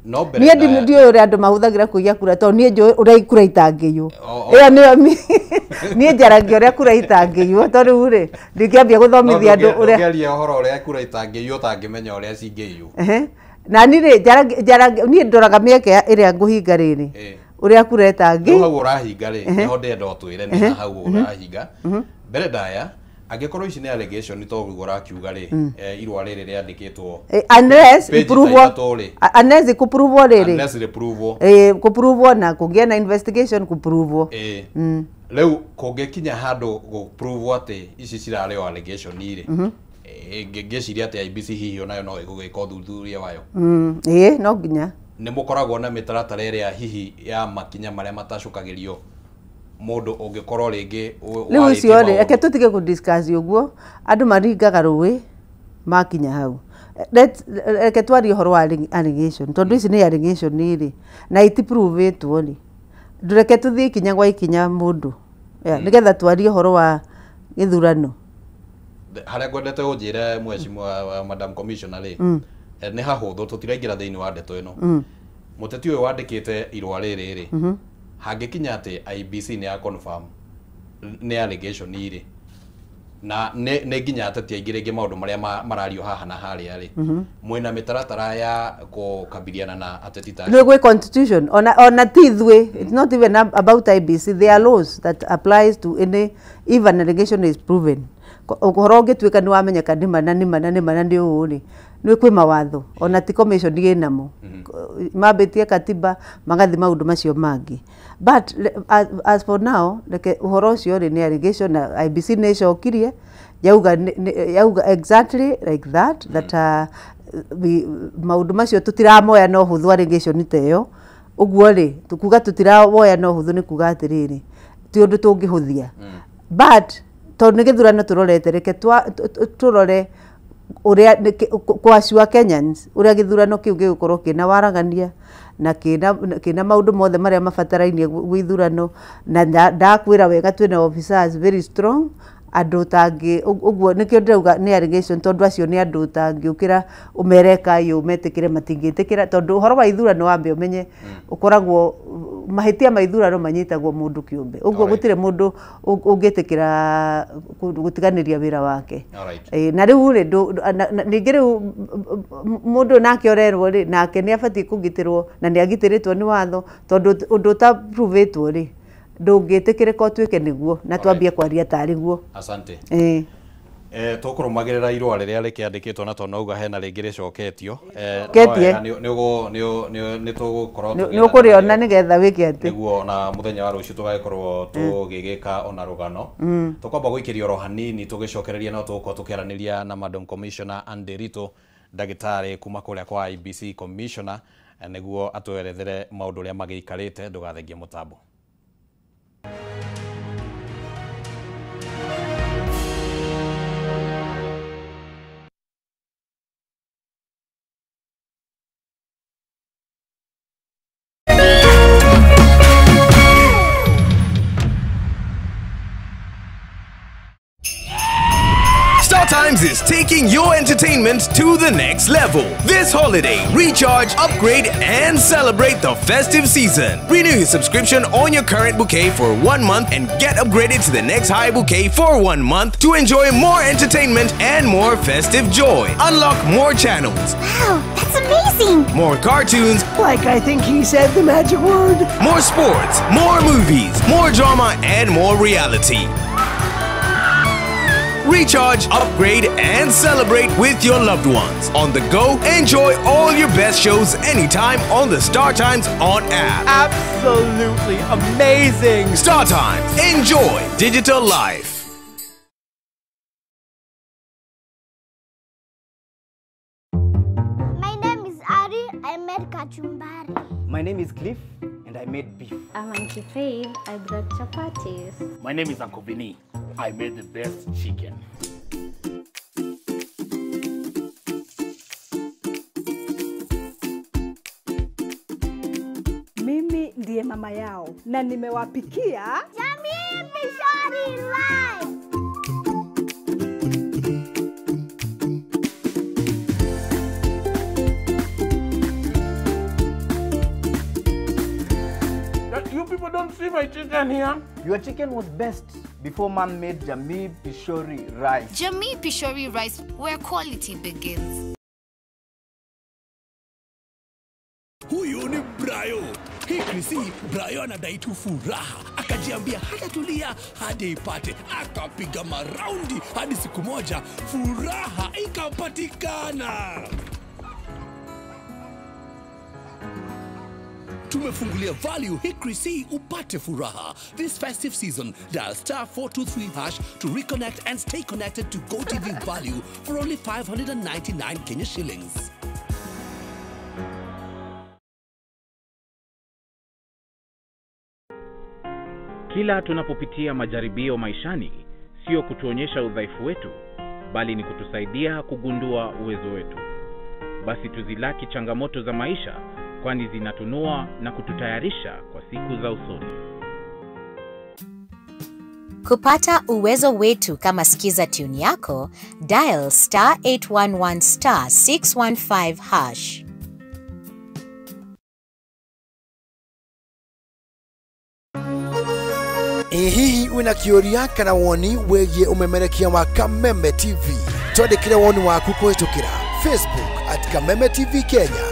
no mbere niĩ ndaya- ndiũĩ ũrĩa andũ mahũthagĩra kũiya kura, tondũ niĩ njũĩ ũrĩa kura itangĩiywo. O- o- Ĩyo nĩyo niĩ njaragia ũrĩa kura itangĩiywo, tondũ rĩu rĩ, ndingĩambia gũthomithia andũ ũrĩa Ndũngĩaria ũhoro ũrĩa kura itangĩiywo ũtangĩmenya ũrĩa cingĩiywo. Ehe. Na niĩ rĩ, niĩ ndoraga mĩeke ĩrĩa ngũhinga rĩrĩ, ũrĩa kura ĩtangĩ Rĩu hau ũrahinga rĩ, nĩho ndĩrenda ũtwĩre nĩ ha hau ũrahinga. Mbere ndaya, angĩkorwo ici nĩ allegation to ũguo ũrakiuga rĩ, irũa rĩrĩ rĩandĩkĩtwo Unless page ta iprovwo. ithatũ rĩ. Unless ikũprovwo rĩrĩ. Unless rĩprovwo. Kũprovwo na kũgĩe na investigation kũprovwo. Rĩu kũngĩkinya handũ gũprovwo atĩ ici cirarĩ o allegation rĩ, ngĩciria atĩ IEBC hihi onayo no ĩgũgĩka ũthuthuria wayo. Ĩĩ, no nginya. Nĩ mũkoragwo na mĩtaratara ĩrĩa hihi ya makinya marĩa matacũkagĩrio mũndũ ũngĩkorwo rĩngĩ Rĩu warĩtie ũcio rĩ, maũndũ. Reke tũtige kũ-discuss ũguo. Andũ maringaga rũĩ makinya hau. Reke twarie ũhoro wa allegation, tondũ ici nĩ allegation rĩ, na itiprovĩtwo rĩ, ndũreke tũthiĩ ikinya gwa ikinya. Mũndũ Yeah, nĩgetha twarie ũhoro wa gĩthurano. Harĩa ngwendete ũnjĩre mheshimiwa Madam Commissioner rĩ, nĩ hahũthũ tũtiraingĩra thĩinĩ wa ndeto ĩno. Mũteti ũyũ wandĩkĩte irũa rĩrĩ rĩ, hangĩkinya atĩ IEBC nĩ ya confirm nĩ allegation rĩ, na nĩ nginya ateti aingĩ rĩngĩ maũndũ marĩa marario haha na harĩa rĩ, mwĩna mĩtaratara ya kũkabiliana na ateti ta nĩ gwĩ constitution ona ti ithuĩ, it's not even about IEBC, there are laws that applies to any if an allegation is proven. Ũhoro ũngĩtuĩka nĩ wamenyeka nĩ mana nĩ mana nĩ mana nĩ ũũ rĩ, nĩ kwĩ mawatho ona ti commission ĩ namo mambĩtie katiba magathi maũndũ macio mangĩ, but as for now reke ũhoro ũcio rĩ nĩ allegation na IEBC nĩ ĩcokirie yauga exactly like that, that maũndũ macio tũtiramoya no hũthũ allegation ta ĩyo. Ũguo rĩ tukuga tũtirawoya no hũthũ nĩ kuga atĩrĩrĩ ti ũndũ tũngĩhũthia, but tondũ nĩ gĩthurano tũrorete reke tũrore ũrĩa kwacua Kenyans ũrĩa gĩthurano kĩu gĩgũkorwo kĩna waragania na kĩna maũndũ mothe marĩa mabatarainie gwĩ ithurano, na ndakwĩra wega twĩna officers very strong andũ tangĩ ũguo nĩkĩo ndĩrauga nĩ allegation tondũ acio nĩ andũ ũtangĩũkĩra ũmere kayũ metĩkĩre matingĩtĩkĩra tondũ ũhoro wa ithurano wambe ũmenye ũkoragwo mahĩtia ma ithurano manyitagwo mũndũ kĩũmbe, ũguo gũtirĩ mũndũ ũngĩtĩkĩra gũtiganĩria wĩra wake. Na rĩu rĩ ningĩ rĩu mũndũ nake ũrerwo rĩ nake nĩ abatiĩ kũgitĩrwo na nĩ agitĩrĩtwo nĩ watho tondũ ũndũ ũtapruvĩtwo rĩ ndũngĩtĩkĩrĩka ũtuĩke nĩguo na twambie kwaria tarĩ guo. Asante. Tũkũrũmagĩrĩra irũa rĩrĩa rĩkĩandĩkĩtwo na tondũ auga hena rĩngĩ rĩcoketio nĩ tũgũkorwo nĩ ũkũrĩona nĩgetha wĩke atĩ nĩguo na mũthenya wa rũciũ tũgagĩkorwo tũgĩgĩka ona rũgano. Tũkwamba gũikĩria oro hanini tũgĩcokereria no tũgũkorwo tũkĩaranĩria na Madam Commissioner Ann Nderitu ndagĩtarĩ kuma kũrĩa kwa IEBC Commissioner nĩguo atwerethere maũndũ ũrĩa magĩikarĩte. Ndũgathengie mũtambo. StarTimes is taking your entertainment to the next level. This holiday, recharge, upgrade, and celebrate the festive season. Renew your subscription on your current bouquet for 1 month and get upgraded to the next high bouquet for 1 month to enjoy more entertainment and more festive joy. Unlock more channels. Wow, that's amazing! More cartoons. Like I think he said the magic word. More sports, more movies, more drama, and more reality. Recharge, upgrade, and celebrate with your loved ones. On the go, enjoy all your best shows anytime on the StarTimes On app. Absolutely amazing! StarTimes, enjoy digital life. My name is Ari. I made kachumbari. My name is Cliff, and I made beef. I'm Auntie Faith. I brought chapatis. My name is Uncle Vinny. I made the best chicken. Mimi ndiye mama yao na nimewapikia Jamii Pishori Rice. You people don't see my chicken here. Your chicken was best before man made Jamii Pishori Rice. Jamii Pishori Rice, where quality begins. Huyu ni Brayo. Hii Krisi, Brayo anadai tu furaha. Akajiambia hatatulia hadi ipate. Akapiga maraundi hadi siku moja furaha ikapatikana. Tumefungulia value Hickory C upate furaha. This festive season, dial star 423# to reconnect and stay connected to GoTV Value for only 599 Kenya shillings. Kila tunapopitia majaribio maishani, sio kutuonyesha udhaifu wetu, bali ni kutusaidia kugundua uwezo wetu. Basi tuzilaki changamoto za maisha, kwani zinatunua na kututayarisha kwa siku za usoni. Kupata uwezo wetu kama Skiza tune yako, dial star 811 star 615 hash. Ĩ hihi wĩna kĩũria kana woni wĩgiĩ ũmemerekia wa Kameme TV? Twandĩkĩre woni waku kũhĩtũkĩra Facebook at Kameme TV Kenya,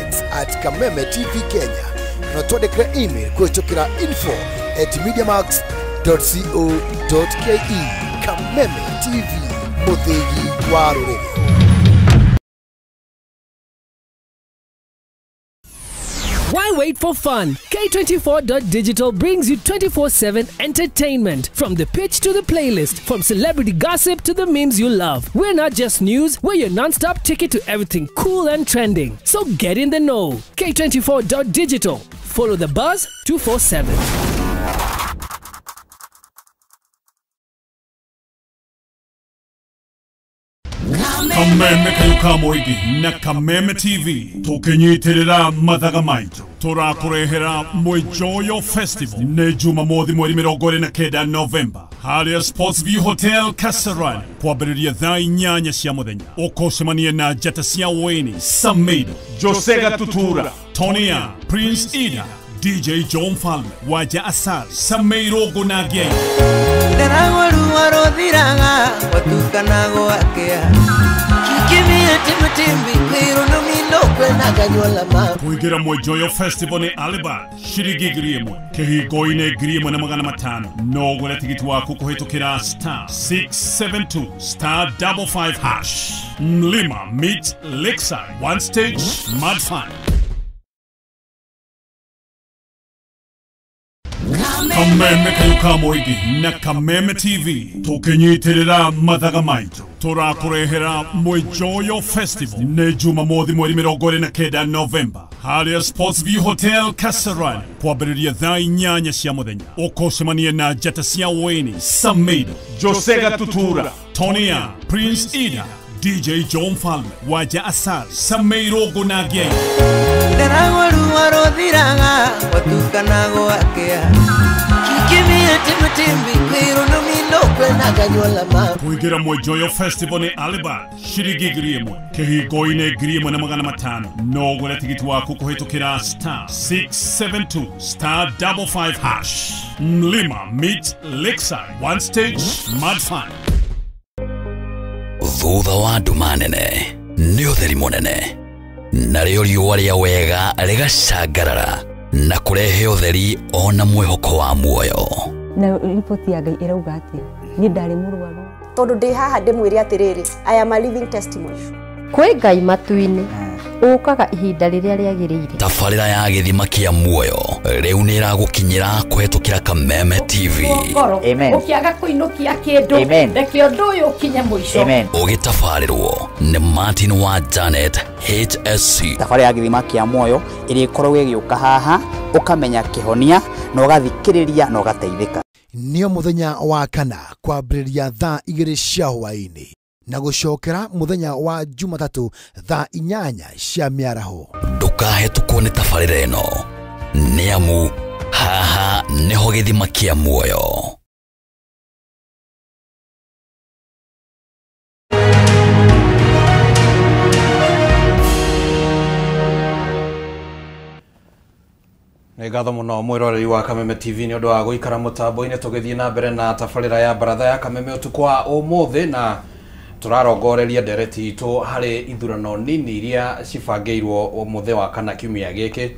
X at Kameme TV Kenya, na twandĩkĩre email kũhĩtũkĩra info@mediamax.co.ke. Kameme TV, mũthĩgi wa rũrĩrĩ. Why wait for fun? K24.digital brings you 24/7 entertainment. From the pitch to the playlist, from celebrity gossip to the memes you love. We're not just news, we're your non-stop ticket to everything cool and trending. So get in the know. K24.digital. Follow the buzz 247. Kameme kayo ka na Kameme TV tukinyitirira mathaga maitu turakurehera Mwijoyo Festival ni Jumamothi mweri 29 Novemba haria Sports View Hotel Kasarani kwambĩrĩria thaa 8 cia mũthenya. Ũkũcemania na njata cia Wayne Samido, Jose Gatutura, Tonya, Prince Ida, DJ John Falme, Waja Asali, Sameiro Gonagie. Kuingira Mwijoyo Festival ni Alibad shiringi 1,000, kihingo-inĩ 1,500. No ũgũre tigiti waku kũhĩtũkĩra star 672 star 55 hash. Mlima meet Lakeside, one stage, mad fun. Kameme kayo ka mũingĩ na Kameme TV tukinyitirira mathaga maitu turakurehera Mwijoyo Festival ni Jumamothi mweri 29 Novemba haria Sports View Hotel Kasarani kwambĩrĩria thaa 8 cia mũthenya. Ũkũcemania na njata cia Wayne Samido, Jose Gatutura, Tonya, Prince Ida, DJ John Falme, Waja Asali, Sameiro Gonagie. Kuingira Mwijoyo Festival ni Alibad shiringi 1,000, kihingo-inĩ 1,500. No ũgũre tigiti waku kũhĩtũkĩra star 672 star 55 hash. Mlima meet Lakeside, one stage, mad fun. Thutha wa nduma nene nĩ ũtheri mũnene, narĩo riũa rĩa wega rĩgacangarara na kũrehe ũtheri ona mwĩhoko wa muoyo. Na riboti ya Ngai ĩrauga atĩa? Niĩ ndarĩ mũrwaru. Tondũ ndĩ haha ndĩmwĩre atĩrĩrĩ, I am a living testimony. Kwĩ Ngai matu-inĩ ũkaga ihinda rĩrĩa rĩagĩrĩire. Tabarĩra ya gĩthima kĩa muoyo rĩu nĩ ĩragũkinyĩra kũhĩtũkĩra Kameme TV. Ũkĩaga kũinũkia kĩndũ, reke ũndũ ũyũ ũkinye mũico. Ũgĩtabarĩrwo nĩ Martin wa Janet HSC. Tabarĩra ya gĩthima kĩa muoyo ĩrĩa ĩkoragwo ĩgĩũka haha ũkamenya kĩhonia na ũgathikĩrĩria na ũgateithĩka. Nĩo mũthenya wa kana kwambĩrĩria thaa 2 cia hwaĩ-inĩ na gũcokera mũthenya wa Jumatatũ thaa 8 cia mĩaraho. Ndũkahetũkwo nĩ tabarĩra ĩno, nĩ amu haha nĩho gĩthima kĩa muoyo. Nĩ ngatho mũno mwĩroreri wa Kameme TV nĩ ũndũ wa gũikara mũtambo-inĩ tũgĩthiĩ na mbere na tabarĩra ya baratha ya Kameme ũtukũ wa ũmũthĩ, na tũrarongoreria ndereti itũ harĩ ithurano nini iria cibangĩirwo ũmũthĩ wa kana kiumia gĩkĩ,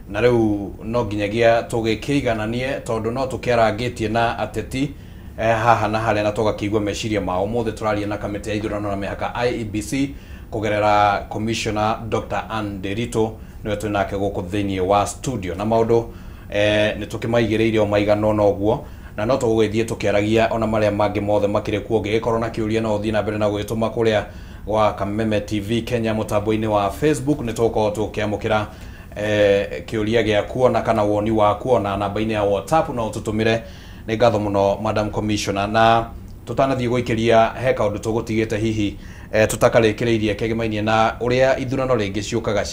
na rĩu no nginyagia tũgĩkĩigananie tondũ no tũkĩarangĩtie na ateti haha na harĩa na tũgakĩigua meciria mao. Ũmũthĩ tũraria na kamĩtĩ ya ithurano na mĩhaka IEBC kũgerera Commissioner Dr. Ann Nderitu nĩwe twĩ nake gũkũ thĩinĩ wa studio, na maũndũ nĩ tũkĩmaigĩrĩire o maigana ũna ũguo, na no tũgũgĩthiĩ tũkĩaragia ona marĩa mangĩ mothe makĩrĩ kuo. Ũngĩgĩkorwo na kĩũria no ũthiĩ na mbere na gũgĩtũma kũrĩa gwa Kameme TV Kenya mũtambo-inĩ wa Facebook, nĩ tũgũkorwo tũkĩamũkĩra kĩũria gĩaku ona kana woni waku, ona namba-inĩ ya WhatsApp no ũtũtũmĩre. Nĩ ngatho mũno Madam Commissioner, na tũtanathiĩ gũikĩria he kaũndũ tũgũtigĩte hihi tũtakarĩkĩrĩirie kegemainie na ũrĩa ithurano rĩngĩ ciũkaga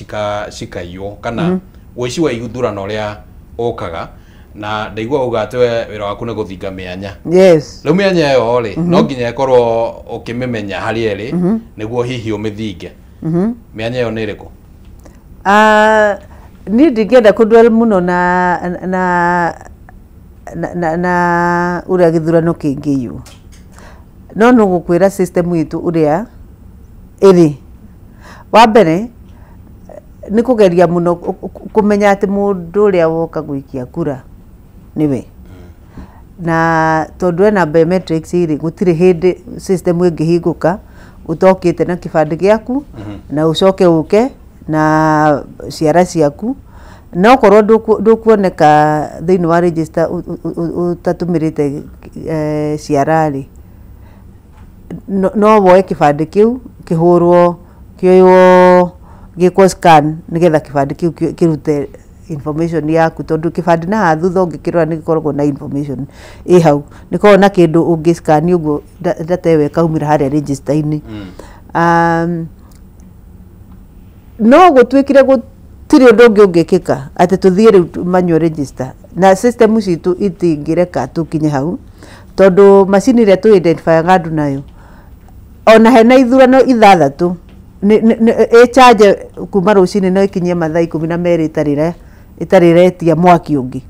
cikaiywo kana ũici wa ithurano ũrĩa ũkaga, Na ndaigua uga atĩ we wĩra waku nĩ gũthinga mĩanya. Yes. Rĩu mĩanya ĩyo rĩ, no nginya ĩkorwo ũkĩmĩmenya harĩa ĩrĩ nĩguo hihi ũmĩthinge. Mĩanya ĩyo nĩ ĩrĩkũ? Niĩ ndingĩenda kũdwell mũno na ũrĩa gĩthurano kĩngĩiywo, no nĩ gũkwĩra system itũ ũrĩa ĩrĩ. Wa mbere nĩ kũgeria mũno kũmenya atĩ mũndũ ũrĩa woka gũikia kura nĩwe, na tondũ ena biometrics rĩ, gũtirĩ hĩndĩ system ĩngĩhingũka ũtokĩte na kĩbandĩ gĩaku na ũcoke ũke na ciara ciaku, na okorwo ndũkuoneka thĩinĩ wa register ũtatũmĩrĩte ciara rĩ, no woe kĩbandĩ kĩu kĩhũrwo, kĩoywo, gĩkwo scan nĩgetha kĩbandĩ kĩu kĩrute information yaku, tondũ kĩbandĩ na haha thutha ũngĩkĩrora nĩ gĩkoragwo na information ĩ hau, nĩ koragwo na kĩndũ ũngĩ scan ũguo data ĩyo ĩkaumĩra harĩa register-inĩ. No gũtuĩkire gũtirĩ ũndũ ũngĩ ũngĩkĩka atĩ tũthiĩ rĩu manual register, na system citũ itingĩreka tũkinye hau, tondũ macini ĩrĩa tũ identifyaga andũ nayo, ona hena ithurano 6 ĩcharge kuma rũcinĩ no ĩkinyie mathaa 12 ĩtarĩ ĩretia mwaki ũngĩ,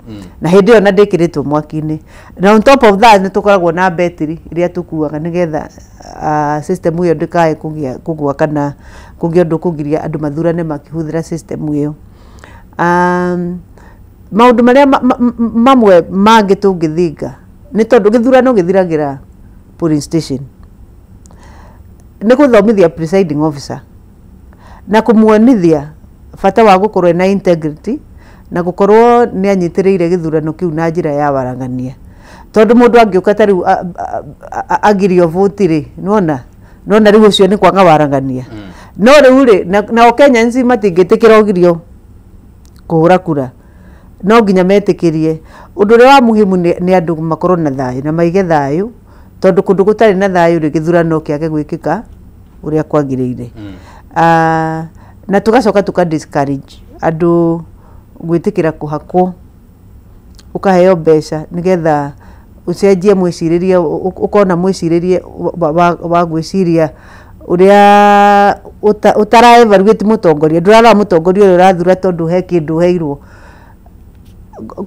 na hĩndĩ ĩyo na ndĩkĩrĩtwo mwaki-inĩ. Na on top of that nĩ tũkoragwo na betiri iria tũkuaga nĩgetha system ĩyo ndĩkae kũgũa kana kũgĩa ũndũ kũgiria andũ mathurane makĩhũthĩra system ĩyo. Maũndũ marĩa mamwe mangĩ tũngĩthinga nĩ tondũ gĩthurano gĩthiragĩra polling station, nĩ gũthomithia presiding officer na kũmuonithia bata wa gũkorwo na integrity na gũkorwo nĩ anyitĩrĩire gĩthurano kĩu na njĩra ya waragania, tondũ mũndũ angĩũka ta rĩu agirio vote rĩ, nĩwona rĩu ũcio nĩ kwaga waragania. No rĩu rĩ, nao Kenyans matingĩtĩkĩra ũgirio kũhũra kura, no nginya metĩkĩrie. Ũndũ ũrĩa wa muhimu nĩ andũ makorwo na thayũ na maige thayũ, tondũ kũndũ gũtarĩ na thayũ rĩ, gĩthurano kĩage gwĩkĩka ũrĩa kwagĩrĩire. Na tũgacoka tũka discourage andũ gwĩtĩkĩra kũhakwo, ũkaheo mbeca nĩgetha ũcenjie mwĩcirĩrie, ũkona mwĩcirĩrie wa gwĩciria ũrĩa ũtara evaluate mũtongoria, ndũrarora mũtongoria ũrĩa ũrathura tondũ he kĩndũ ũheirwo.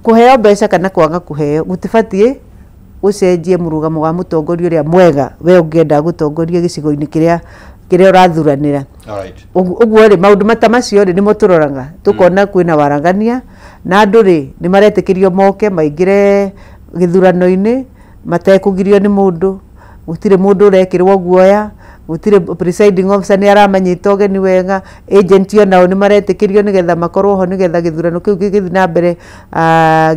Kũheo mbeca kana kwaga kũheo gũtibatiĩ ũcenjie mũrũgamo wa mũtongoria ũrĩa mwega we ũngĩenda gũtongoria gĩcigo-inĩ kĩrĩa ũrathuranĩra. Ũguo rĩ, maũndũ mata macio rĩ nĩmo tũroraga, tũkona kwĩna waragania na andũ rĩ nĩ maretĩkĩrio moke maingĩre gĩthurano-inĩ matekũgirio nĩ mũndũ, gũtirĩ mũndũ ũrekĩrwo guoya, gũtirĩ presiding officer nĩ aramanyita ũgeni wega, agent onao nĩ maretĩkĩrio nĩgetha makorwo ho nĩgetha gĩthurano kĩu gĩgĩthiĩ na mbere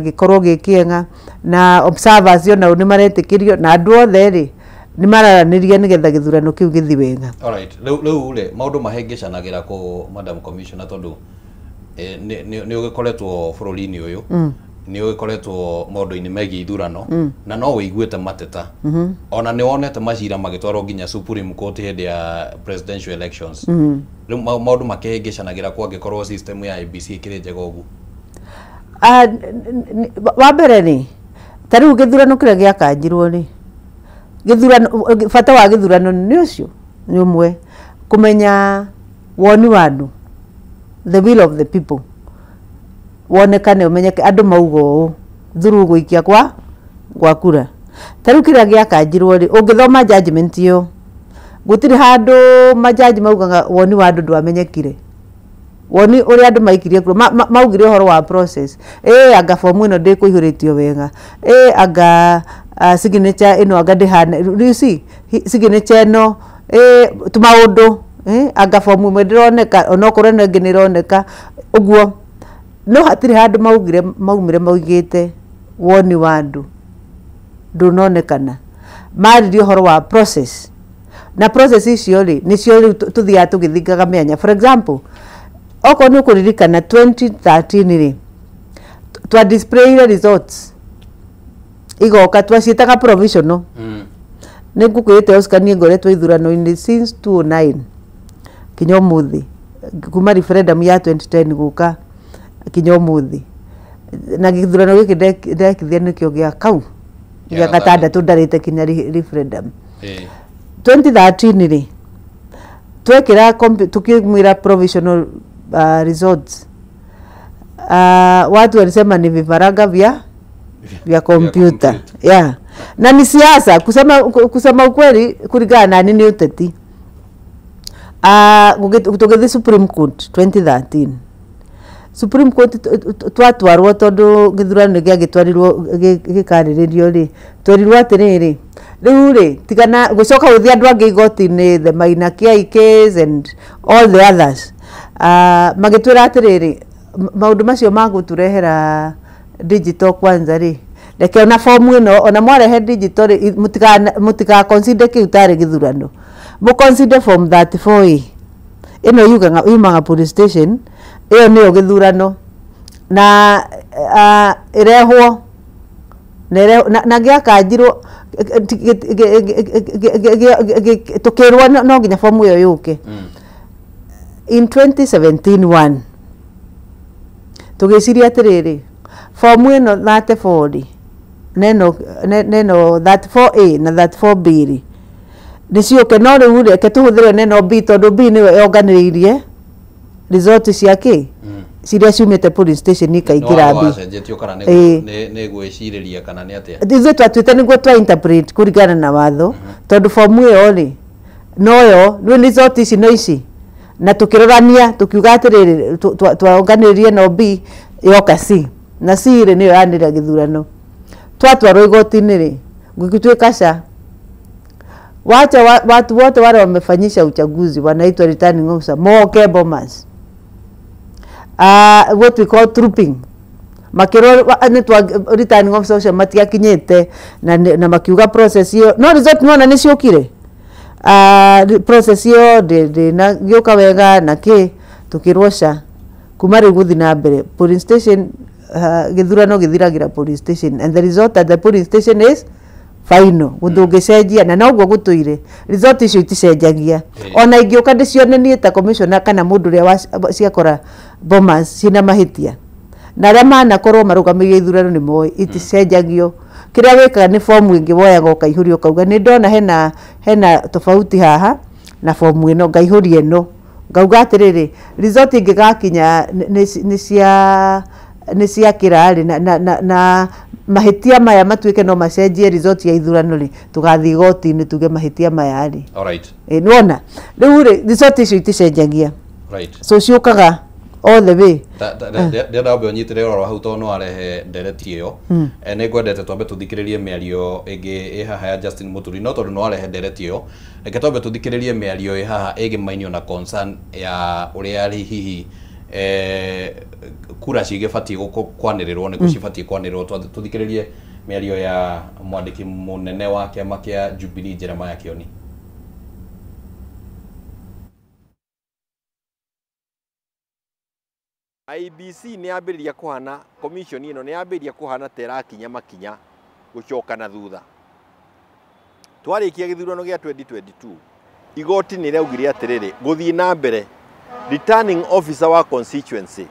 gĩkorwo gĩ kĩega, na observers onao nĩ maretĩkĩrio, na andũ othe rĩ nĩ mararanĩria nĩgetha gĩthurano kĩu gĩthiĩ wega. Alright, rĩu rĩ maũndũ mahĩngĩcanagĩra kũ Madam Commissioner, tondũ nĩ ũgĩkoretwo bũrũri-inĩ ũyũ, nĩ ũgĩkoretwo maũndũ-inĩ megiĩ ithurano, na no wĩiguĩte mateta, ona nĩ wonete macira magĩtwarwo nginya Supreme Court hĩndĩ ya presidential elections. Rĩu maũndũ makĩhĩngĩcanagĩra kũ angĩkorwo system ya IEBC ĩkĩrĩ njega ũguo? Wa mbere rĩ, ta rĩu gĩthurano kĩrĩa gĩakanjirwo rĩ, gĩthurano, bata wa gĩthurano nĩ ũcio nĩ ũmwe, kũmenya woni wa andũ, the will of the people, wonekane ũmenyeke andũ mauga ũũ through gũikia kwa kura. Ta rĩu kĩrĩa gĩakanjirwo rĩ, ũngĩthoma judgment ĩyo, gũtirĩ handũ majaji maugaga woni wa andũ ndwamenyekire, woni ũrĩa andũ maikirie kura, maugire ũhoro wa process, anga fomu ĩno ndĩkũihũrĩtio wega, anga signature ĩno anga ndĩhana, you see signature ĩno, tũmaũndũ, anga fomu ĩmwe ndĩroneka onokorwo ĩno ĩngĩ nĩĩroneka ũguo, no hatirĩ handũ maugire maumire maugĩte woni wa andũ ndũnonekana. Maririe ũhoro wa process, na process icio rĩ nĩcio rĩu tũthiaga tũgĩthingaga mĩanya. For example, okorwo nĩ ũkũririkana 2013 rĩ, twa displayire results igoka twaciĩtaga provisional. Nĩ ngũkwĩrĩte Oscar, niĩ ngoretwo ithurano-inĩ since 2009 kinya ũmũthĩ, kuma referendum ya 2010 gũka kinya ũmũthĩ. Na gĩthurano gĩkĩ ndekithia nĩkĩo gĩa kau gĩa gatandatũ ndarĩte kinya referendum. 2013 rĩ twekĩra tukimwĩra provisional results, watu walisema ni vifaranga vya kompyuta. Yeah. Na ni siasa kusema ukweli kulingana na nini uteti. Tũgĩthiĩ Supreme Court 2013. Supreme Court twatwarwo tondu gĩthurano gĩagĩtwarirwo gĩkarĩrĩrio rĩ, twerirwo atĩrĩrĩ, rĩu rĩ tigana gũcoka gũthiĩ andũ angĩ igoti-inĩ, the Maina Kiai case and all the others. Magĩtwĩra atĩrĩrĩ, maũndũ macio magũtũrehera digital kwanza rĩ, reke ona fomu ĩno ona mwarehe digital rĩ, mũtiga consider kĩu tarĩ gĩthurano, mũ consider form 34A ĩno yugaga yumaga police station, ĩyo nĩyo gĩthurano na ĩrehwo na gĩakanjirwo tũkĩrwo no nginya fomu ĩyo yũke. In 2017 one tũgĩciria atĩrĩrĩ, fomu ĩno 34 rĩ, neno 34A na 34B rĩ nĩciũke, no rĩu reke tũhũthĩre neno B tondũ B nĩyo yonganĩrĩirie result cia kĩ ciria ciumĩte police station ikaingĩra B. Wacenjetio kana nĩ gwĩcirĩria kana nĩ atĩa? Ithuĩ twatuĩte nĩguo twa interpret kũringana na watho, tondũ fomu ĩyo rĩ noyo rĩu result ici no ici, na tũkĩrorania tũkiuga atĩrĩrĩ twaonganĩrĩrie no B yoka C na C rĩ nĩyo yanĩrĩra gĩthurano. Twatwarwo igoti-inĩ rĩ gũgĩtuĩka ca wacha watu wote wale wamefanyisha uchaguzi wanaitwa returning officer moke Bomas, what we call trooping, makĩrwo nĩ twa returning officer ũcio matiakinyĩte na makiuga process ĩyo no result nĩwona nĩ ciũkire, process ĩyo ndĩnagĩũka wega na kĩ, tũkĩrwo ca kuma rĩu gũthiĩ na mbere polling station, gĩthurano gĩthiragĩra polling station and the result at the polling station is final, gũtũngĩcenjia na noguo gũtũire result icio iticenjagia. Ona ingĩũka ndĩcionanie ta commissioner kana mũndũ ũrĩa ciakora Bomas ciĩna mahĩtia na arĩa manakorwo marũgamĩrĩire ithurano nĩ moĩ iticenjagio. Kĩrĩa wĩkaga nĩ fomu ĩngĩ woyaga ũkaihũria ũkauga nĩ ndona hena tofauti haha na fomu ĩno, ngaihũria ĩno ngauga atĩrĩrĩ result ĩngĩgakinya nĩ cia kĩra rĩ na mahĩtia maya matuĩke no macenjie result ya ithurano rĩ, tũgathiĩ igoti-inĩ tuge mahĩtia maya rĩ. Alright. Nĩwona rĩu rĩ result icio iticenjagia. Right. So ciũkaga all the way. Ndĩrenda wambe ũnyitĩre ũroro hau tondũ no warehe ndereti ĩyo. Nĩ ngwendete twambe tũthikĩrĩrie mĩario ĩngĩ ĩ haha ya Justin Muturi, no tondũ no warehe ndereti ĩyo reke twambe tũthikĩrĩrie mĩario ĩ haha ĩgĩmainio na concern ya ũrĩa hihi kura cigĩbatiĩ kwanĩrĩrwo nĩguo cibatiĩ kwanĩrĩrwo. Tũthikĩrĩrie mĩario ya mwandĩki mũnene wa kĩama kĩa Jubilee Jeremiah Kioni. IEBC nĩ yambĩrĩria kũhana, commission ĩno nĩ yambĩrĩria kũhana ta ĩrakinya makinya gũcoka na thutha. Twarĩkia gĩthurano gĩa 2022 igoti nĩ rĩaugire atĩrĩrĩ, gũthiĩ na mbere returning officer wa constituency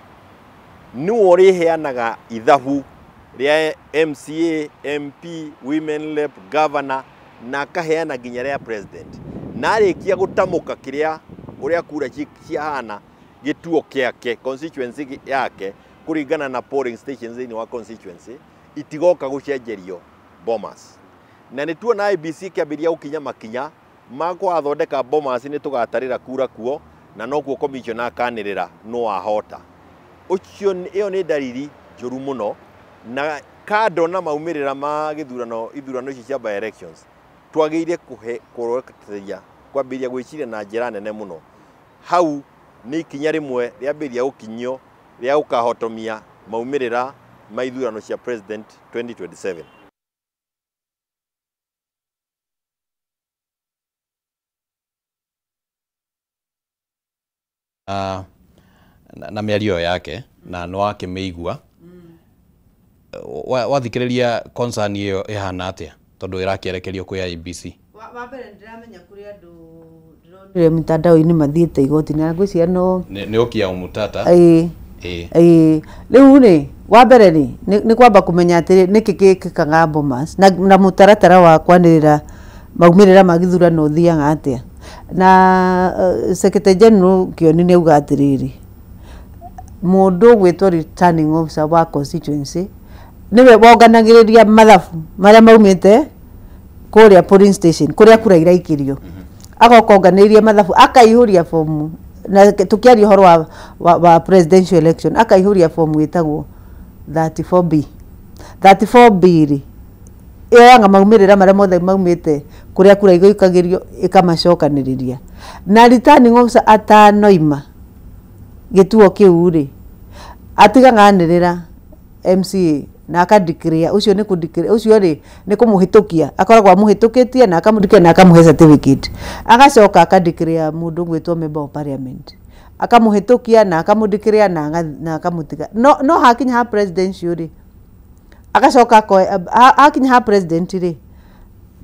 nĩwe ũrĩheanaga ithabu rĩa MCA, MP, women rep, governor na akaheana nginya rĩa president, na arĩkia gũtamũka kĩrĩa ũrĩa kura ciahana gĩtuo kĩake constituency yake kũringana na polling stations thĩinĩ wa constituency itigoka gũcenjerio Bomas. Na nĩ tuona IEBC ĩkĩambĩrĩria gũkinya makinya ma kũgathondeka Bomas nĩ tũgatarĩra kura kuo na nokuo commissioner akanĩrĩra no ahota. Ũcio ĩyo nĩ ndariri njũru mũno, na kando na maumĩrĩra ma gĩthurano ithurano ici cia by elections twagĩrĩire kũrekereria kwambĩrĩria gwĩciria na njĩra nene mũno. Hau nĩ ikinya rĩmwe rĩambĩrĩria gũkinyio rĩa gũkahotomia maumĩrĩra ma ithurano cia president 2027. Na mĩario yake na no akĩmĩigua wathikĩrĩria concern ĩyo ĩhana atĩa tondũ ĩrakĩerekerio kwĩ IEBC? Wa mbere ndĩramenya kũrĩ andũ ndĩronire mitandao-inĩ mathiĩte igoti na ngwĩciria no nĩ Okiya Omtatah. Ĩĩ, rĩu rĩ Wa mbere rĩ, nĩ kwamba kũmenya atĩrĩ nĩkĩ gĩkĩkaga Bomas na mũtaratara wa kwanĩrĩra maumĩrĩra ma gĩthurano ũthiaga atĩa. Na Secretary General Kĩoni nĩ auga atĩrĩrĩ, mũndũ ũgwĩtwo returning officer wa constituency nĩwe wonganagĩrĩria mathabu marĩa maumĩte kũrĩa polling station kũrĩa kura iraikĩrio, agoka onganĩirie mathabu, akaihũria fomu, na tũkĩaria ũhoro wa presidential election, akaihũria fomu ĩtagwo 34B. 34B rĩ, ĩyoyaga maumĩrĩra marĩa mothe maumĩte kũrĩa kura igũikagĩrio, ĩkamacokanĩrĩria. Na returning officer atanoima gĩtuo kĩu rĩ, atigaga anĩrĩra MCA na akadeclare ũcio, nĩ kũdeclare ũcio rĩ, nĩ kũmũhĩtũkia akoragwo amũhĩtũkĩtie na akamũdeclare na akamũhe certificate. Agacoka akadeclare mũndũ ũgwĩtwo member of parliament, akamũhĩtũkia na akamũdeclare na akamũtiga. No hakinya ha presidential rĩ, agacoka hakinya ha president rĩ,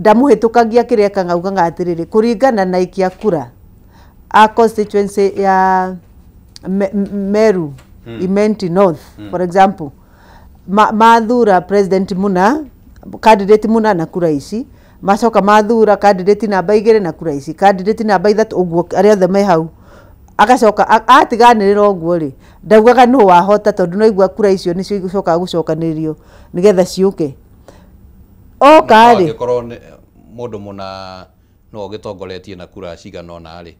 ndamũhĩtũkagia. Kĩrĩa ekaga, augaga atĩrĩrĩ, kũringana na ikia kura a constituency ya Meru Imenti North, for example, mathura president muna, candidate muna na kura ici, macoka mathura candidate namba 2 na kura ici, candidate namba 3, ũguo arĩa othe me hau. Agacoka atiganĩrĩra ũguo rĩ, ndaugaga nũ wahota, tondũ no igua kura icio nĩcio igũcokaga gũcokanĩrĩrio nĩgetha ciũke oka rĩ. Angĩkorwo nĩ mũndũ mũna no ũgĩtongoretie na kura cigana ũna rĩ,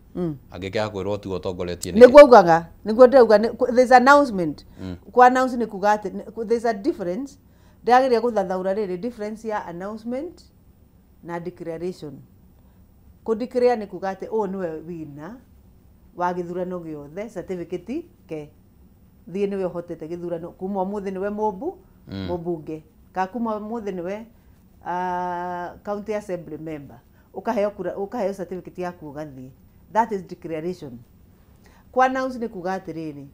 angĩkĩaga kwĩrwo tiwe ũtongoretie nĩkĩ? Nĩguo augaga, nĩguo ndĩrauga there's announcement. Ku announce nĩ kuga atĩ there's a difference. Ndĩrageria gũthathaũra rĩrĩ difference ya announcement na declaration. Kũ declare nĩ kuga atĩ ũyũ nĩwe wina wa gĩthurano gĩothe, certificate ke thiĩ, nĩwe ũhotete gĩthurano, kuma ũmũthĩ nĩwe mũmbu mũmbunge, ka kuma ũmũthĩ nĩwe county assembly member, ũkaheo kura, ũkaheo certificate yaku, ũgathiĩ. That is declaration. Ku announce nĩ kuga atĩrĩrĩ,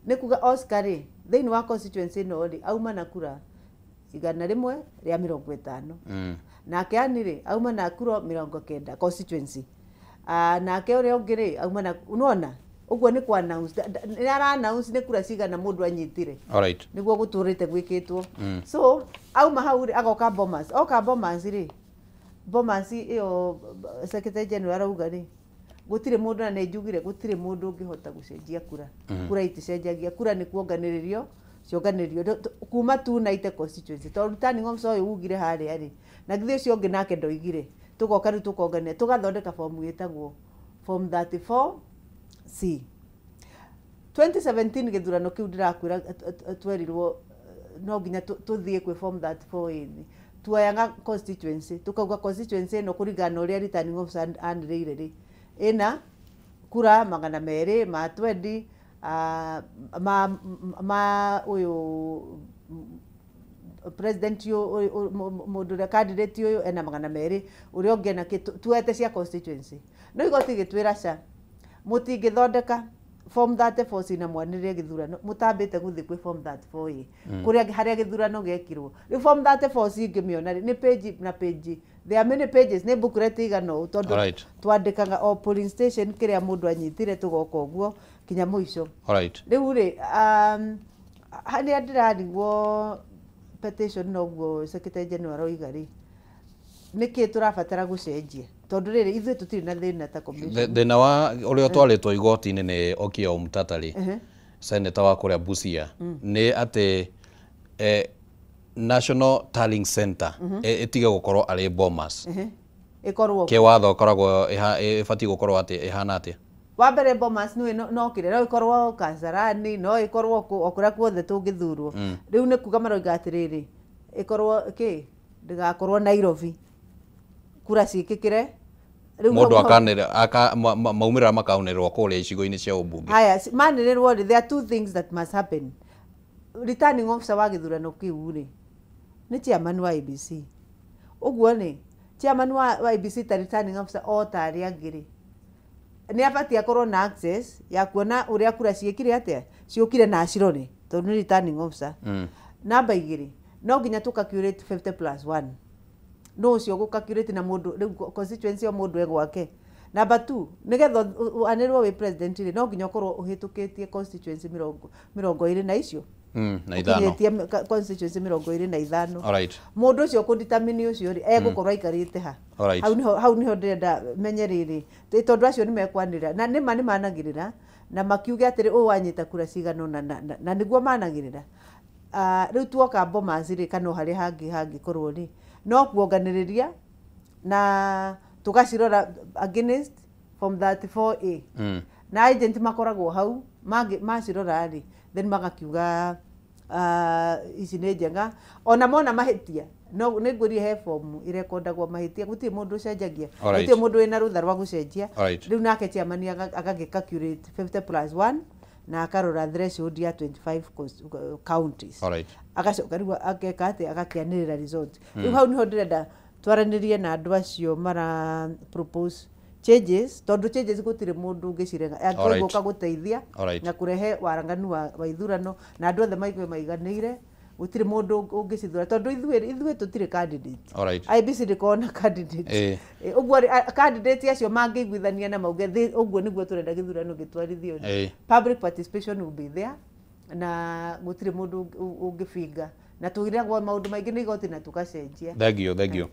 nĩ kuga Oscar rĩ, thĩinĩ wa constituency ĩno rĩ, auma na kura 150. Nake ani rĩ, auma na kura 90 constituency. Nake ũrĩa ũngĩ rĩ, auma na nona ũguo. Nĩ ku announce. Nĩ ara announce nĩ kura cigana mũndũ anyitire. Nĩguo gũtũrĩte gwĩkĩtwo. So auma hau rĩ, agoka Bomas. Oka Bomas rĩ, Bomas ĩyo Secretary General arauga rĩ, gũtirĩ mũndũ, na nĩ njugire gũtirĩ mũndũ ũngĩhota gũcenjia kura. Kura iticenjagia, kura nĩ kuonganĩrĩrio cionganĩrĩrio kuma 290 constituency, tondũ returning officer ũyũ ugire harĩa rĩ, na githĩ ũcio ũngĩ nake ndoigire, tũgoka rĩu tũkongania, tũgathondeka fomu ĩtagwo form 34 C. 2017 gĩthurano kĩu ndĩrakwĩra, twerirwo no nginya tũthiĩ kwĩ form 34 A. Tuoyaga constituency, tukauga constituency ĩno, kũringana na ũrĩa returning officer anĩrĩire rĩ, ĩna kura 220 ma ũyũ president ũyũ, mũndũ ũrĩa candidate ũyũ ena 200, ũrĩa ũngĩ ena kĩ, tuoete cia constituency. No igoti gĩtwĩra ca, mũtingĩthondeka form 34 C na mwanĩrĩre gĩthurano mũtambĩte gũthiĩ kwĩ form 34A, kũrĩa harĩa gĩthurano gĩekirwo. Rĩu form 34 C ngĩmĩona rĩ, nĩ page na page, there are many pages, nĩ booklet igana ũũ, tondũ twandĩkaga o polling station kĩrĩa mũndũ anyitire, tũgoka ũguo kinya mũico. Rĩu rĩ, harĩa ndĩrarigwo petition noguo Secretary General aroiga rĩ, nĩkĩ tũrabatara gũcenjia? Tondũ rĩrĩ, ithuĩ tũtirĩ na thĩna ta commission. Thĩna wa ũrĩa ũtwarĩtwo igoti-inĩ nĩ Okiya Omtatah rĩ, senator wa kũrĩa Busia, nĩ atĩ National Tallying Center ĩtige gũkorwo arĩ Bomas. Ĩkorwo Kĩwatho ĩkoragwo ĩbatiĩ gũkorwo atĩ ĩhana atĩa? Wa mbere, Bomas nĩ no kĩrĩa, no ĩkorwo Kasarani, no ĩkorwo o kũrĩa guothe tũngĩthurwo. Rĩu nĩ kuga maroiga atĩrĩrĩ, ĩkorwo kĩ, ndĩgakorwo Nairobi, kura ciĩkĩkĩre rĩu Mũndũ akanĩrĩra maumĩrĩra makaunĩrĩrwo kũrĩa icigo-inĩ cia ũmbunge. Haya, manĩrĩrwo rĩ, there are two things that must happen. Returning officer wa gĩthurano kĩu rĩ, nĩ chairman wa IEBC. Ũguo nĩ chairman wa IEBC ta returning officer o ta arĩa angĩ rĩ, nĩ abatiĩ akorwo na access ya kuona ũrĩa kura ciĩkire atĩa, ciũkire na acirore, tondũ nĩ returning officer. Namba 2, no nginya tũ calculate 50 plus 1. No ũcio gũ calculate na mũndũ rĩu constituency o mũndũ e gwake. Namba 2, nĩgetha wanĩrĩrwo wĩ president rĩ, no nginya ũkorwo ũhĩtũkĩtie constituency 20 na icio. Na ithano. Ũkinyĩtie constituency 25. Alright. Mũndũ ũcio kũdetermine ũcio rĩ egũkorwo aikarĩte ha. Alright. Hau niho ndĩrenda menye rĩrĩ tondũ acio nĩmekwanĩrĩra na nĩma nĩmanagĩrĩra na makiuge atĩrĩ ũũ wanyita kura cigana ũna na nĩguo managĩrĩra. Rĩu tuoka Bomas rĩ kana o harĩa hangĩ hangĩkorwo rĩ no kuonganĩrĩria na tũgacirora against form 34A. Na agent makoragwo hau macirora rĩ then magakiuga ici nĩ njega ona mona mahĩtia no nĩ ngwĩrire he form irekondagwo mahĩtia gũtirĩ mũndũ ũcenjagia gũtirĩ mũndũ wĩna rũtha rwa gũcenjia. Rĩu nake chairman agagĩcalculate 50+1 na akarora threshold ya 25 counties. Agacoka rĩu ageka atĩ agakĩanĩrĩra result. Rĩu hau niho ndĩrenda twaranĩrie na andũ acio mara propose changes tondũ changes gũtirĩ mũndũ ũngĩcirega angĩgũka gũteithia na kũrehe waraganu wa ithurano na andũ othe maigue maiganĩire gũtirĩ mũndũ ũngĩcithura tondũ ithuĩ tũtirĩ candidate. IEBC ndĩkoragwo na candidate. Ũguo candidate acio mangĩiguithania na mauge ũguo nĩguo tũrenda gĩthurano gĩtwarithio. Public participation will be there na gũtirĩ mũndũ ũngĩbinga na tugiragwo maundu maingi ni igoti na tugacenjia. Thank you, thank you.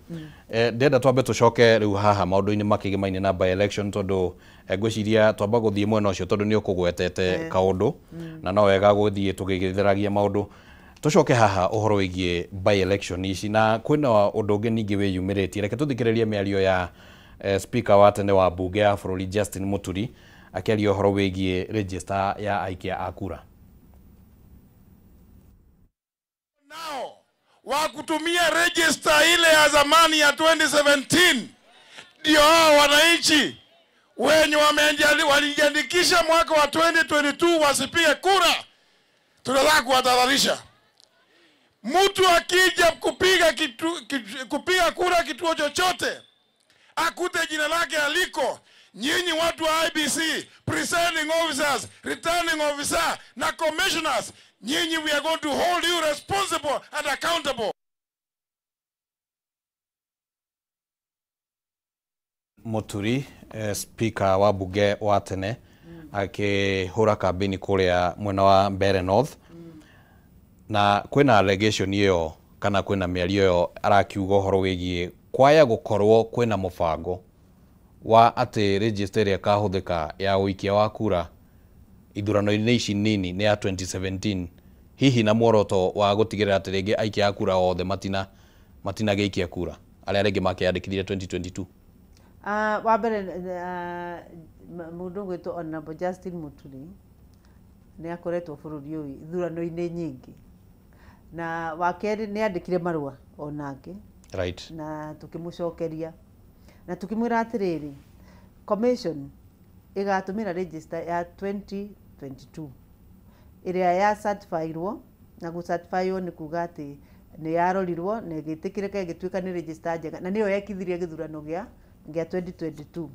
Ndenda twambe tucoke riu haha maundu-ini makigemaine na by election tondu ngwiciria twamba guthie mwena ucio tondu ni ukugwetete kaundu na no wega guthie tugigithiragia maundu. Tucoke haha uhoro wigie by election ici na kwina undu ungi ningi wiyumiritie. Reke tuthikiririe miario ya speaker wa tene wa bunge ya bururi Justin Muturi akiaria uhoro wigie register ya aikia a kura. Nao wa kutumia register ile ya zamani ya 2017 ndio hao wananchi wenye walijiandikisha mwaka wa 2022 wasipige kura. Tunataka kuwatahadharisha. Mtu akija kupiga kura kituo chochote akute jina lake aliko, nyinyi watu wa IEBC, presiding officers, returning officer na commissioners, nyinyi we are going to hold you responsible and accountable. Muturi, speaker wa bunge wa tene akihura kambini kuria mwena wa Mbeere North na kwina allegation iyo kana kwina miario iyo arakiuga uhoro wigie kwaya gukorwo kwina mubango wa ati register ĩrĩa ĩkahuthĩka ya ũikia wa kura ithurano-inĩ ici nini nĩ ya 2017 hihi na muoroto wa gũtigĩrĩra atĩ rĩngĩ aikia a kura othe matinagĩikia kura arĩa rĩngĩ makĩandĩkithirie 2022. Wa mbere mũndũ ũgwĩtwo Honorable Justin Muturi nĩ akoretwo bũrũri ũyũ ithurano-inĩ nyingĩ na wa kerĩ nĩ andĩkire marũa onake. Right. Na tukĩmũcokeria na tukĩmwĩra atĩrĩrĩ commission ĩgatũmĩra register ya 2022 ĩrĩa ya certifyirwo na gũcertifywo nĩ kuga atĩ nĩ yarorirwo na ĩgĩtĩkĩrĩka ĩgĩtuĩka nĩ register njega na nĩyo yekithirie gĩthurano gĩa 2022.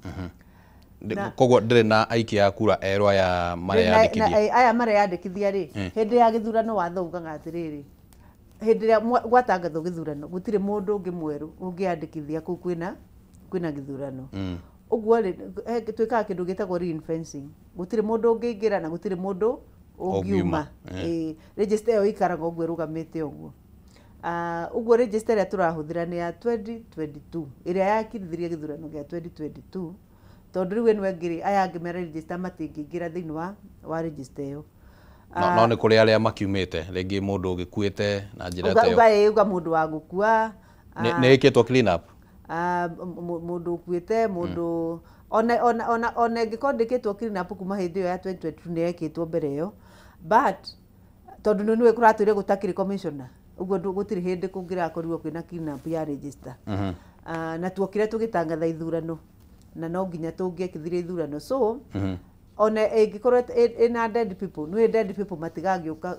Koguo ndĩrĩ na aikia a kura erũ aya mareyandĩkithia. Aya mareyandĩkithia rĩ hĩndĩ ya gĩthurano watho ugaga atĩrĩrĩ hĩndĩ ĩrĩa gwatangathwo gĩthurano gũtirĩ mũndũ ũngĩ mwerũ ũngĩandĩkithia kũu kwĩna gĩthurano. Ũguo rĩ twĩkaga kĩndũ gĩtagwo ring-fencing gũtirĩ mũndũ ũngĩingĩra na gũtirĩ mũndũ ũngiuma. Register ĩyo ĩikaraga ũguo ĩrũgamĩte ũguo. Ũguo register ĩrĩa tũrahũthĩra nĩ ya 2022 ĩrĩa yakithirie gĩthurano gĩa 2022 tondũ rĩu ĩno ĩngĩ rĩ aya angĩ mera register matingĩingĩra thĩinĩ wa register ĩyo. No nĩ kũrĩ arĩa makiumĩte rĩngĩ mũndũ ũgĩkuĩte na njĩra ta ĩyo. Uga mũndũ wa gũkua nĩ ĩkĩtwo clean up. Mũndũ ũkuĩte mũndũ ona ĩngĩkorwo ndĩkĩtwo clean up kuma hĩndĩ ĩyo ya 2022 nĩ yekĩtwo mbere ĩyo but tondũ nĩ kũratwĩre gũtakĩrĩ commissioner ũguo gũtirĩ hĩndĩ kũngĩrakorirwo kwĩna clean up ya register. Na tuokire tũgĩtangatha ithurano na no nginya tũngĩekithirie ithurano so ona ĩngĩkorwo ĩna dead people nĩ dead people matigagĩũka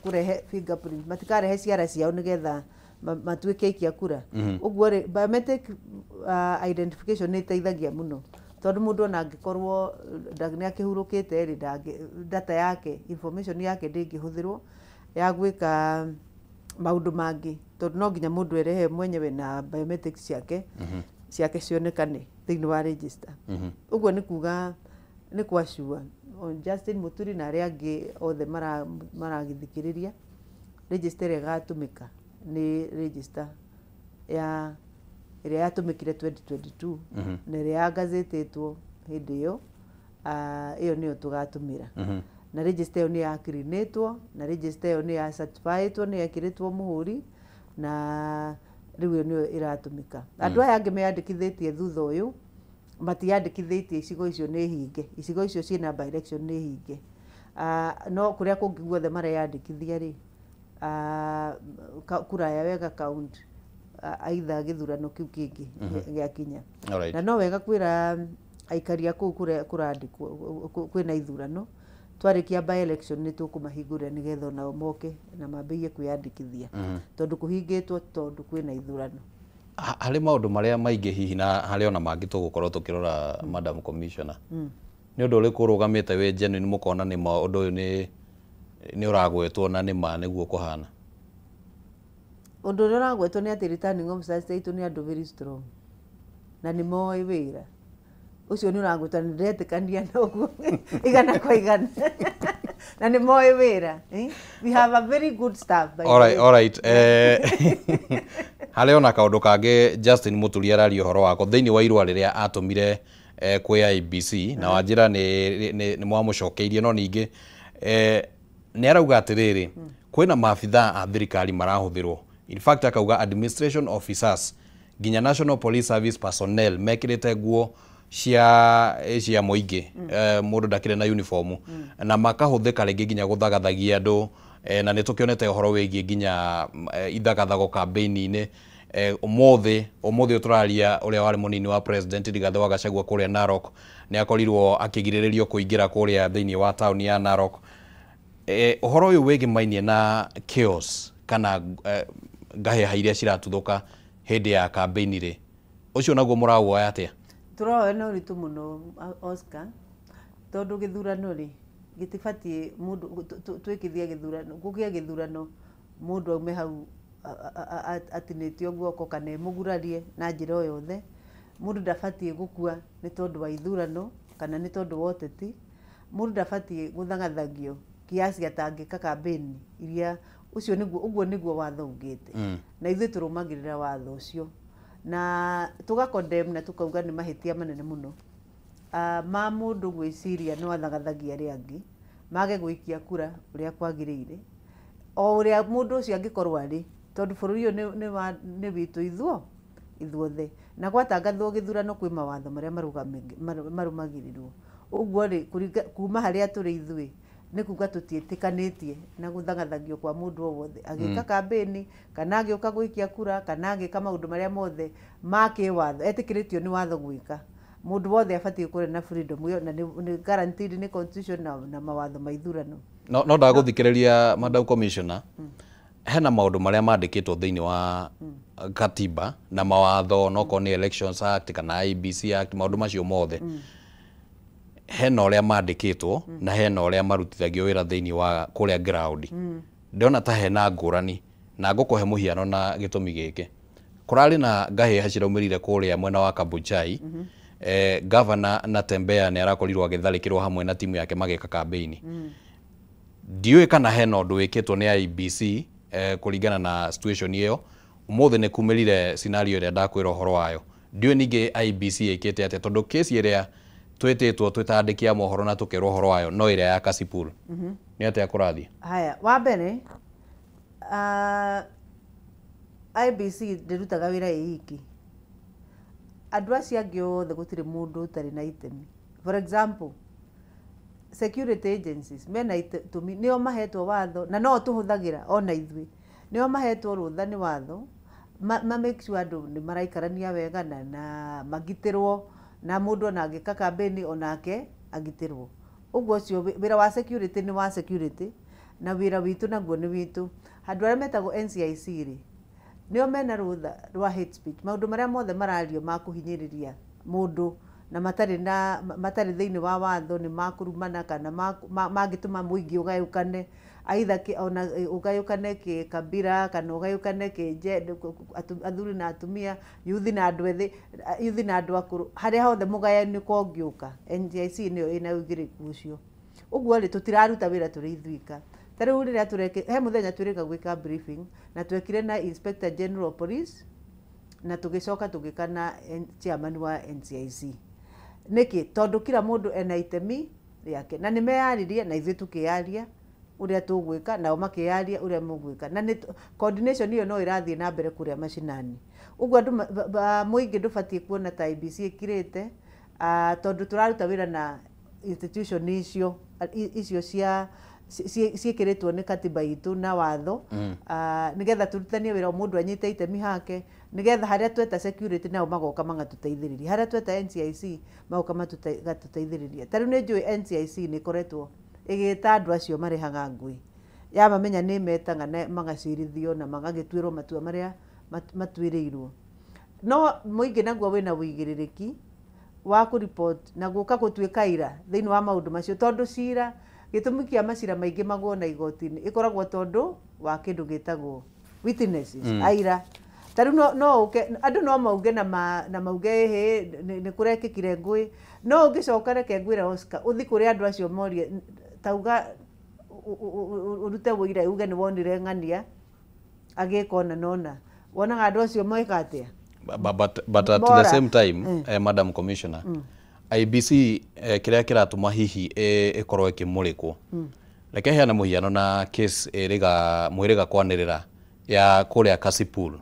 kũrehe fingerprint matikarehe ciara ciao nĩgetha matuĩke aikia kura. Ũguo rĩ biometric identification nĩ ĩteithagia mũno tondũ mũndũ ona angĩkorwo nĩ akĩhurũkĩte rĩ data yake information yake ndĩngĩhũthĩrwo ya gwĩka maũndũ mangĩ tondũ no nginya mũndũ erehe mwenyewe na biometrics ciake cionekane thĩinĩ wa register. Ũguo nĩ kuga Nĩ kwacua Justin Muturi na arĩa angĩ othe maragĩthikĩrĩria, register ĩrĩa ĩgatũmĩka nĩ register ya ĩrĩa yatũmĩkire 2022 na ĩrĩa yagazetĩtwo hĩndĩ ĩyo, ĩyo nĩyo tũgatũmĩra. Na register ĩyo nĩ yakirinĩtwo, na register ĩyo nĩ ya certifiedwo, nĩ yekĩrĩtwo mũhũri, na rĩu ĩyo nĩyo ĩratũmĩka. Andũ aya angĩ meyandĩkithĩtie thutha ũyũ matiyandĩkithĩtie, icigo icio nĩ hinge, icigo icio ciĩna by election nĩ hinge. No kũrĩa kũngĩ guothe mareyandĩkithia rĩ, kura yao ĩga count aitha gĩthurano kĩu kĩngĩ gĩakinya. Na no wega kwĩra aikari a kũu kũrĩa kũrandĩkwo kwĩna ithurano, twarĩkia by election nĩ tũkũmahingũrĩra nĩgetha onao moke na mambĩrĩrie kwĩyandĩkithia, tondũ kũhingĩtwo tondũ kwĩna ithurano. Harĩ maũndũ marĩa maingĩ hihi na harĩ ona mangĩ tũgũkorwo tũkĩrora, Madam Commissioner, nĩ ũndũ ũrĩkũ ũrũgamĩte wĩ genuine mũkona nĩ ma ũndũ ũyũ nĩ ũragwetwo na nĩ ma nĩguo kũhana? Ũndũ ũrĩa ũragwetwo nĩ atĩ returning officers aitũ nĩ andũ very strong na nĩ moĩ wĩra ũcio. Nĩ ũragwetwo na ndĩretĩkania na ũguo 100% na nĩ moĩ wĩra, eh? We have a very good staff, by the way. Alright. Harĩ ona kaũndũ kangĩ Justin Muturi araria ũhoro wako thĩinĩ wa irũa rĩrĩa atũmire kwĩ IEBC, na wanjĩra nĩ mwamũcokeirie, no ningĩ nĩ arauga atĩrĩrĩ, kwĩna maabithaa a thirikari marahũthĩrwo, in fact akauga administration officers nginya National Police Service personnel mekĩrĩte nguo cia mũingĩ, mũndũ ndakĩrĩ na uniform, na makahũthĩka rĩngĩ nginya gũthagathagia andũ, na nĩ tũkĩonete ũhoro wĩgiĩ nginya ithagathago campaign-inĩ. Ũmũthĩ tũraria, ũrĩa warĩ mũnini wa president Rigathĩ wa Gachagua kũrĩa Narok nĩ akorirwo akĩgirĩrĩrio kũingĩra kũrĩa thĩinĩ wa taũni ya Narok. Ũhoro ũyũ wĩgĩmainie na chaos kana ngahĩha iria ciratuthũka hĩndĩ ya campaign rĩ, ũcio naguo mũrawuoya atĩa? Tũroya na ũritũ mũno, Oscar, tondũ gĩthurano rĩ gĩtibatiĩ mũndũ twĩkithie gĩthurano, kũgĩe gĩthurano mũndũ aume hau atinĩtio guoko kana ĩmũgurarie na njĩra o yothe. Mũndũ ndabatiĩ gũkua nĩ tondũ wa ithurano kana nĩ tondũ wa ũteti. Mũndũ ndabatiĩ gũthagathagio kiasi atangĩka campaign iria ũcio nĩguo, ũguo nĩguo watho ugĩte. Na ithuĩ tũrũmagĩrĩra watho ũcio na tũga condemn na tũkauga nĩ mahĩtia manene mũno ma mũndũ gwĩciria no athagathagia arĩa angĩ mage gũikia kura ũrĩa kwagĩrĩire, o ũrĩa mũndũ ũcio angĩkorwo arĩ, tondũ bũrũri ũyũ nĩ witũ ithuothe, na gwatangathwo gĩthurano kwĩ mawatho marĩa marũmagĩrĩrwo. Ũguo rĩ, kuma harĩa tũrĩ ithuĩ nĩ kuga tũtiĩtĩkanĩtie na gũthagathagio kwa mũndũ o wothe agĩka kambĩni kana agĩũka gũikia kura kana agĩka maũndũ marĩa mothe ma kĩwatho etĩkĩrĩtio nĩ watho gwĩka. Mũndũ wothe abatiĩ gũkorwo na freedom ĩyo, na nĩ guaranteed nĩ constitution na mawatho ma ithurano. No ndagũthikĩrĩria, Madam Commissioner, hena maũndũ marĩa mandĩkĩtwo thĩinĩ wa katiba na mawatho, nokorwo nĩ Elections Act kana IEBC Act, maũndũ macio mothe hena ũrĩa mandĩkĩtwo na hena ũrĩa marutithagio wĩra thĩinĩ wa kũrĩa ground. Ndĩrona ta hena ngũrani, na ngũkũhe mũhiano na gĩtũmi gĩkĩ. Kũrarĩ na ngahĩha ciraumĩrire kũrĩa mwena wa Kabuchai. Governor Natembeya nĩ arakorirwo agĩtharĩkĩrwo hamwe na timu yake magĩka kambĩini. Ndiũĩ kana hena ũndũ wĩkĩtwo nĩ IEBC kũringana na situation ĩyo. Ũmũthĩ nĩ kumĩrire scenario ĩrĩa ndakwĩra ũhoro wayo. Ndiũĩ ningĩ IEBC ĩkĩte atĩa, tondũ kesi ĩrĩa twĩtĩtwo twĩ ta andĩki a mohoro na tũkerwo ũhoro wayo no ĩrĩa ya Kasipul. Nĩ atĩa kũrathiĩ? Haya, wa mbere, IEBC ndĩrutaga wĩra ĩ iki. Andũ acio angĩ othe gũtirĩ mũndũ ũtarĩ na itemi. For example, security agencies mena itemi, nĩo mahetwo watho na no tũhũthagĩra ona ithuĩ, nĩo mahetwo rũtha nĩ watho ma make sure andũ nĩ maraikarania wega na magitĩrwo, na mũndũ ona angĩka kambĩni onake agitĩrwo. Ũguo ũcio wĩra wa security nĩ wa security, na wĩra witũ naguo nĩ witũ. Andũ arĩa metagwo NCIC rĩ, nĩo mena rũtha rwa hate speech, maũndũ marĩa mothe marario ma kũhinyĩrĩria mũndũ na matarĩ na matarĩ thĩinĩ wa watho, nĩ makũrumana kana mangĩtũma mũingĩ ũgayũkane. Aitha ona ũgayũkane kĩkabira kana ũgayũkane kĩ athuri na atumia, yuthi na andũ ethĩ, yuthi na andũ akũrũ, harĩa hothe mũgayanĩko ũngĩũka, NCIC nĩyo ĩna ũigĩrĩrĩku ũcio. Ũguo rĩ, tũtiraruta wĩra tũrĩ ithuika. Ta rĩu rĩrĩa tũreke, he mũthenya twĩrĩga gwĩka briefing na twekire na Inspector General of Police na tũgĩcoka tũgĩka na chairman wa NCIC. Nĩkĩ? Tondũ kila mũndũ ena itemi rĩake na nĩmeyaririe na ithuĩ tũkĩyaria ũrĩa tũgwĩka, nao makĩyaria ũrĩa mũgwĩka, na nĩ coordination ĩyo no ĩrathiĩ na mbere kũrĩa macinani. Ũguo andũ mũingĩ ndũbatiĩ kuona ta IEBC ĩkirĩte, tondũ tũraruta wĩra na institution icio icio cia ciĩkĩrĩtwo nĩ katiba itũ na watho, nĩgetha tũrutithanie wĩra, o mũndũ anyite itemi hake, nĩgetha harĩa tweta security nao magoka magatũteithĩrĩria, harĩa tweta NCIC magoka magatũteithĩrĩria. Ta rĩu nĩ njũĩ NCIC nĩ ĩkoretwo ĩgĩta andũ acio marĩhaga ngũĩ, yamamenya nĩ metaga na magacirithio na magagĩtuĩrwo matua marĩa matuĩrĩirwo. No mũingĩ naguo wĩna ũigĩrĩrĩki wa kũ-report na gũka gũtuĩka ira thĩinĩ wa maũndũ macio, tondũ cira, gĩtũmi kĩa macira maingĩ magwo na igoti-inĩ ĩkoragwo tondũ wa kĩndũ gĩtagwo witnesses, aira. Ta rĩu no ũke andũ no mauge na mauge ĩhĩ nĩ kũrekĩkire ngũĩ, no ũngĩcoka, reke ngwĩre Oscar, ũthi kũrĩ andũ acio morie, tauga ũrute ũira uge nĩ wonire ng'ania agĩka ũna na ũna, wonaga andũ acio meka atĩa? But at the Bora. same time, Madam Commissioner, IEBC, kĩrĩa kĩratũma hihi ĩkorwo ĩkĩmũrĩkwo, reke heane mũhiano na case ĩrĩga mwĩrĩga kwanĩrĩra ya kũrĩa Kasipul,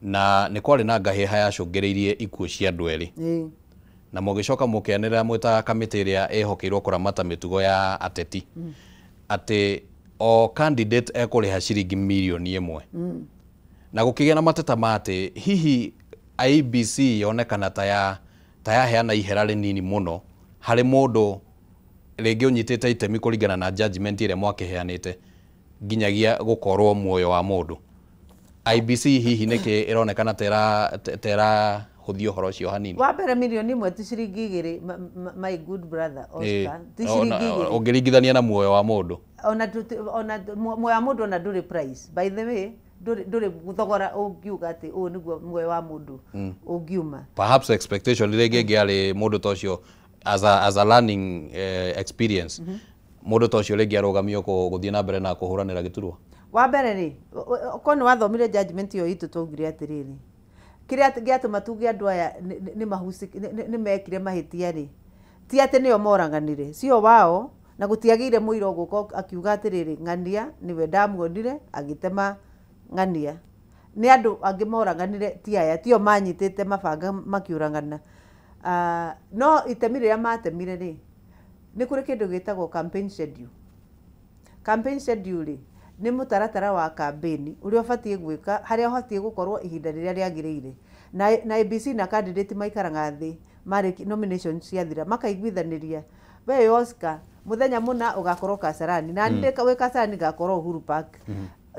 na nĩ kwarĩ na ngahĩha yacũngĩrĩirie ikuũ cia andũ erĩ, na mũgĩcoka mũkĩanĩrĩra mwĩ ta kamĩtĩ ĩrĩa ĩhokeirwo kũramata mĩtugo ya ateti atĩ o candidate ekũrĩha ciringi mirioni 1, na gũkĩgĩa na mateta ma atĩ hihi IEBC yonekana ta yaheana ihera rĩnini mũno harĩ mũndũ rĩngĩ ũnyitĩte itemi kũringana na judgment ĩrĩa mwakĩheanĩte nginyagia gũkorwo muoyo wa mũndũ. IEBC hihi nĩkĩ ĩronekana ta ĩrahũthia ũhoro ũcio hanini? Wa mbere, mirioni 1 ti ciringi 2, my good brother Oscar, ti ciringi 2. Ũngĩringithania na muoyo wa mũndũ. Ona muoyo wa mũndũ ona ndũrĩ price, by the way, ndũrĩ thogora ũngiuga atĩ ũũ nĩguo muoyo wa mũndũ ũngiuma. Perhaps expectation rĩngĩ ĩngĩarĩ mũndũ ta ũcio as a learning experience, mũndũ ta ũcio rĩngĩ arũgamio gũthiĩ na mbere na kũhũranĩra gĩturwa. Wa mbere rĩ, okorwo nĩ wathomire judgment ĩyo itũ, twaugire atĩrĩrĩ, kĩrĩa gĩatũma tuge andũ aya nĩ mekire mahĩtia rĩ, ti atĩ nĩo moraganire, sio wao, na gũtiagĩire mũira ũgũka akiuga atĩrĩrĩ, ng'ania nĩwe ndamuonire agĩtema ng'ania. Nĩ andũ angĩ moraganire, ti aya, tio manyitĩte mabanga makĩũragana. No itemi rĩrĩa matemire rĩ, nĩ kũrĩ kĩndũ gĩtagwo campaign schedule. Campaign schedule rĩ, nĩ mũtaratara wa campaign ũrĩa ũbatiĩ gwĩka, harĩa ũbatiĩ gũkorwo ihinda rĩrĩa rĩagĩrĩire, na IEBC na candidate maikaraga thĩ marĩki nomination ciathira makaiguithanĩria, we Oscar, mũthenya mũna ũgakorwo Kasarani, na ndĩ wĩ Kasarani ngakorwo Uhuru Park,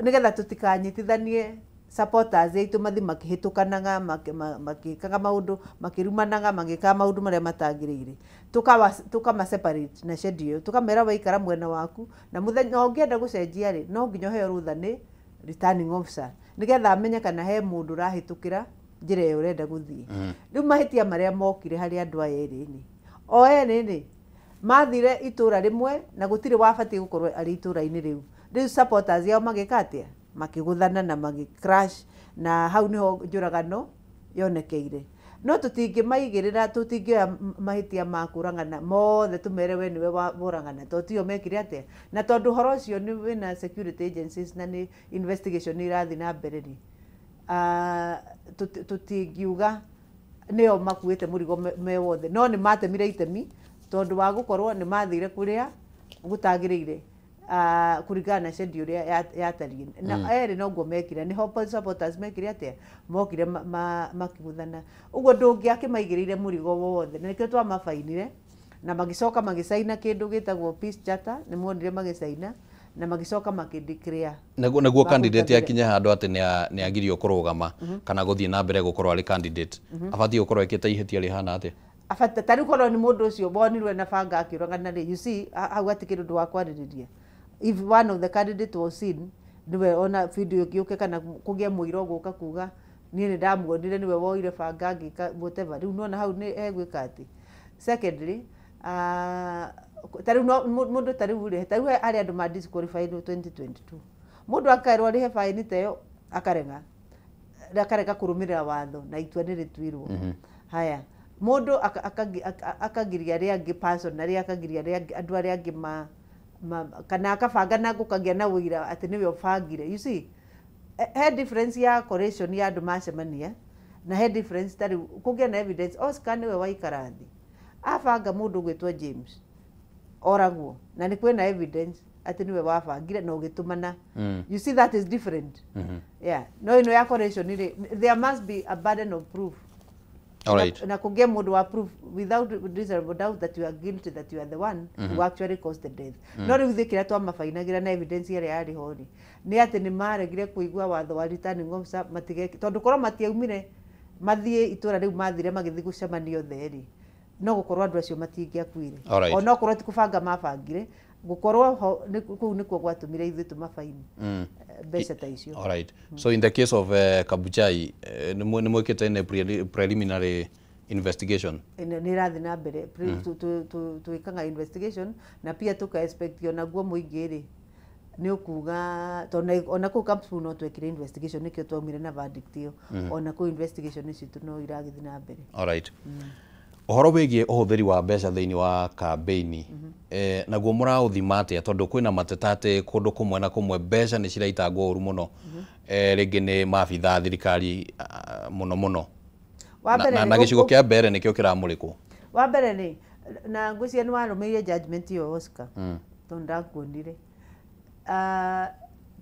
nĩgetha tũtikanyitithanie supporters aitũ mathi makĩhĩtũkanaga, makĩkaga maũndũ, makĩrumanaga, magĩkaga maũndũ marĩa matagĩrĩire. Tukama separate na schedule, tukamera waikara mwena waku na mũthenya, na ũngĩenda gũcenjia rĩ, no nginya ũheo rũtha nĩ returning officer nĩgetha amenye kana he mũndũ ũrahĩtũkĩra njĩra ĩyo ũrenda gũthiĩ. Rĩu mahĩtia marĩa mokire harĩ andũ aya erĩ nĩ o erĩ rĩ mathire itũra rĩmwe na gũtirĩ wabatiĩ gũkorwo arĩ itũra-inĩ rĩu. Rĩu supporters ao magĩka atĩa? Makĩgũthana na magĩ crash, na hau nĩho njũragano yonekeire. No tũtingĩmaigĩrĩra, tũtingĩoya mahĩtia ma kũragana mothe tũmere we nĩwe woragana, tondũ tio mekire atĩa. Na tondũ ũhoro ũcio nĩ wĩna security agencies na nĩ investigation nĩ irathiĩ na mbere rĩ, tũtingiuga nĩo makuĩte mũrigo me wothe, no nĩ matemire itemi tondũ wa gũkorwo nĩ mathire kũrĩa gũtagĩrĩire, kũringana na schedule ũrĩa yatariĩ. Na erĩ noguo mekire, nĩho supporters mekire atĩa? Mokire makĩgũthana. Ũguo ndũngĩakĩmaigĩrĩire mũrigo wothe, na nĩkĩo twamabainire na magĩcoka magĩcaina kĩndũ gĩtagwo peace charter. Nĩ muonire magĩcaina na magĩcoka makĩdeclare Nĩguo candidate makũruta akinye handũ atĩ nĩ agirio kũrũgama kana gũthiĩ na mbere gũkorwo arĩ candidate, abatiĩ gũkorwo ekĩte ihĩtia rĩhana atĩa? Abata tarĩu korwo nĩ mũndũ ũcio wonirwe na banga akĩũragana rĩ, you see, hau hatikĩrĩ ũndũ wa kwarĩrĩria. If one of the candidate was seen, niwe ona video ĩngĩũke kana kũgĩe mũira ũgũka kuga niĩ nĩ ndamuonire niwe woire banga ngĩka whatever, rĩu nona hau nĩ egwĩka atĩ. Secondly, ta rĩu no mũndũ ta rĩu rĩ, ta rĩu harĩ andũ ma disqualified 2022, mũndũ akerwo arĩhe faini ta ĩyo akarega, akarega kũrũmĩrĩra watho na itua nĩ rĩtuirwo. Haya, mũndũ akagiria arĩa angĩ personally, akagiria arĩa angĩ, andũ arĩa angĩ ma kana akabanga na gũkagĩa na ũira atĩ nĩwe ũbangire. You see, he difference ya correlation ya andũ macemania na he difference ta rĩu kũgĩa na evidence Oscar nĩwe waikara thĩ abanga mũndũ ũgwĩtwo James oragwo na nĩ kwĩna evidence atĩ nĩwe wabangire na ũgĩtũmana. You see, that is different. Yeah, no ĩno ya correlation rĩ, there must be a burden of proof. All right. Na kũgĩa mũndũ wa proof without reasonable doubt that you are guilty, that you are the one who actually caused the death. No rĩu ithuĩ kĩrĩa twamabainagĩra na evidence ĩrĩa yarĩ ho rĩ, nĩ atĩ nĩ maregire kũigua watho wa returning officer matige, tondũ korwo matiaumire mathiĩ itũra rĩu mathire magĩthiĩ gũcemania othe rĩ, no gũkorwo andũ acio matingĩakuire. All right. Ona okorwo ti kũbanga mabangire, gũkorwo ho kũu nĩkuo gwatũmire ithuĩ tũmabaini mbeca ta icio. All right. So in the case of Kabuchai, nĩ mwĩkĩte any preliminary investigation? Nĩ ĩrathiĩ na mbere. Twĩkaga investigation na pia tũka expect onaguo mũingĩ rĩ nĩ ũkuga, tondũ ona kũu Campspool no twekire investigation, nĩkĩo twaumire na verdict ĩyo. Ona kũu investigation citũ no iragĩthiĩ na mbere. All right. Ũhoro wĩgiĩ ũhũthĩri wa mbeca thĩinĩ wa kambĩini, naguo mũraũthima atĩa, tondũ kwĩna mateta atĩ kũndũ kũmwe na kũmwe mbeca nĩ ciraitangwo ũru mũno, rĩngĩ nĩ maabitha a thirikari mũno mũno, na gĩcigo kĩa mbere nĩkĩo kĩramũrĩkwo. Wa mbere rĩ, na ngwĩciria nĩ warũmĩrĩire judgment ĩyo Oscar, tondũ ndakuonire.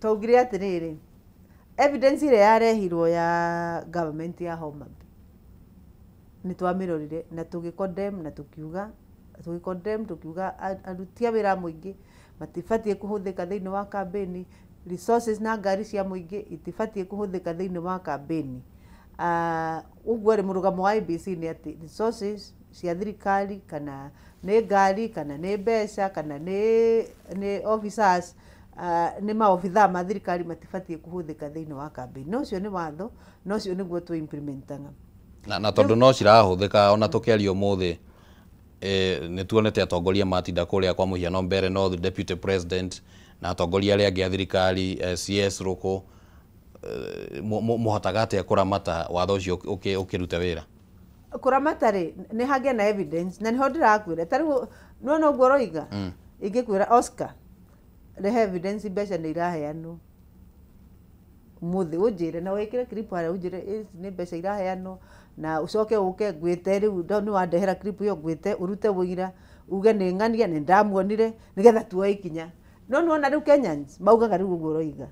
Twaugire atĩrĩrĩ, evidence ĩrĩa yarehirwo ya government ya Homa Bay nĩ twamĩrorire na tũgĩ-condemn na tũkiuga, tũgĩ-condemn tũkiuga aruti a wĩra a mũingĩ matibatiĩ kũhũthĩka thĩinĩ wa kambĩni, resources na ngari cia mũingĩ itibatiĩ kũhũthĩka thĩinĩ wa kambĩni. Ũguo rĩ, mũrũgamo wa IEBC nĩ atĩ resources cia thirikari, kana nĩ ngari, kana nĩ mbeca, kana nĩ officers, nĩ maobithaa ma thirikari matibatiĩ kũhũthĩka thĩinĩ wa kambĩni. No ũcio nĩ watho, na ũcio nĩguo tũ implementaga. Na tondũ no cirahũthĩka ona tũkĩaria ũmũthĩ, nĩ tuonete atongoria matinda kũrĩa kwa mũhiano mbere no deputy president na atongoria arĩa angĩ a thirikari, CS Rũkũ, mũhotaga atĩa kũramata watho ũcio ũkĩrute wĩra? Kũramata rĩ, nĩ hagĩa na evidence, na nĩho ndĩrakwĩra. Ta rĩu nĩwona ũguo ũroiga, ingĩkwĩra Oscar, rehe evidence mbeca nĩ iraheanwo ũmũthĩ, ũnjĩre na wĩkĩre clip harĩa ũnjĩre nĩ mbeca iraheanwo, na ũcoke ũke ngwĩte rĩu nĩ wandehera clip ĩyo ngwĩte ũrute ũira uge nĩ ng'ania nĩ ndamuonire nĩgetha tuoe ikinya. No nĩwona rĩu Kenyans maugaga rĩu ũguo ũroiga,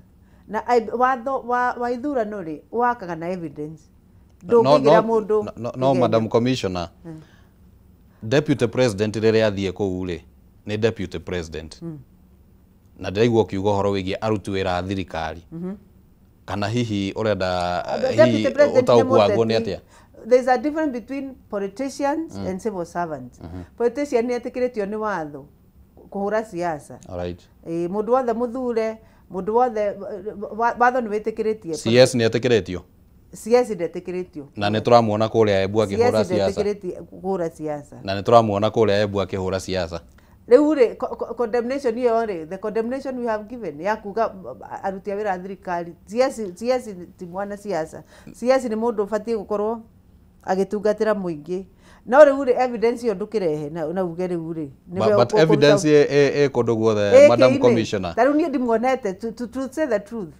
na watho wa ithurano rĩ wakaga na evidence, ndũngĩgira mũndũ. No Madam Commissioner, deputy president rĩrĩa athiĩ kũu rĩ nĩ deputy president, na ndĩraigua ũkiuga ũhoro wĩgiĩ aruti wĩra a thirikari, kana hihi ũrenda hihi ũtaũku waguo nĩ atĩa? There's a difference between politicians and civil servants. Politician nĩ etĩkĩrĩtio nĩ watho kũhũra siasa. All right. Mũndũ wothe mũthure, mũndũ wothe watho nĩ wĩtĩkĩrĩtie. CS nĩ etĩkĩrĩtio? CS ndetĩkĩrĩtio. Na nĩ tũramuona kũrĩa Embu akĩhũra siasa. CS ndetĩkĩrĩtie kũhũra siasa. Na nĩ tũramuona kũrĩa Embu akĩhũra siasa. Rĩu rĩ, condemnation ĩyo rĩ, the condemnation we have given ya kuga aruti a wĩra a thirikari, CS ti mwana siasa. CS nĩ mũndũ ũbatiĩ gũkorwo agĩtungatĩra mũingĩ. No rĩu rĩ, evidence ĩyo ndũkĩrehe na uge rĩu rĩ. But evidence ĩ kũndũ guothe, Madam Commissioner. Ta rĩu niĩ ndimuonete, to say the truth.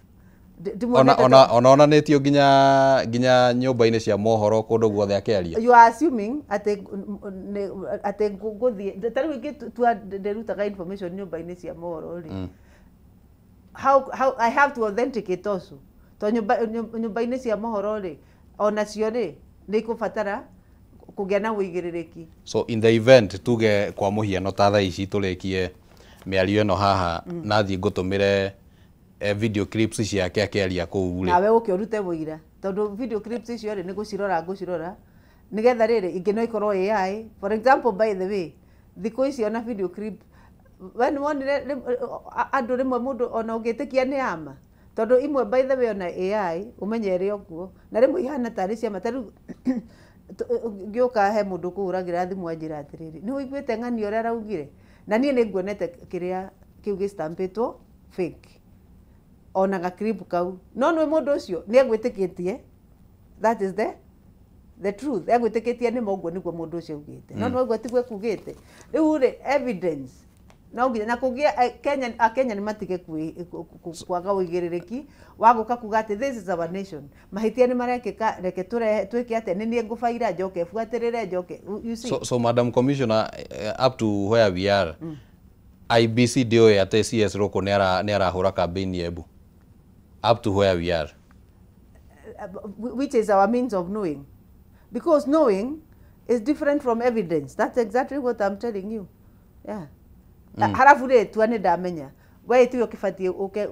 Ona onanĩtio nginya nyũmba-inĩ cia mohoro kũndũ guothe akĩaria. You are assuming atĩ ngũthiĩ ta rĩu ingĩ tua ndĩrutaga information nyũmba-inĩ cia mohoro rĩ. How I have to authenticate also. To nyũmba-inĩ cia mohoro rĩ, onacio rĩ nĩ ikũbatara kũgĩa na ũigĩrĩrĩki. So in the event tuge kwa mũhiano ta thaa ici tũrĩkie mĩario ĩno haha, na thiĩ ngũtũmĩre video clips ciake akĩaria kũu rĩ, nawe ũke ũrute ũira, tondũ video clips icio rĩ nĩ gũcirora ngũcirora nĩgetha rĩrĩ ingĩ no ikorwo AI. For example, by the way, thikũ ici ona video clip We nĩ wonire andũ rĩmwe mũndũ ona ũngĩtĩkia nĩ ama, tondũ imwe by the way ona AI ũmenye ĩrĩ o kuo, na rĩmwe ihana tarĩ ciama. Ta rĩu ngĩũka he mũndũ kũhũragĩra thimũ anjĩra atĩrĩrĩ, nĩ ũiguĩte ng'ani ũrĩa araugire? Na niĩ nĩ nguonete kĩrĩa kĩu gĩstampĩtwo fake, ona ga clip kau, no nĩ mũndũ ũcio nĩ egwĩtĩkĩtie that is the truth, egwĩtĩkĩtie nĩ ma ũguo nĩguo mũndũ ũcio augĩte, no nĩ tiguo ekugĩte. Rĩu rĩ, evidence no nginya na kũgĩa Kenya, akenya nĩ matige kwaga ũigĩrĩrĩki wa gũka kuga atĩ this is our nation, mahĩtia nĩ marekĩka, reke tũrehe twĩke atĩa, nĩ niĩ ngũbaira njoke buatĩrĩre njoke, you see. So Madam Commissioner, up to where we are, IEBC ndĩũĩ atĩ CS Ruku nĩ arahũra campaign Embu, up to where we are? Which is our means of knowing, because knowing is different from evidence. That's exactly what I'm telling you, yeah. Harabu rĩ, tua nĩ ndamenya we tiwe ũkĩbatiĩ ũke,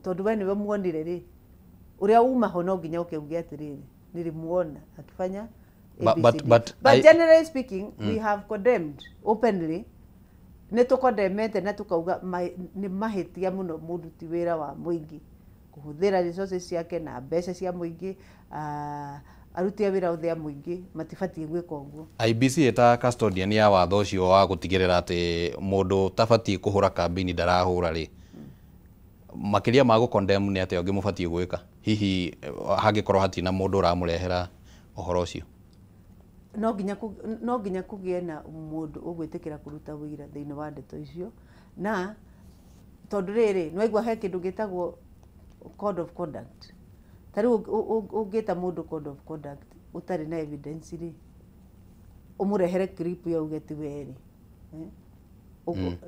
tondũ we nĩwe muonire rĩ, ũrĩa uma ho no nginya ũke uge atĩrĩrĩ, nilimuona akifanya ABCD. But generally speaking, we have condemned openly, nĩ tũkondemete na tũkauga nĩ mahĩtia mũno mũruti wĩra wa mũingĩ kũhũthĩra resources ciake na mbeca cia mũingĩ, aruti a wĩra othe a mũingĩ matibatiĩ gwĩka ũguo. IEBC ĩta custodian ya watho ũcio wa gũtigĩrĩra atĩ mũndũ ũtabatiĩ kũhũra kambĩini ndarahũra rĩ, makĩria ma gũ-condemn nĩ atĩa ũngĩ mũbatiĩ gwĩka hihi hangĩkorwo hatirĩ na mũndũ ũramũrehera ũhoro ũcio? No nginya kũgĩe na mũndũ ũgwĩtĩkĩra kũruta wĩra thĩinĩ wa ndeto icio, na tondũ rĩrĩ nĩ waigua he kĩndũ gĩtagwo code of conduct. Ta rĩu ũngĩta mũndũ code of conduct ũtarĩ na evidence rĩ, ũmũrehere clip ya uge ti we rĩ,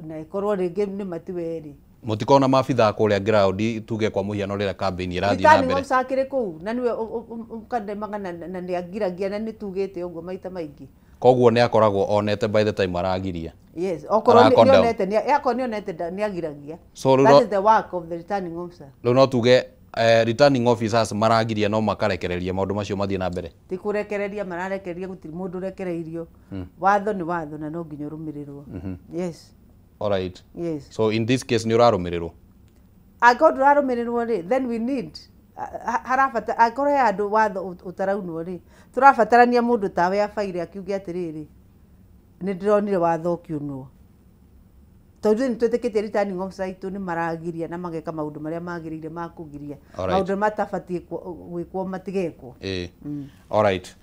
na ĩkorwo rĩngĩ nĩ ma ti we rĩ. Mũtikona maabithaa kũrĩa ground, tuge kwa mũhiano rĩrĩa campaign ĩrathiĩ na Returning mbere? officer akĩrĩ kũu na nĩwe ũkandemaga na nĩ angiragia, na nĩ tugĩte ũguo maita maingĩ. Koguo nĩ akoragwo onete by the time aragiria? Yes, okorwo nĩ Ara-condemn. onete, akorwo nĩ onete nĩ agiragia. So rĩu That no is the work of the returning officer. Rĩu no tuge returning officers maragiria no makarekereria maũndũ macio mathiĩ na mbere? Ti kũrekereria mararekereria, gũtirĩ mũndũ ũrekereirio. Watho nĩ watho na no nginya ũrũmĩrĩrwo. Yes. Alright. Yes. So in this case nĩ ũrarũmĩrĩrwo? Angĩkorwo ndũrarũmĩrĩrwo rĩ, then we need harabata angĩkorwo he handũ watho ũtaraunwo rĩ, tũrabatarania mũndũ tawe abaire akiuge atĩrĩrĩ, nĩ ndĩronire watho ũkiunwo, tondũ ithuĩ nĩ twĩtĩkĩtie returning officer aitũ nĩ maragiria na mageka maũndũ marĩa magĩrĩire ma kũgiria maũndũ matabatiĩ gwĩkwo matigekwo. Ĩĩ. Alright.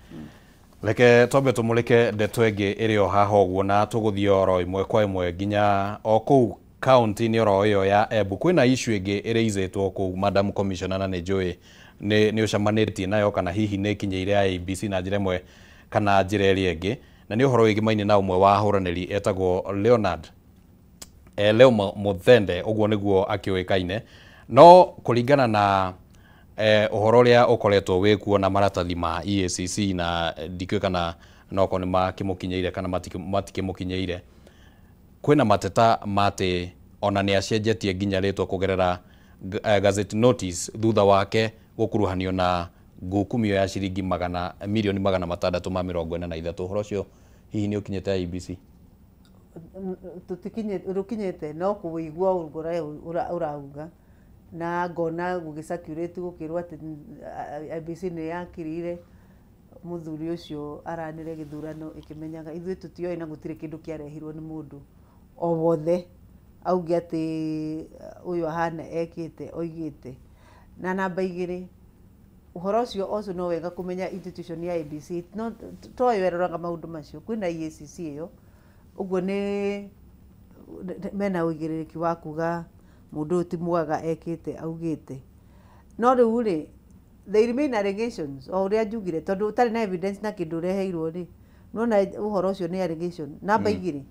Reke twambe tũmũrĩke ndeto ĩngĩ ĩrĩ o haha ũguo, na tũgũthiĩ oro ĩmwe kwa ĩmwe nginya o kũu kaunti-inĩ oro ĩyo ya Embu. Kwĩna issue ĩngĩ ĩrĩizĩtwo kũu, Madam Commissioner, na nĩ njũĩ nĩ ũcemanĩtie nayo kana hihi nĩ ĩkinyĩire IEBC na njĩra ĩmwe kana njĩra ĩrĩa ĩngĩ, na nĩ ũhoro wĩgimaine na ũmwe wa ahũranĩri etagwo Leonard Leo Muthende, ũguo nĩguo akĩũĩkaine. No kũringana na ũhoro ũrĩa ũkoretwo wĩkuo na maratathi ma EACC, na ndikĩũĩ kana nokorwo nĩ makĩmũkinyĩire kana matikĩmũkinyĩire, kwĩna mateta ma atĩ ona nĩ acenjetie nginya rĩtwa kũgerera gazette notice thutha wake gũkuruhanio na ngukumio ya ciringi milioni 643. Ũhoro ũcio hihi nĩ ũkinyĩte IEBC? Tũtikinyĩte, rũkinyĩte no kũwĩigua ũguo ũrauga, na ngona gũgĩcirculate gũkĩrwo atĩ IEBC nĩ yakirire mũthuri ũcio aranĩre gĩthurano ĩkĩmenyaga. Ithuĩ tũtioĩ, na gũtirĩ kĩndũ kĩarehirwo nĩ mũndũ o wothe auge atĩ ũyũ ahana ekĩte oigĩte. Na namba igĩrĩ, ũhoro ũcio also no wega kũmenya institution ya IEBC no toyo ĩroraga maũndũ macio, kwĩna EACC ĩyo, ũguo nĩ mena ũigĩrĩrĩki wa kuga mũndũ ũyũ ti mwega ekĩte augĩte. No rĩu rĩ, they remain allegations o ũrĩa njugire, tondũ ũtarĩ na evidence na kĩndũ ũreheirwo rĩ, nona ũhoro ũcio nĩ allegation. Namba igĩrĩ,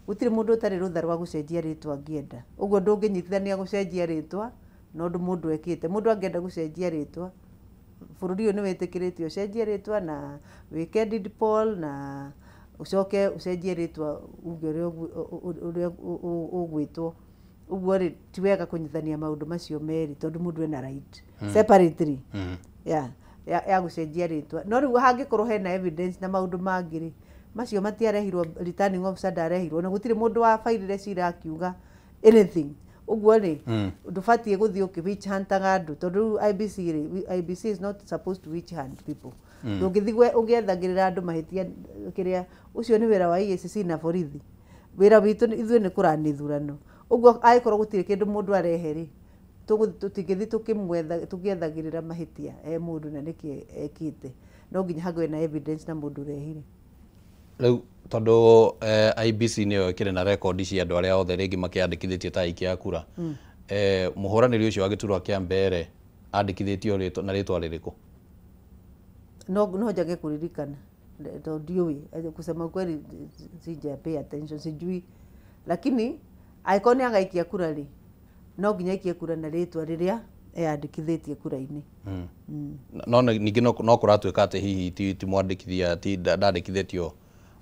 gũtirĩ mũndũ ũtarĩ rũtha rwa gũcenjia rĩtwa angĩenda, ũguo ndũngĩnyitithania gũcenjia rĩtwa na ũndũ mũndũ ekĩte. Mũndũ angĩenda gũcenjia rĩtwa, bũrũri ũyũ nĩ wĩtĩkĩrĩtie ũcenjie rĩtwa na wĩke deed poll na ũcoke ũcenjie rĩtwa uge ũrĩa ũgwĩtwo. Ũguo rĩ, ti wega kũnyitithania maũndũ macio merĩ, tondũ mũndũ ena right separately ya gũcenjia rĩtwa. No rĩu hangĩkorwo hena evidence na maũndũ mangĩ rĩ, macio matiarehirwo, returning officer ndarehirwo, na gũtirĩ mũndũ wabairire cira akiuga anything ũguo rĩ, ndũbatiĩ gũthiĩ ũkĩ witch huntaga andũ, tondũ rĩu IEBC rĩ, IEBC is not supposed to witch hunt people. Ndũngĩthiĩ ũgĩethagĩrĩra andũ mahĩtia kĩrĩa, ũcio nĩ wĩra wa EACC na borithi. Wĩra witũ ithuĩ nĩ kũrani ithurano. Ũguo angĩkorwo gũtirĩ kĩndũ mũndũ arehe rĩ, tũtingĩthiĩ tũgĩethagĩrĩra mahĩtia e mũndũ na nĩkĩ ekĩte. No nginya hagĩe na evidence na mũndũ ũrehire. Rĩu tondũ IEBC nĩyo ĩkĩrĩ na rekondi cia andũ arĩa othe rĩngĩ makĩandĩkithĩtie ta aikia a kura, mũhũranĩri ũcio wa gĩturwa kĩa mbere andĩkithĩtio na rĩtwa rĩrĩkũ? No njage kũririkana tondũ ndiũĩ, kusema kweli sija pay attention, sijui, lakini angĩkorwo nĩ agaikia kura rĩ, no nginya aikie kura na rĩtwa rĩrĩa eyandĩkithĩtie kura-inĩ. No ningĩ no kũratuĩka atĩ hihi ti mwandĩkithia, ti ndandĩkithĩtio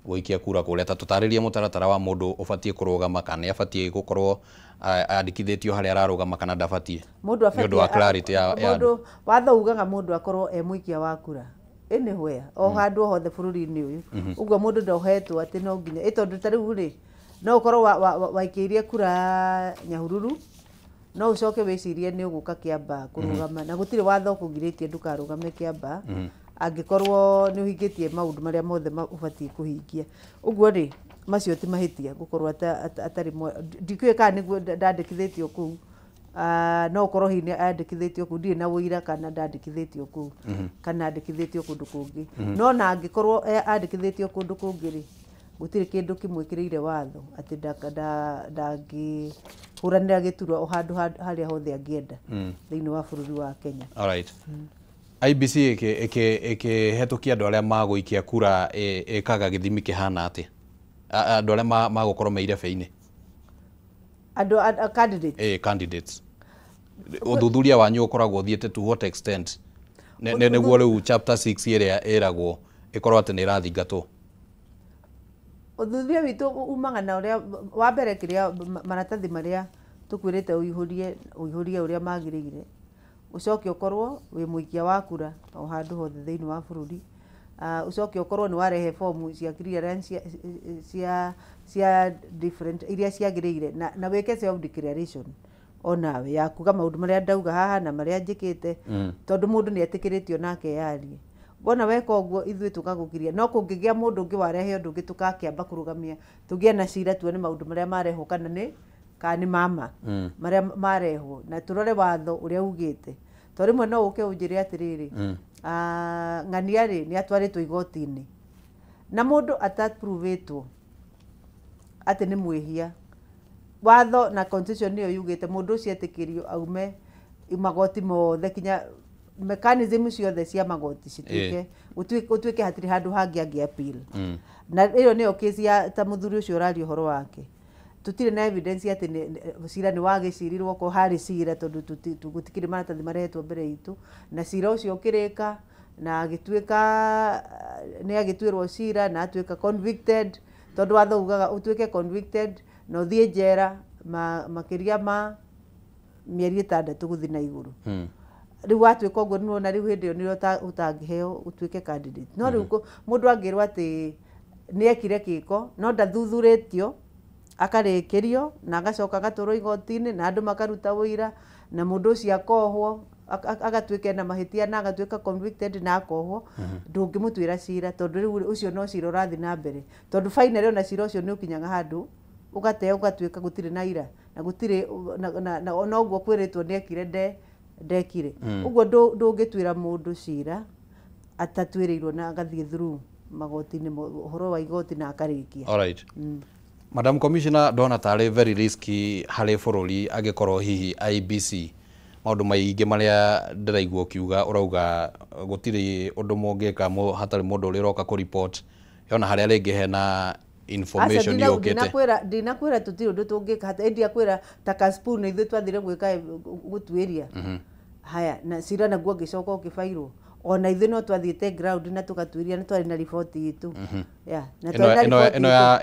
gũikia kura kũrĩa. Ta tũtarĩrie mũtaratara wa mũndũ ũbatiĩ kũrũgama, kana nĩ abatiĩ gũkorwo andĩkithĩtio harĩa ararũgama kana ndabatiĩ, nĩ ũndũ wa clarity ya mũndũ. Watho ugaga mũndũ akorwo e mũikia wa kura anywhere, o handũ o hothe bũrũri-inĩ ũyũ. Ũguo mũndũ ndohetwo atĩ no nginya ĩ, tondũ ta rĩu rĩ, no ũkorwo waikĩirie kura Nyahururu, no ũcoke wĩcirie nĩ ũgũka Kĩambaa kũrũgama, na gũtirĩ watho ũkũgirĩtie ndũkarũgame Kĩambaa angĩkorwo nĩ ũhingĩtie maũndũ marĩa mothe ũbatiĩ kũhingia. Ũguo rĩ, macio ti mahĩtia gũkorwo atarĩ, ndikĩũĩ kana nĩguo ndandĩkithĩtio kũu. No ũkorwo hihi nĩ andĩkithĩtio kũu, ndirĩ na ũira kana ndandĩkithĩtio kũu kana andĩkithĩtio kũndũ kũngĩ. No na angĩkorwo andĩkithĩtio kũndũ kũngĩ rĩ, gũtirĩ kĩndũ kĩmwĩkĩrĩire watho atĩ ndangĩhũranĩra gĩturwa o handũ harĩa hothe angĩenda thĩinĩ wa bũrũri wa Kenya. Alright. IEBC ĩkĩhetũkia andũ arĩa magũikia kura ĩkaga gĩthimi kĩhana atĩa? Andũ arĩa magũkorwo me irebe-inĩ? Andũ candidates? Candidates. Ũthuthuria wanyu ũkoragwo ũthiĩte to what extent? Nĩguo rĩu chapter 6 ĩrĩa ĩragwo ĩkorwo atĩ nĩ ĩrathingatwo. Ũthuthuria witũ umaga na ũrĩa wa mbere kĩrĩa maratathi marĩa tũkwĩrĩte ũihũrie, ũihũrie ũrĩa magĩrĩire, ũcoke ũkorwo wĩ mũikia wa kura o handũ hothe thĩinĩ wa bũrũri, ũcoke ũkorwo nĩ warehe fomu cia clearance cia different iria ciagĩrĩire, na wĩke self declaration onawe ya kuga maũndũ marĩa ndauga haha na marĩa njĩkĩte, tondũ mũndũ nĩ etĩkĩrĩtio nake yarie. Wona weka ũguo ithuĩ tũkagũkiria, no kũngĩgĩa mũndũ ũngĩ warehe ũndũ ũngĩ tũgakĩamba kũrũgamia, tũgĩe na cira tuone maũndũ marĩa marehwo kana nĩ mama marĩa marehwo, na tũrore watho ũrĩa ugĩte. Tondũ rĩmwe no ũke ũnjĩre atĩrĩrĩ, ng'ania rĩ nĩ atwarĩtwo igoti-inĩ na mũndũ atapruvĩtwo atĩ nĩ mwĩhia, watho na constitution nĩyo yugĩte mũndũ ũcio etĩkĩrio aume magoti mothe, kinya mechanism ciothe cia magoti cituĩke gũtuĩke hatirĩ handũ hangĩ angĩ appeal. Na ĩyo nĩyo case ya ta mũthuri ũcio ũraria ũhoro wake. Tũtirĩ na evidence atĩ cira nĩ wagĩcirirwo ko harĩ cira, tondũ gũtikĩrĩ maratathi marehetwo mbere itũ, na cira ũcio ũkĩrĩka na agĩtuĩka nĩ agĩtuĩrwo cira na atuĩka convicted, tondũ watho ugaga ũtuĩke convicted na ũthiĩ njera makĩria ma mĩeri 6 gũthiĩ na igũrũ. Rĩu watuĩka ũguo nĩwona rĩu hĩndĩ ĩyo nĩrĩo ũtangĩheo ũtuĩke candidate. No rĩu mũndũ angĩrwo atĩ nĩ ekire kĩko no ndathuthurĩtio, akarĩkĩrio na agacoka agatwarwo igoti-inĩ na andũ makaruta ũira na mũndũ ũcio akohwo, agatuĩka ena mahĩtia na agatuĩka convicted na akohwo, ndũngĩmũtuĩra cira, tondũ rĩu ũcio no cira ũrathiĩ na mbere, tondũ finally ona cira ũcio nĩ ũkinyaga handũ ũgateo ũgatuĩka gũtirĩ na ira na gũtirĩ na noguo kwĩrĩtwo nĩ ekire ndekire. Ũguo ndũngĩtuĩra mũndũ cira atatuĩrĩirwo na agathiĩ through magoti-inĩ, ũhoro wa igoti na akarĩkia. Alright. Madam Commissioner, ndona tarĩ very risky harĩ bũrũri angĩkorwo hihi IEBC maũndũ maingĩ marĩa ndĩraigua ũkiuga ũrauga gũtirĩ ũndũ mũngĩka hatarĩ mũndũ ũrĩa ũroka kũ report yona harĩa rĩngĩ hena information yũkĩte. Ndinakwĩra tũtirĩ ũndũ tũngĩka hata ndiakwĩra ta Kaspoon ithuĩ twathire gwĩka gũtuĩria, haya na cira naguo ngĩcoka ũkĩbairwo, ona ithuĩ no twathiĩte ground na tũgatuĩria na twarĩ na riboti itũ.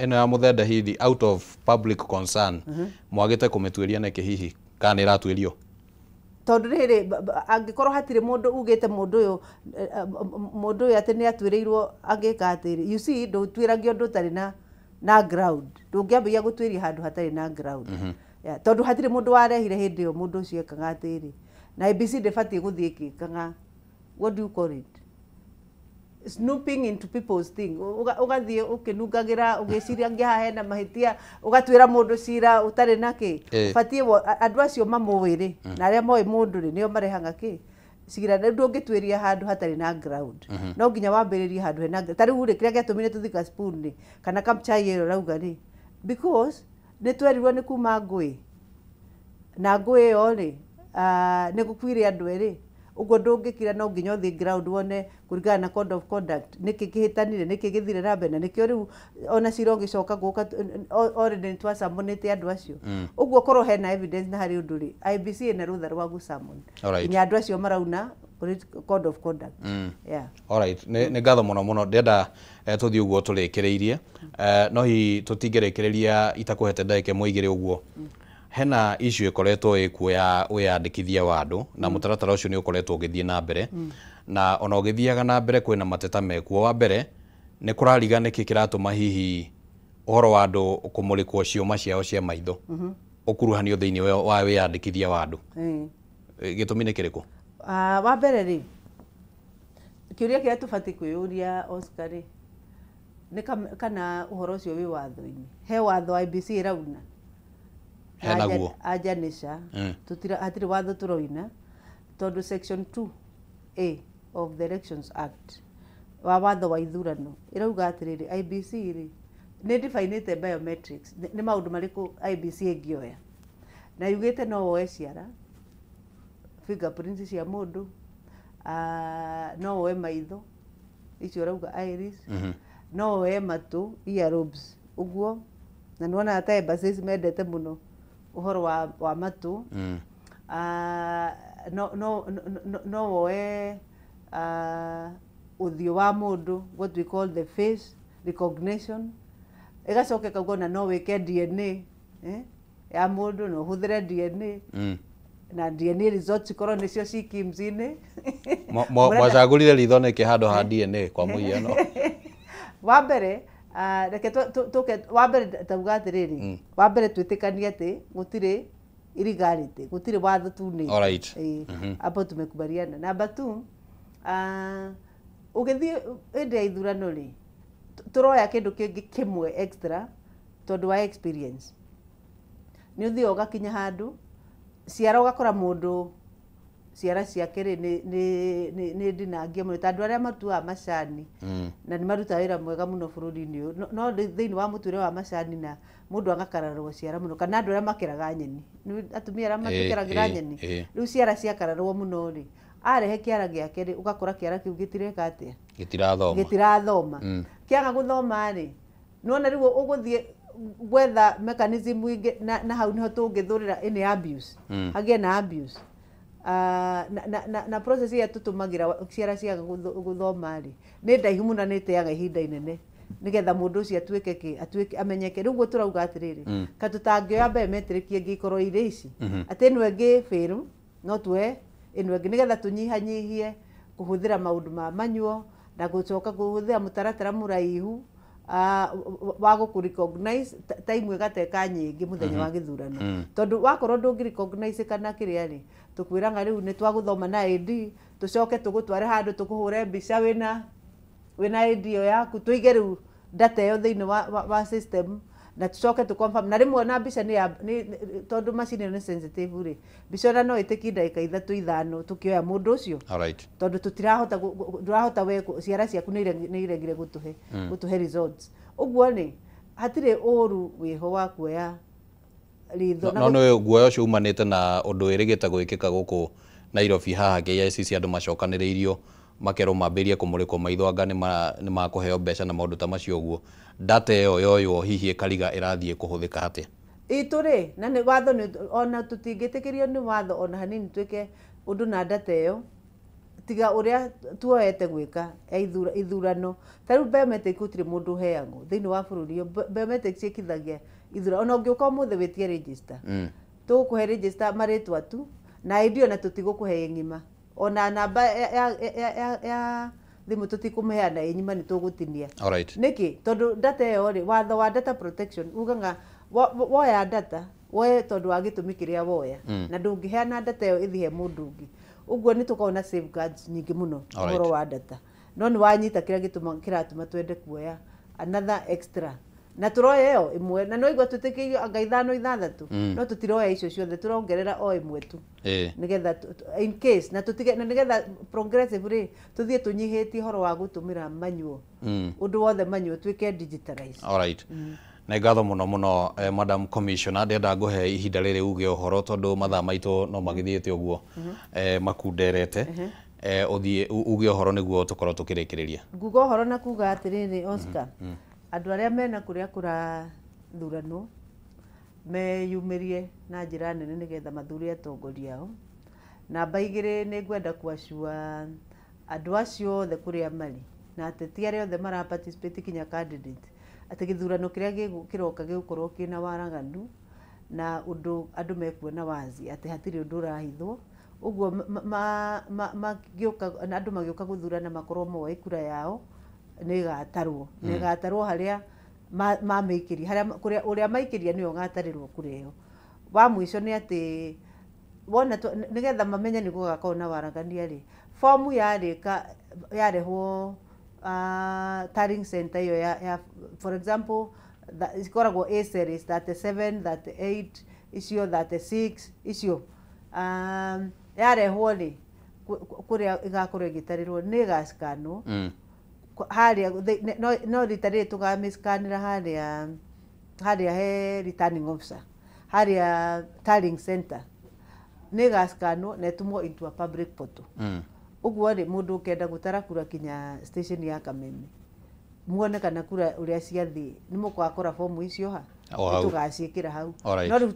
Ĩno ya Mũthenda hihi out of public concern mwagĩte kũmĩtuĩria nĩkĩ hihi kana nĩ ĩratuĩrio? Tondũ rĩrĩ, angĩkorwo hatirĩ mũndũ ugĩte mũndũ ũyũ atĩ nĩ atuĩrĩirwo angĩka atĩrĩ, you see, ndũtuĩragio ũndũ ũtarĩ na ground, ndũngĩambĩrĩria gũtuĩria handũ hatarĩ na ground. Yeah, tondu hatire mundu warehire hindi yo mundu ucio ekaga atiri na IEBC ndibatiĩ gũthiĩ ĩkĩkaga, what do you call it, snooping into people's thing. Ũgathiĩ ũkĩnungagĩra ũgĩciria ngĩ haha hena mahĩtia, ũgatuĩra mũndũ cira ũtarĩ na kĩ. Ũbatiĩ andũ acio mamũĩ rĩ, na arĩa moĩ mũndũ rĩ, nĩo marehaga kĩ cira. Ndũngĩtuĩria handũ hatarĩ na ground. No nginya wambĩrĩrie handũ hena ta rĩu rĩ, kĩrĩa gĩatũmire tũthiĩ Kaspoon rĩ, kana Kabuchai ĩyo ũrauga rĩ, because nĩ twerirwo nĩ kuma ngũĩ, na ngũĩ ĩyo rĩ, nĩ gũkuire andũ erĩ. Ũguo ndũngĩkira, no nginya ũthiĩ ground wone kũringana na code of conduct nĩkĩ kĩhĩtanire, nĩkĩ gĩthire na mbere, na nĩkĩo rĩu ona cira ũgĩcoka gũka already nĩ twacamonĩte andũ acio. Ũguo korwo hena evidence na harĩ ũndũ rĩ, IEBC ĩna rũtha rwa gũsummon nginya andũ acio marauna code of conduct. Yeah. Alright, nĩ ngatho mũno mũno. Ndĩrenda tũthiĩ ũguo tũrĩkĩrĩirie, no hihi tũtingĩrĩkĩrĩria itakũhete ndagĩka ĩmwe igĩrĩ ũguo. Hena issue ĩkoretwo ĩkuo ya wĩyandĩkithia wa andũ, na mũtaratara ũcio nĩ ũkoretwo ũgĩthiĩ na mbere, na ona ũgĩthiaga na mbere kwĩna mateta mekuo. Wa mbere nĩ kũrariga nĩkĩ kĩratũma hihi ũhoro wa andũ kũmũrĩkwo ciũma ciao cia maitho ũkuruhanio thĩinĩ wa wĩyandĩkithia wa andũ. Gĩtũmi nĩ kĩrĩkũ? Wa mbere rĩ, kĩũria kĩrĩa tũbatiĩ kwĩyũria, Oscar rĩ, nĩ kana ũhoro ũcio wĩ watho-inĩ. He watho IEBC ĩrauna? Henaguo. Anja nĩ ca. Tutira hatirĩ watho tũroina, tondũ section 2A of the Elections Act, wa watho wa ithurano, ĩrauga atĩrĩrĩ, IEBC rĩ nĩ definĩte biometrics, nĩ maũndũ marĩkũ IEBC ĩngĩoya, na yugĩte no woe ciara, fingerprints cia mũndũ, no woe maitho icio ũrauga iris, no woe matũ, earlobes ũguo, na nĩwonaga ta embassies mendete mũno ũhoro wa matũ. No woe ũthiũ wa mũndũ, what we call the face recognition. Ĩgacoka ĩkauga ona no wĩke DNA, ya mũndũ, no ũhũthĩre DNA, na DNA results cikorwo nĩcio ci KIMS-inĩ. Mwacagũrire ritho nĩkĩ handũ ha DNA kwa mũhiano? Wa mbere, reke tũke wa mbere, tauga atĩrĩrĩ, wa mbere twĩtĩkanie atĩ gũtirĩ illegality, gũtirĩ watho tunĩte. Hapo tumekubaliana. Number 2, ũgĩthiĩ hĩndĩ ya ithurano rĩ, tũroya kĩndũ kĩngĩ kĩmwe extra tondũ wa experience. Nĩ ũthiaga ũgakinya handũ ciara, ũgakora mũndũ ciara ciake rĩ nĩ ndinangie mũno, ta andũ arĩa matuaga macani, na nĩ marutaga wĩra mwega mũno bũrũri-inĩ ũyũ, no thĩinĩ wa mũtuĩre wa macani na mũndũ agakararwo ciara mũno, kana andũ arĩa makeraga nyeni. Nĩ atumia arĩa matũkeragĩra nyeni. Rĩu ciara ciakararwo mũno rĩ, arehe kĩara gĩake rĩ, ũgakora kĩara kĩu gĩtireka atĩa? Gĩtirathoma. Gĩtirathoma. Kĩaga gũthoma rĩ, nĩwona rĩu ũgũthiĩ gwetha mechanism ingĩ, na hau nĩho tũngĩthũrĩra any abuse, hagĩe na abuse. Na process ĩrĩa tũtũmagĩra ciara ciaga gũthoma rĩ, nĩ ndaihu mũno, nĩ ĩteaga ihinda inene nĩgetha mũndũ ũcio atuĩke kĩ, atuĩke amenyeke. Rĩu ũguo tũrauga atĩrĩrĩ, ka tũtangĩoya biometric ĩngĩ ikorwo irĩ ici, atĩ ĩno ĩngĩ fail no tuoe ĩno ĩngĩ, nĩgetha tũnyihanyihie kũhũthĩra maũndũ ma manyuo na gũcoka kũhũthĩra mũtaratara mũraihu wa gũkũ recognize, time ĩgateka nyingĩ mũthenya wa gĩthurano, tondũ wakorwo ndũngĩ recognize kana kĩrĩa rĩ, tũkwĩraga rĩu nĩ twagũthoma na ID, tũcoke tũgũtware handũ tũkũhũre mbica wĩna ID ĩyo yaku, tũige rĩu data ĩyo thĩinĩ wa system, na tũcoke tũ confirm. Na rĩmwe na mbica nĩ tondũ macini ĩyo nĩ sensitive rĩ, mbica ona no ĩtĩkie ndagĩka 3 5 tũkĩoya mũndũ ũcio, tondũ tũtirahota ndũrahota we ciara ciaku nĩ iregire gũtũhe gũtũhe results. Ũguo rĩ, hatirĩ ũru wĩho wa kuoya ritho. No nĩ guoya ũcio umanĩte na ũndũ wĩrĩgĩte gwĩkĩka gũkũ Nairobi haha KICC, andũ macokanĩrĩirio makerwo mambĩrĩrie kũmũrĩkwo maitho anga nĩ makũheo mbeca na maũndũ ta macio ũguo. Data ĩyo yoywo hihi ĩkariga ĩrathiĩ kũhũthĩka atĩa? Itũ rĩ, na nĩ watho nĩ ona tũtingĩtĩkĩrio nĩ watho ona hanini twĩke ũndũ na data ĩyo tiga ũrĩa tuoete gwĩka ya ithurano. Ta rĩu biometric gũtirĩ mũndũ ũheagwo thĩinĩ wa bũrũri ũyũ. Biometric ciĩkithagia ithurano. Ona ũngĩũka ũmũthĩ wĩtie register, tũgũkũhe register marĩtwa tu na ID, ona tũtigũkũhe ĩ ng'ima, ona namba ya thimũ tũtikũmĩheana ĩ ng'ima, nĩ tũgũtinia. Nĩkĩ? Tondũ data ĩyo rĩ, watho wa data protection ugaga woya data Woe tondu wa gĩtũmi kĩrĩa woya. Na ndũngĩheana data ĩyo ĩthiĩ he mũndũ ũngĩ. Ũguo nĩ tũkoragwo na safeguards nyingĩ mũno ũhoro wa data. No nĩ wanyita kĩrĩa gĩtũma kĩratũma twende kuoya another extra. Na turoya ĩyo ĩmwe na no igua twĩtĩkĩirio anga ithano ithathatũ. No tũtiroya icio ciothe, tũrongerera o ĩmwe tu. Nĩgetha in case na tũtige na nĩgetha progressive rĩ tũthiĩ tũnyihĩtie ũhoro wa gũtũmĩra manual. Ũndũ wothe manual tuĩke digitalized. All right. Nĩ ngatho mũno mũno Madam Commissioner, ndĩrenda ngũhe ihinda rĩrĩ uge ũhoro tondũ mathaa maitũ no magĩthiĩte ũguo makunderete. Ũthiĩ uge ũhoro nĩguo tũkorwo tũkĩrĩkĩrĩria. Nguga ũhoro na kuga atĩrĩrĩ Oscar, andũ arĩa mena kũrĩa kũrathuranwo meyumĩrie na njĩra nene nĩgetha mathure atongoria ao. Namba igĩrĩ nĩ ngwenda kuacua andũ acio othe kũrĩa marĩ na ateti arĩa othe mara participate kinya candidate atĩ gĩthurano kĩrĩa kĩroka gĩgũkorwo kĩna waraganu na ũndũ andũ mekuona wazi atĩ hatirĩ ũndũ ũrahithwo. Ũguo magĩũka andũ magĩũka gũthurana makorwo moĩ kura yao nĩ ĩgatarwo. Nĩ ĩgatarwo harĩa mamĩikĩria, harĩa kũrĩa ũrĩa maikĩria nĩwe ũgatarĩrwo kura ĩyo. Wa mũico nĩ atĩ wona nĩgetha mamenye nĩ gũgakorwo na waragania rĩ, fomu yarĩka yarehwo tallying center ĩyo ya for example ikoragwo A series 37, 38 icio 36 icio yarehwo rĩ kũrĩa ĩgakorwo ĩgĩtarĩrwo nĩ ĩgacikanwo harĩa no rita rĩrĩ tũgamĩcikanĩra harĩa he returning officer harĩa tallying center nĩ ĩgacikanwo na ĩtũmwo into a public portal. Ũguo rĩ mũndũ ũkenda gũtara kura kinya station ya Kameme muone kana kura ũrĩa ciathiĩ nĩ mũgakora fomu icio ha tũgaciĩkĩra hau. No rĩu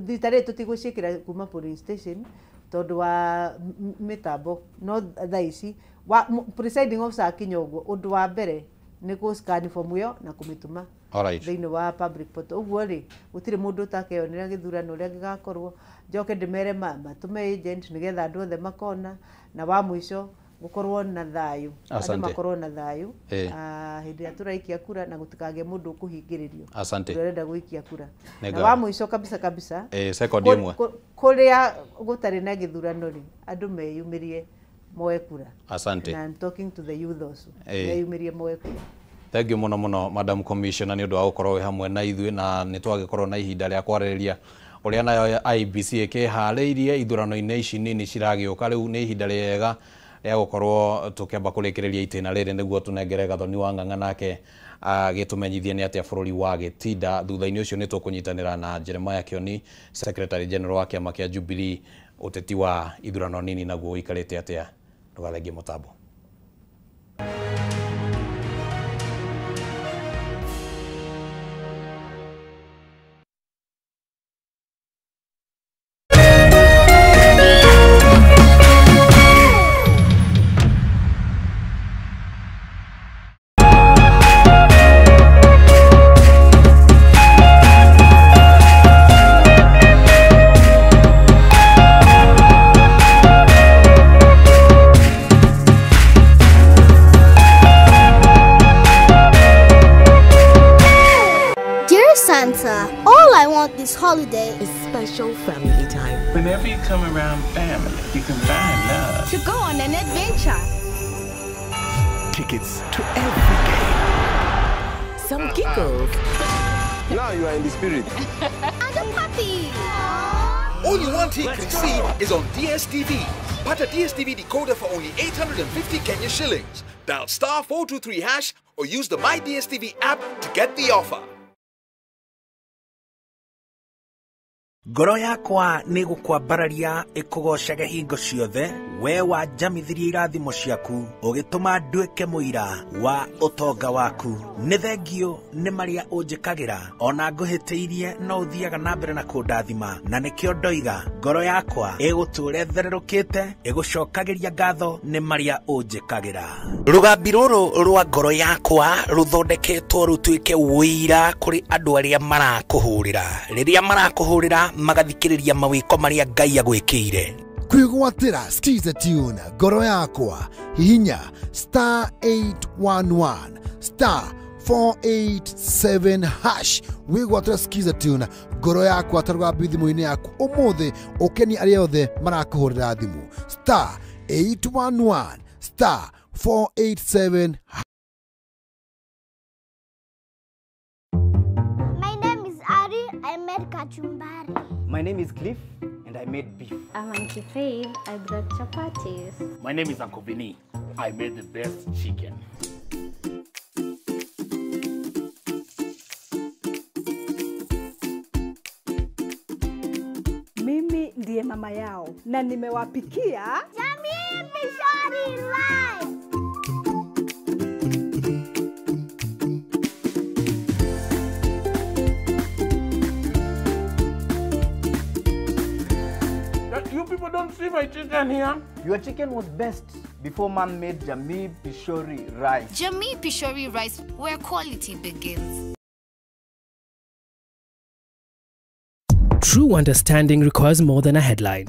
rita rĩrĩ tũtigũciĩkĩra kuma polling station tondũ wa mĩtambo. No thaa ici presiding officer akinya ũguo ũndũ wa mbere nĩ gũ-scan fomu ĩyo na kũmĩtũma thĩinĩ wa public portal. Ũguo rĩ gũtirĩ mũndũ ũtakeyonera gĩthurano ũrĩa gĩgakorwo. Njoke ndĩmere matũme agent nĩgetha andũ othe makona. Na wa mũico gũkorwo na thayũ, andũ makorwo na thayũ hĩndĩ ĩrĩa tũraikia kura na gũtikagĩe mũndũ ũkũhingĩrĩrio ũrĩa ũrenda gũikia kura. Na wa mũico kabisa kabisa, kũrĩa gũtarĩ na gĩthurano rĩ andũ meyumĩrie moe kura. Asante. And I'm talking to the youth also. Meyumĩrie moe kura. Thank you mũno mũno Madam Commissioner nĩ ũndũ wa gũkorwo wĩ hamwe na ithuĩ na nĩ twagĩkorwo na ihinda rĩa kwarĩrĩria ũrĩa nayo IEBC ĩkĩharĩirie ithurano-inĩ ici nini ciragĩũka. Rĩu nĩ ihinda rĩega rĩa gũkorwo tũkĩamba kũrĩkĩrĩria itĩna rĩrĩ nĩguo tũnengere Gathoni wa Ng'ang'a nake agĩtũmenyithie nĩ atĩa bũrũri wa gĩtinda. Thutha-inĩ ũcio nĩ tũkũnyitanĩra na Jeremiah Kioni, Secretary General wa kĩama kĩa Jubilee, ũteti wa ithurano nini naguo ũikarĩte atĩa. Ndũgathengie mũtambo. This holiday is special family time. Whenever you come around family, you can find love. To go on an adventure. Tickets to every game. Some giggles. Now you are in the spirit. And a puppy. All you want here can see is on DSTV. Pata DSTV decoder for only 850 Kenya shillings. Dial *423# or use the My DSTV app to get the offer. Ngoro yakwa nĩ gũkwambararia ĩkũgocage hingo ciothe, we wanjamithirie irathimo ciaku ũgĩtũma nduĩke mũira wa ũtonga waku. Nĩ thengio nĩ marĩa ũnjĩkagĩra, ona ngũhĩtĩirie no ũthiaga na mbere na kũndathima, na nĩkĩo ndoiga ngoro yakwa ĩgũtũũra ĩthererũkĩte ĩgũcokagĩria ngatho nĩ marĩa ũnjĩkagĩra. Rũgambi rũrũ rwa ngoro yakwa rũthondeketwo rũtuĩke ũira kũrĩ andũ arĩa marakũhũrĩra. Rĩrĩa marakũhũrĩra magathikĩrĩria mawĩko marĩa Ngai agwĩkĩire. Kwĩgwatĩra Skiza Tune ngoro yakwa, hihinya *811 *4 487 hash wigwatira skiza tune ngoro yakwa tarwa thimũ-inĩ yaku ũmũthĩ ũkenie arĩa othe marakũhũrĩra thimũ star 811 star 487. My name is Ari. I made kachumbari. My name is Cliff and I made beef. I'm Auntie Faith. I brought chapatis. My name is Uncle Vinny. I made the best chicken. Mimi ndiye mama yao na nimewapikia Jamii Pishori Rice. You people don't see my chicken here. Your chicken was best before man made Jamii Pishori Rice. Jamii Pishori Rice, where quality begins. True understanding requires more than a headline.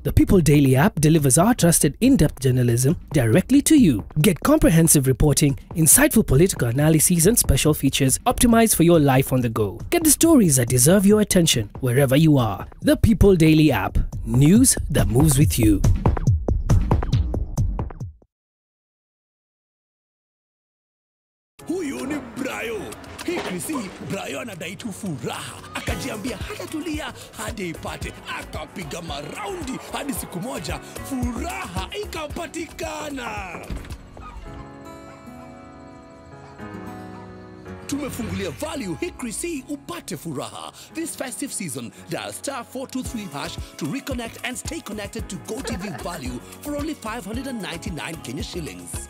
The People Daily app delivers our trusted in-depth journalism directly to you. Get comprehensive reporting, insightful political analyses and special features optimized for your life on the go. Get the stories that deserve your attention wherever you are. The People Daily app. News that moves with you. Huyu ni Brayo. Hii Krisi, Brayo anadai tu furaha. Akajiambia hatatulia hadi ipate. Akapiga maraundi hadi siku moja furaha ikapatikana. Tumefungulia value hii Krisi upate furaha. This festive season, dial star 423 hash to reconnect and stay connected to GoTV value for only 599 Kenya shillings.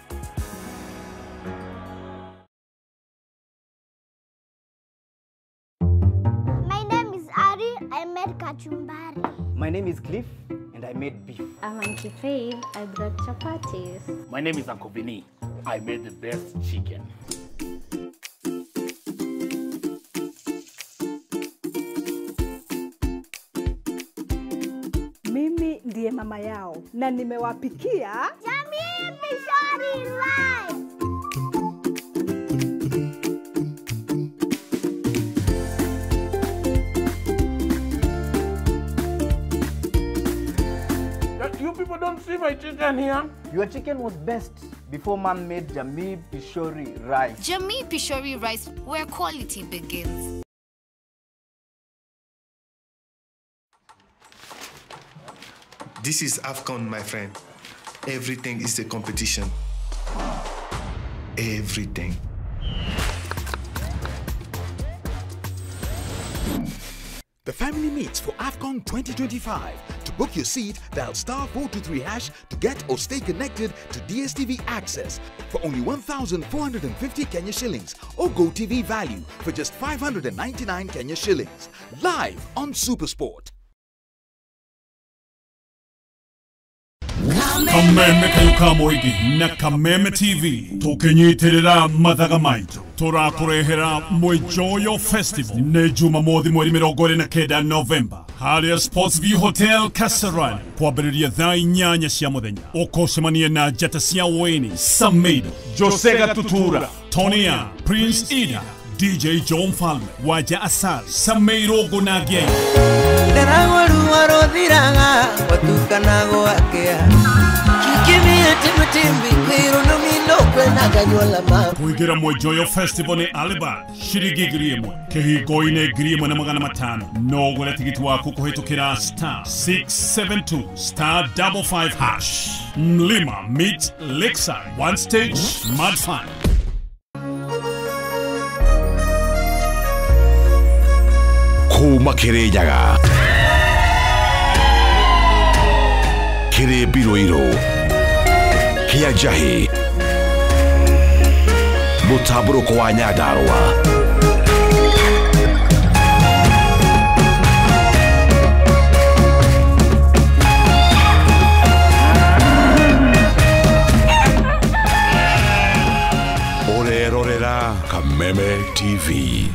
I made kachumbari. My name is Cliff and I made beef. I'm Auntie Faith. I brought chapatis. My name is Uncle Vinny. I made the best chicken. Mimi ndiye mama yao na nimewapikia Jamii Pishori Rice. You people don't see my chicken here. Your chicken was best before man made Jamii Pishori Rice. Jamii Pishori Rice, where quality begins. This is AFCON, my friend. Everything is a competition. Everything. The family meets for AFCON 2025. To book your seat, dial star 423 hash to get or stay connected to DSTV Access for only 1,450 Kenya shillings or GoTV Value for just 599 Kenya shillings. Live on SuperSport. Kameme kayo moigi na Kameme TV tukinyitirira mathaga maitu turakurehera Mwijoyo Festival ni Jumamothi mweri 29 Novemba haria Sports View Hotel Kasarani kwambĩrĩria thaa 8 cia mũthenya ũkũcemania na njata cia Wayne Samido, Jose Gatutura, Tonia, Prince Ida, DJ John Falme, Waja Asali, Sameiro Gonage. Kuingira Mwijoyo Festival ni Aliba shiringi 1,000 kihingo-inĩ 1,500 no ũgũre tigiti waku kũhĩtũkĩra star 672 star 55 hash. Mlima meets Lakeside, one stage, mad fun. Kuma Kirinyaga kiri Biroiro kia Njahi mũtambũrũko wa Nyandarũa ũrerorera Kameme TV.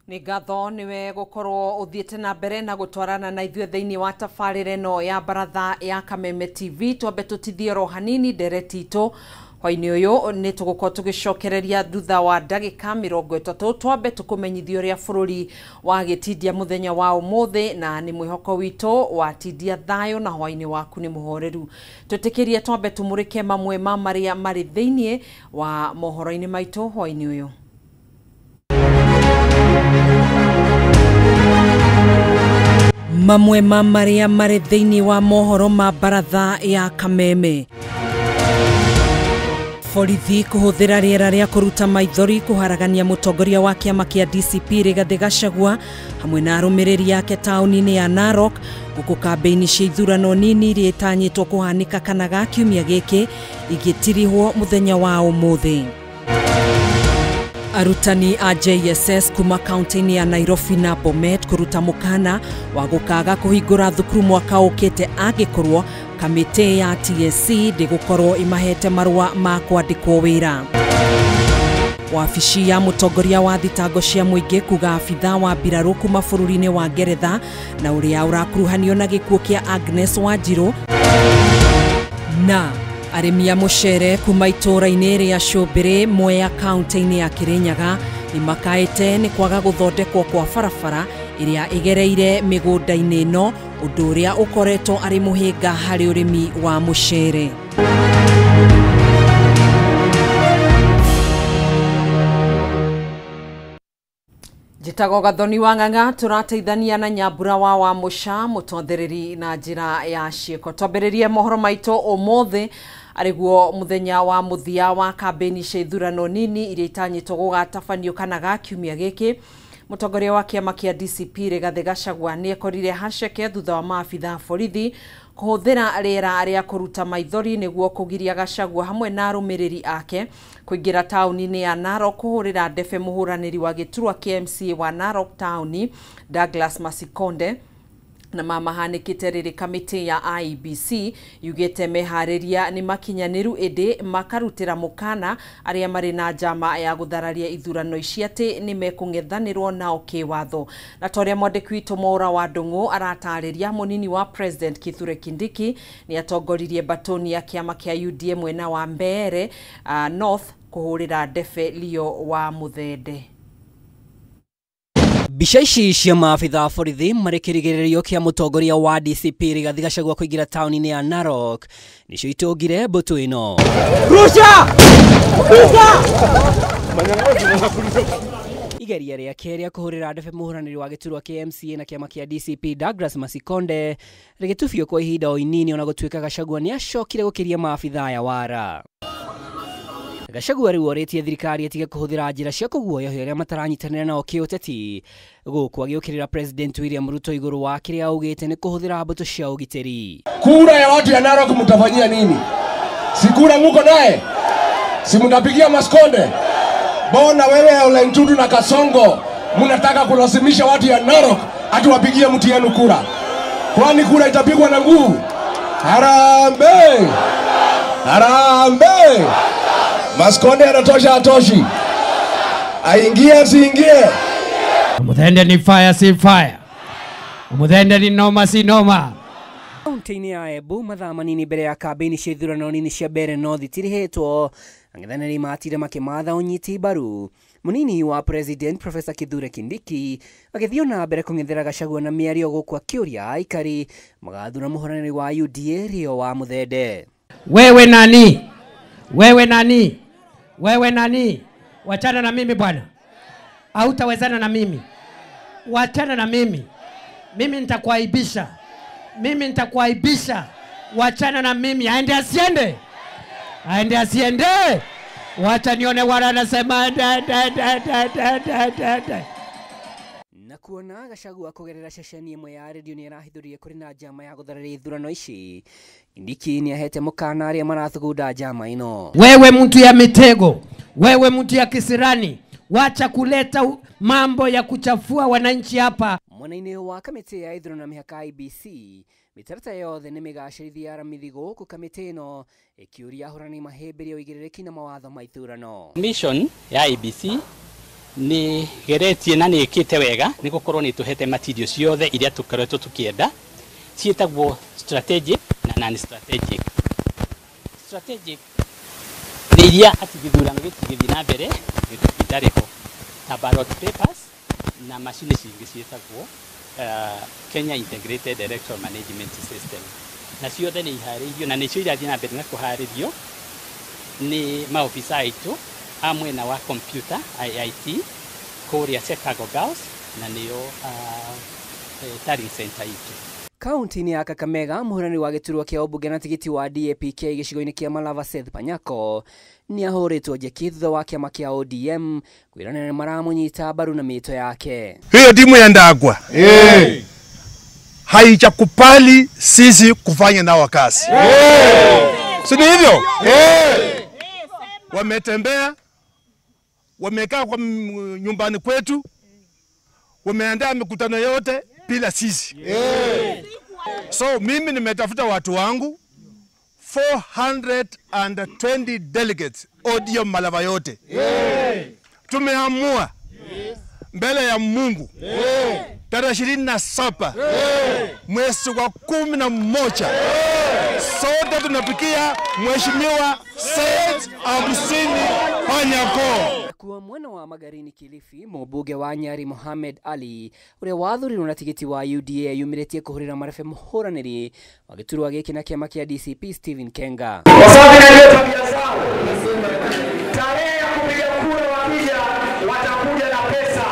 Nĩ ngatho nĩwe gũkorwo ũthiĩte na mbere na gũtwarana na ithuĩ thĩinĩ wa tabarĩra ĩno ya baratha ya Kameme TV. Twambe tũtithie oro hanini ndereti itũ hwainĩ ũyũ, nĩ tũgũkorwo tũgĩcokereria thutha wa ndagĩka 30. Twambe tũkũmenyithia ũrĩa bũrũri wagĩtindia mũthenya wa ũmũthĩ, na nĩ mwĩhoko witũ watindia thayũ na hwainĩ waku nĩ mũhoreru. Twĩtĩkĩrie twambe tũmũrĩke mamwe ma marĩa marĩ thĩinĩ wa mohoro-inĩ maitũ hwainĩ ũyũ. Mamwe ma marĩa marĩ thĩinĩ wa mohoro ma baratha ya Kameme. Borithi kũhũthĩra rĩera rĩa kũruta maithori kũharagania mũtongoria wa kĩama kĩa DCP Rigathĩ Gachagua hamwe na arũmĩrĩri ake taũni-inĩ ya Narok, gũkũ kambĩini cia ithurano nini iria itanyĩtwo kũhanĩka kana ga kiumia gĩkĩ igĩtirihwo mũthenya wa ũmũthĩ. Arutani a JSS kuma kaunti-inĩ ya Nairobi na Bomet kũruta mũkana wa gũkaga kũhingũra thukuru mwaka ũkĩte angĩkorwo kamĩtĩ ya TSC ndĩgũkorwo ĩmahete marũa ma kwandĩkwo wĩra. Wabici ya mũtongoria wa thitango cia mũingĩ kuga abitha wa mbirarũ kuma bũrũri-inĩ wa Ngeretha na ũrĩa ũrakuruhanio na gĩkuũ kĩa Agnes Wanjiru. Na arĩmi a mũcere kuma itũũra-inĩ rĩa Cũmbĩrĩ Mwea kaunti-inĩ ya Kĩrĩnyaga nĩmakaĩte nĩ kwaga gũthondekwo kwa barabara ĩrĩa ĩgereire mĩgũnda-inĩ ĩno, ũndũ ũrĩa ũkoretwo arĩ mũhĩnga harĩ ũrĩmi wa mũcere. Njĩtagwo Gathoni wa Ng'ang'a, tũrateithania na Nyambura wa Wamũca mũtondereri na njĩra ya ciĩko. Twambĩrĩrie mohoro maitũ ũmũthĩ arĩguo mũthenya wa mũthia wa kambĩini cia ithurano nini iria itanyĩtwo gũgatabanio kana ga kiumia gĩkĩ. Mũtongoria wa kĩama kĩa DCP Rigathĩ Gachagua nĩ ekorire haceke thutha wa maabitha borithi kũhũthĩra rĩera rĩa kũruta maithori nĩguo kũgiria Gachagua hamwe na arũmĩrĩri ake kũingĩra taũni-inĩ ya Narok kũhũrĩra ndebe mũhũranĩri wa gĩturwa kĩa MCA wa Narok taũni Douglas Masikonde. Na mamahanĩkĩte rĩrĩ kamĩtĩ ya IEBC yugĩte meharĩria nĩ makinyanĩru ĩndĩ makarutĩra mũkana arĩa marĩ na njama ya gũthararia ithurano ici atĩ nĩ mekũng'ethanĩrwo nao kĩwatho. Na ta ũrĩa mwandĩki witũ Mwaura wa Ndũng'ũ aratarĩria, mũnini wa President Kithure Kindiki nĩ atongoririe mbatoni ya kĩama kĩa UDA mwena wa Mbeere North kũhũrĩra ndebe Leo wa Mũthende. Mbica ici cia maabitha a borithi marĩ kĩrigĩrĩrio kĩa mũtongoria wa DCP Rigathĩ Gachagua kũingĩra taũni-inĩ ya Narok nĩcio itũngire mbũtũ ĩno. Rusha! Rusha! Igeria rĩake rĩa kũhũrĩra ndebe mũhũranĩri wa gĩturwa kĩa MCA na kĩama kĩa DCP Douglas Masikonde rĩgĩtubio kwa ihinda o inini, ona gũtuĩka Gachagua nĩacokire gũkĩria maabitha aya wara. Gachagua rĩu orĩtie thirikari ĩtige kũhũthĩra njĩra cia kũguoyohia arĩa mataranyitanĩra nao kĩũteti, gũkũ agĩũkĩrĩra President William Ruto igũrũ wa kĩrĩa augĩte nĩ kũhũthĩra mbũtũ cia ũgitĩri. Kura ya watu ya Narok mtafanyia nini? Si kura muko naye? Si mtapigia Masikonde? Bona wewe Ole Ntutu na Kasongo mnataka kulazimisha watu ya Narok ati wapigie mtu yenu kura? Kwani kura itapigwa na nguvu? Harambee! Harambee! Masikonde anatosha, atoshi? Aingie asiingie? Muthende ni fire si fire. Muthende ni noma si noma. Kaunti-inĩ ya Embu mathaa manini mbere ya kambĩini cia ithurano nini cia Mbeere North itirihĩtwo, ang'ethanĩri matire makĩmatha ũnyiti mbaru. Mũnini wa President Professor Kithure Kindiki agĩthiĩ na mbere kũng'ethera Gachagua na mĩario gũkũ akĩũria aikari magathura mũhũranĩri wa UDA Rio wa Mũthende. Wewe nani? Wewe nani? Wewe nani? Wachana na mimi bwana. Hautawezana na mimi. Wachana na mimi. Mimi nitakuaibisha. Mimi nitakuaibisha. Wachana na mimi. Aende asiende? Aende asiende? Wacha nione wala anasema aende aende aende aende aende aende. Na kuona Gachagua kũgerera ceceni ĩmwe ya redio nĩ arahithũrire kũrĩ na njama ya gũthararia ithurano ici. Kindiki nĩ ahete mũkana arĩa marathugunda njama ĩno. Wewe mtu ya mitego, wewe mtu ya kisirani, wacha kuleta mambo ya kuchafua wananchi hapa. Mwena-inĩ wa kamĩtĩ ya ithurano na mĩhaka IEBC, mĩtaratara yothe nĩ mĩgacĩrithie ya aramithi gũkũ kamĩtĩ ĩno ĩkĩũria ahũrani mahĩmbĩrie ũigĩrĩrĩki na mawatho ma ithurano. Mission ya IEBC Nĩ geretie na nĩ ĩkĩte wega nĩ gũkorwo nĩ tũhete material ciothe iria tũkoretwo tũkĩenda ciĩtagwo strategic na non strategic. Strategic nĩ iria atĩ gĩthurano gĩtingĩthiĩ na mbere gĩtarĩ ho, ta ballot papers na macini cingĩ ciĩtagwo Kenya Integrated Electoral Management System, na ciothe nĩ iharĩirio na nĩcio irathiĩ na mbere na kũharĩrio nĩ maobisa aitũ a mwena wa computer IIT kũrĩa Chicago Girls na nĩo tallying center itũ. Kaunti-inĩ ya Kakamega, mũhũrani wa gĩturwa kĩa ũmbunge na tigiti wa DAPK gĩcigo-inĩ kĩa Malava Seth Panyako nĩ ahũrĩtwo njeki thutha wa kĩama kĩa ODM kwĩranĩra nĩ maramũnyita mbaru na mĩto yake. Hiyo timu ya Ndagwa haijakubali sisi kufanya nao kazi. Si ni hivyo? Wametembea, wamekaa kwa nyumbani kwetu, wameandaa mikutano yote bila sisi. So mimi nimetafuta watu wangu 420 delegates ODM Malava yote. Tumeamua mbele ya Mungu tarehe 27 mwezi wa 11 sote tunapikia Mheshimiwa Seth Augustine Panyako. Kuwa mwena wa Magarini Kilifi, mũmbunge wa Nyari Mohamed Ali ũrĩa wathurirwo na tigiti wa UDA yumĩrĩtie kũhũrĩra marebe mũhũranĩri wa gĩturwa gĩkĩ na kĩama kĩa DCP Stephen Kenga. Tarehe ya kupiga kura wakija watakuja na pesa.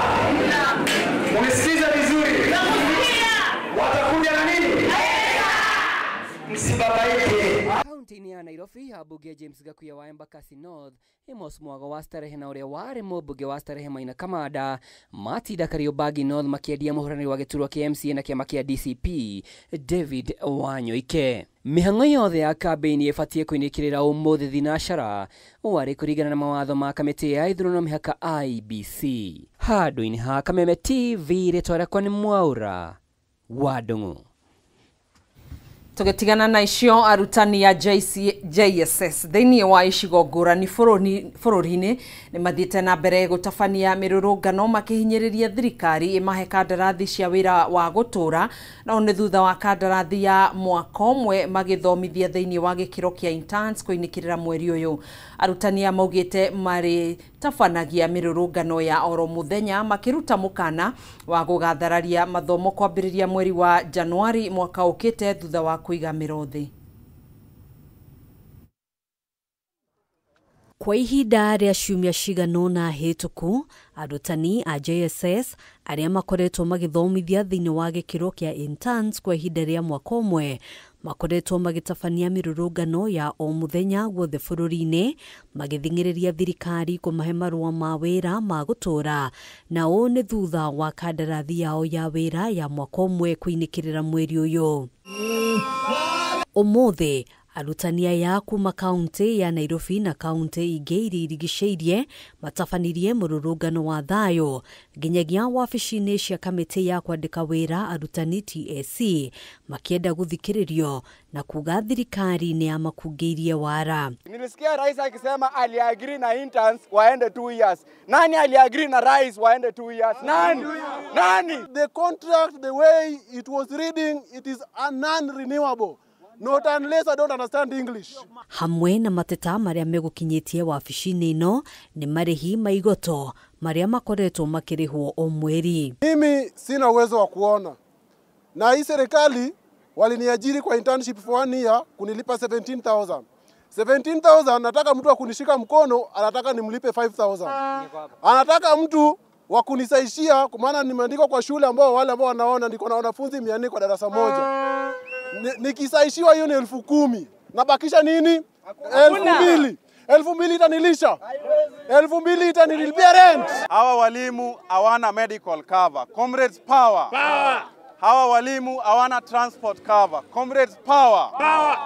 Mnisikize vizuri. Watakuja na nini? Pesa. Msibabaike. Kaunti-inĩ ya Nairobi, ambunge James Gakuya wa Embakasi North, Amos Mwago wa Starehe na ũrĩa warĩ mũmbunge wa Starehe Maina Kamanda matinda Kariobangi North makĩendia mũhũranĩri wa gĩturwa kĩa MCA na kĩama kĩa DCP David Wanyoike. Mĩhang'o yothe ya kambĩini ĩbatiĩ kũinĩkĩrĩra ũmũthĩ thinacara warĩ kũringana na mawatho ma kamĩtĩ ya ithurano mĩhaka IEBC. Handũ-inĩ ha Kameme TV, rĩtwa rĩakwa nĩ Mwaura wa Ndung'u. Tũgĩtigana na icio, arutani a JSS thĩinĩ wa icigo ngũrani bũrũri-inĩ nĩ mathiĩte na mbere gũtabania mĩrũrũngano makĩhinyĩrĩria thirikari ĩmahe kandarathi cia wĩra wa gũtũũra, no nĩ thutha wa kandarathi ya mwaka ũmwe magĩthomithia thĩinĩ wa gĩkĩro kĩa interns kũinĩkĩrĩra mweri ũyũ. Arutani aya maugĩte marĩtabanagia mĩrũrũngano ya oro mũthenya makĩruta mũkana wa gũgathararia mathomo kwambĩrĩria mweri wa Januari mwaka ũkĩte thutha wa kũiga mĩro thĩ. Kwa ihinda rĩa ciumia cigana ũna hĩtũku, arutani a JSS arĩa makoretwo magĩthomithia thĩinĩ wa gĩkĩro kĩa interns kwa ihinda rĩa mwaka ũmwe makoretwo magĩtabania mĩrũrũngano ya o mũthenya guothe bũrũri-inĩ magĩthing'ĩrĩria thirikari kũmahe marũa ma wĩra ma gũtũũra, na ũũ nĩ thutha wa kandarathi yao ya wĩra ya mwaka ũmwe kũinĩkĩrĩra mweri ũyũ. Ũmũthĩ arutani aya kuma kaunti ya Nairobi na kaunti ingĩ iria irigicĩirie matabanirie mũrũrũngano wa thayũ nginyagia wabici-inĩ cia kamĩtĩ ya kwandĩka wĩra arutani TSC makĩenda gũthikĩrĩrio na kuga thirikari nĩ yamakungĩirie wara. Nilisikia rais akisema aliagree na interns waende 2 years. Nani aliagree na rais waende 2 years? Nani? Nani? The contract, the way it was reading, it is non-renewable. Not unless I don't understand English. Hamwe na mateta maria megũkinyĩtie wabici-inĩ ĩno nĩ marĩhi ma igoto marĩa makoretwo makĩrĩhwo o mweri. Mimi sina uwezo wa kuona, na hii serikali waliniajiri kwa internship for 1 year kunilipa 17,000. 17,000 nataka mtu wa kunishika mkono, anataka nimlipe 5,000. Anataka mtu wa kunisaishia, kwa maana nimeandikwa kwa shule ambao wale ambao wanaona niko na wanafunzi 400 kwa darasa moja. Nikisaishiwa hiyo ni 10,000. Nabakisha nini? 2,000. 2,000 itanilisha. 2,000 itanilipia rent. Hawa walimu hawana medical cover. Comrades power. Power. Hawa walimu hawana transport cover. Comrades power. Power.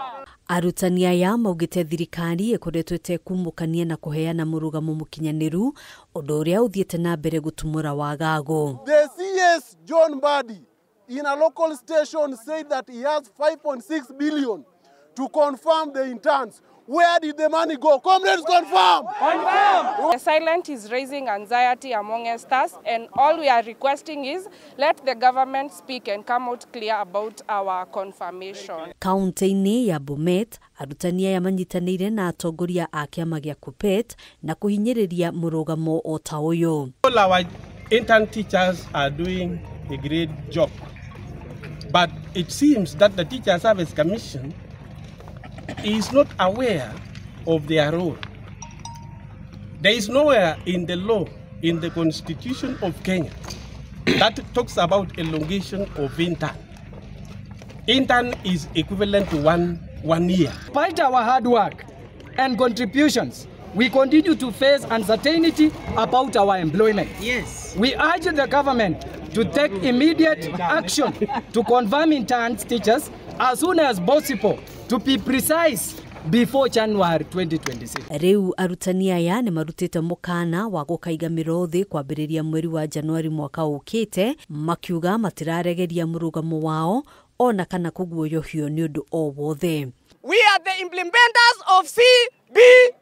Arutani aya maugĩte thirikari ĩkoretwo ĩtekumũkania na kũheana mũrũgamo mũkinyanĩru, ũndũ ũrĩa ũthiĩte na mbere gũtumũra wagagu. The CS John Mbadi in a local station said that he has 5.6 billion to confirm the interns. Where did the money go? Comrades, confirm! Confirm! The silence is raising anxiety among us, and all we are requesting is let the government speak and come out clear about our confirmation. Kaunti-inĩ ya Bomet, arutani aya manyitanĩire na atongoria a kĩama gĩa KUPPET na kũhinyĩrĩria mũrũgamo o ta ũyũ. All our intern teachers are doing a great job, but it seems that the Teacher Service Commission is not aware of their role. There is nowhere in the law, in the Constitution of Kenya, that talks about elongation of intern. Intern is equivalent to one year. Despite our hard work and contributions, we continue to face uncertainty about our employment. Yes. We urge the government to take immediate action to confirm interns teachers as soon as possible, to be precise, before January 2026. Rĩu arutani aya nĩ marutĩte mũkana wa gũkaiga mĩro thĩ kwambĩrĩria mweri wa Januari mwaka ũkĩte, makiuga matiraregeria mũrũgamo wao ona kana kũguoyohio nĩ ũndũ o wothe. We are the implementers of CBE.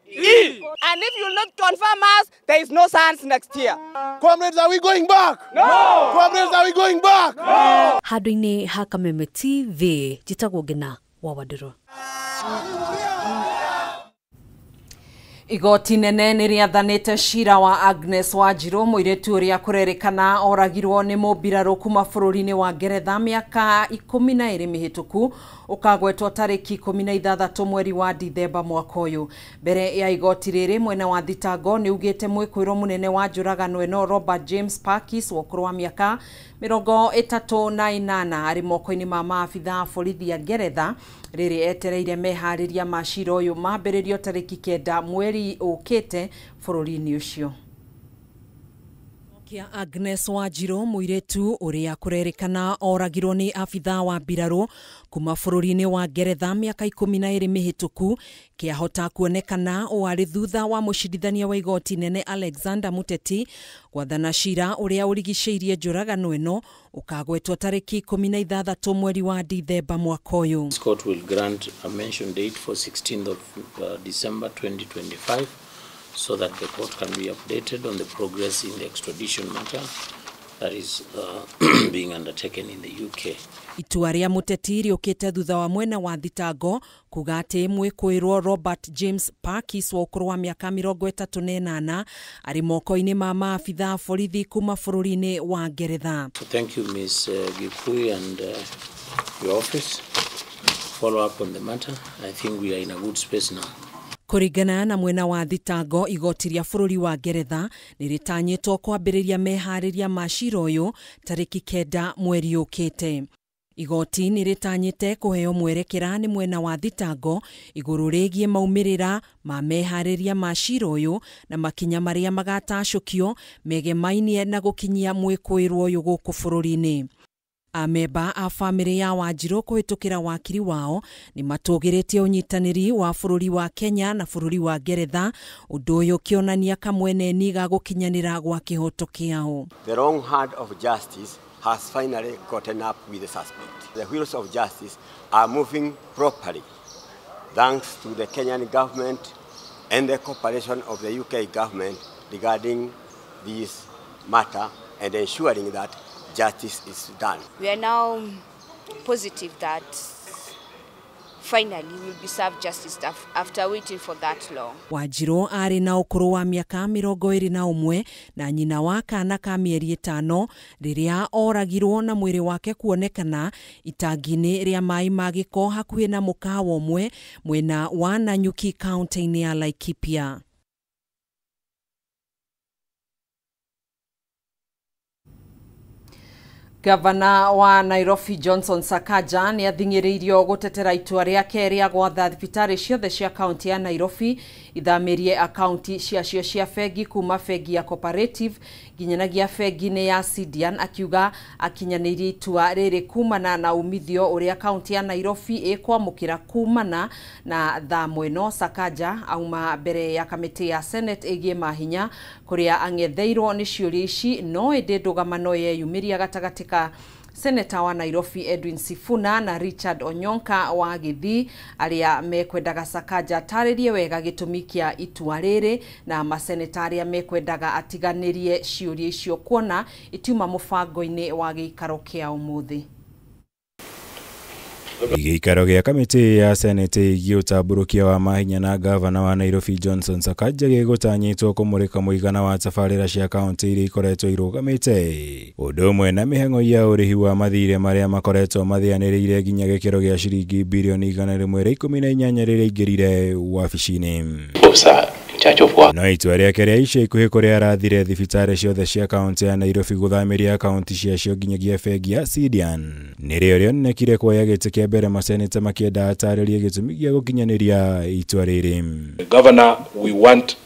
And if you will not confirm us, there is no science next year. Comrades, are we going back? No! Comrades, are we going back? No! Handũ-inĩ ha Kameme TV, njĩtagwo Ngina wa Wandirũ. Igoti nene nĩ rĩathanĩte cira wa Agnes Wanjiru mũirĩtu ũrĩa kũrerĩkana oragirwo nĩ mũmbirarũ kuma bũrũri-inĩ wa Ngeretha mĩaka 12 mĩhĩtũku ũkagwetwo tarĩki 16 mweri wa Dithemba mwaka ũyũ. Mbere ya igoti rĩrĩ mwena wa thitango nĩ ugĩte mwĩkũĩrwo mũnene wa njũragano ĩno Robert James Parkes wa ũkũrũ wa mĩaka 38 arĩ moko-inĩ ma maabitha a borithi ya Ngeretha rĩrĩ etereire meharĩria ma cira ũyũ mambĩrĩrio tarĩki 9 mweri ũkĩte bũrũri-inĩ ũcio. Kia Agnes Wanjiru mũirĩtu ũrĩa kũrerĩkana oragirwo nĩ abitha wa mbirarũ kuma bũrũri-inĩ wa Ngeretha mĩaka 12 mĩhĩtũku kĩahota kuonekana warĩ thutha wa mũcirithania wa igoti nene Alexander Muteti gwathana cira ũrĩa ũrigicĩirie njũragano ĩno ũkagwetwo tarĩki 16 mweri wa Dithemba mwaka ũyũ. This court will grant a mention date for 16th of December 2025 so that the court can be updated on the progress in the extradition matter that is being undertaken in the UK. Itua rĩa Muteti rĩũkĩte thutha wa mwena wa thitango kuga atĩ mwĩkũĩrwo Robert James Parkes wa ũkũrũ wa mĩaka 38 arĩ moko-inĩ ma maabitha a borithi kuma bũrũri-inĩ wa Ngeretha. So thank you, Ms. Gikui and your office. Follow up on the matter. I think we are in a good space now. Kũringana na mwena wa thitango igoti rĩa bũrũri wa Ngeretha nĩ rĩtanyĩtwo kwambĩrĩria meharĩria ma cira ũyũ tarĩki 9 mweri ũkĩte. Igoti nĩ rĩtanyĩte kũheo mwerekera nĩ mwena wa thitango igũrũ rĩgiĩ maumĩrĩra ma meharĩria ma cira ũyũ na makinya marĩa magatacũkio megemainie na gũkinyia mwĩkũĩrwo ũyũ gũkũ bũrũri-inĩ. Amemba a bamĩrĩ ya Wanjiru kũhĩtũkĩra wakiri wao nĩ matũgĩrĩtie ũnyitanĩri wa bũrũri wa Kenya na bũrũri wa Ngeretha, ũndũ ũyũ ũkĩonania kamweneni ga gũkinyanĩra gwa kĩhoto kĩao. The wrong hand of justice has finally gotten up with the suspect. The wheels of justice are moving properly thanks to the Kenyan government and the cooperation of the UK government regarding this matter and ensuring that justice is done. We are now positive that finally we'll be served justice after waiting for that long. Wanjiru arĩ na ũkũrũ wa mĩaka 21 na nyina wa kana ka mĩeri 5 rĩrĩa oragirwo na mwĩrĩ wake kuonekana itangi-inĩ rĩa maĩ ma gĩko hakuhĩ na mũkawa ũmwe mwena wa Nanyuki kaunti-inĩ ya Laikipia. Gavana wa Nairobi Johnson Sakaja nĩ athing'ĩrĩirio gũtetera itua rĩake rĩa gwatha thibitarĩ ciothe cia kaunti ya Nairobi ithamĩrie akaunti ciacio cia bengi kuma bengi ya Cooperative nginyanagia bengi-inĩ ya Sidian, akiuga akinyanĩirie itua rĩrĩ kumana na umithio ũrĩa kaunti ya Nairobi ĩkwamũkĩra kumana na thamo ĩno. Sakaja auma mbere ya kamĩtĩ ya Senate ĩgiĩ mahinya kũrĩa ang'etheirwo nĩ ciũria ici, no ĩndĩ ndũgamano yeyumĩria gatagatĩ ka Seneta wa Nairobi Edwin Sifuna na Richard Onyonka wa Githii arĩa mekwendaga Sakaja atarĩrie wega gĩtũmi kĩa itua rĩrĩ na maseneta arĩa mekwendaga atiganĩrie ciũria icio kuona itiuma mũbango-inĩ wa gĩikaro kĩa ũmũthĩ. Gĩikaro gĩa kamĩtĩ ya Senate ĩgiĩ ũtambũrũkia wa mahinya na gavana wa Nairobi Johnson Sakaja gĩgũtanyĩtwo kũmũrĩka mũigana wa tabarĩra cia kaunti iria ikoretwo irũgamĩte ũndũ ũmwe na mĩhang'o ya ũrĩhi wa mathirĩ marĩa makoretwo mathianĩrĩire nginya gĩkĩro gĩa ciringi birioni 118 rĩrĩa aingĩrire wabici-inĩ. No itua rĩake rĩa ica ikuhĩ kũrĩa arathire thibitarĩ ciothe cia kaunti ya Nairobi gũthamĩria akaunti ciacio nginyagia bengi ya Sidian nĩrĩo rĩonekire kuoya gĩtĩ kĩa mbere maseneta makĩenda atarĩrie gĩtũmi gĩa gũkinyanĩria itua rĩrĩ. Governor, we want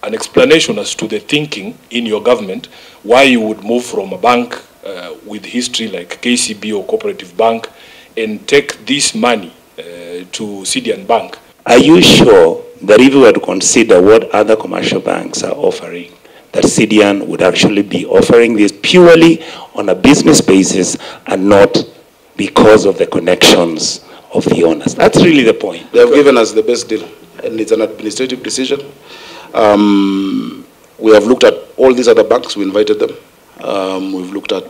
an explanation as to the thinking in your government why you would move from a bank with history like KCB or Cooperative Bank and take this money to Sidian Bank. Are you sure that if we were to consider what other commercial banks are offering, that Sidian would actually be offering this purely on a business basis and not because of the connections of the owners? That's really the point. They have given us the best deal, and it's an administrative decision. We have looked at all these other banks. We invited them. We've looked at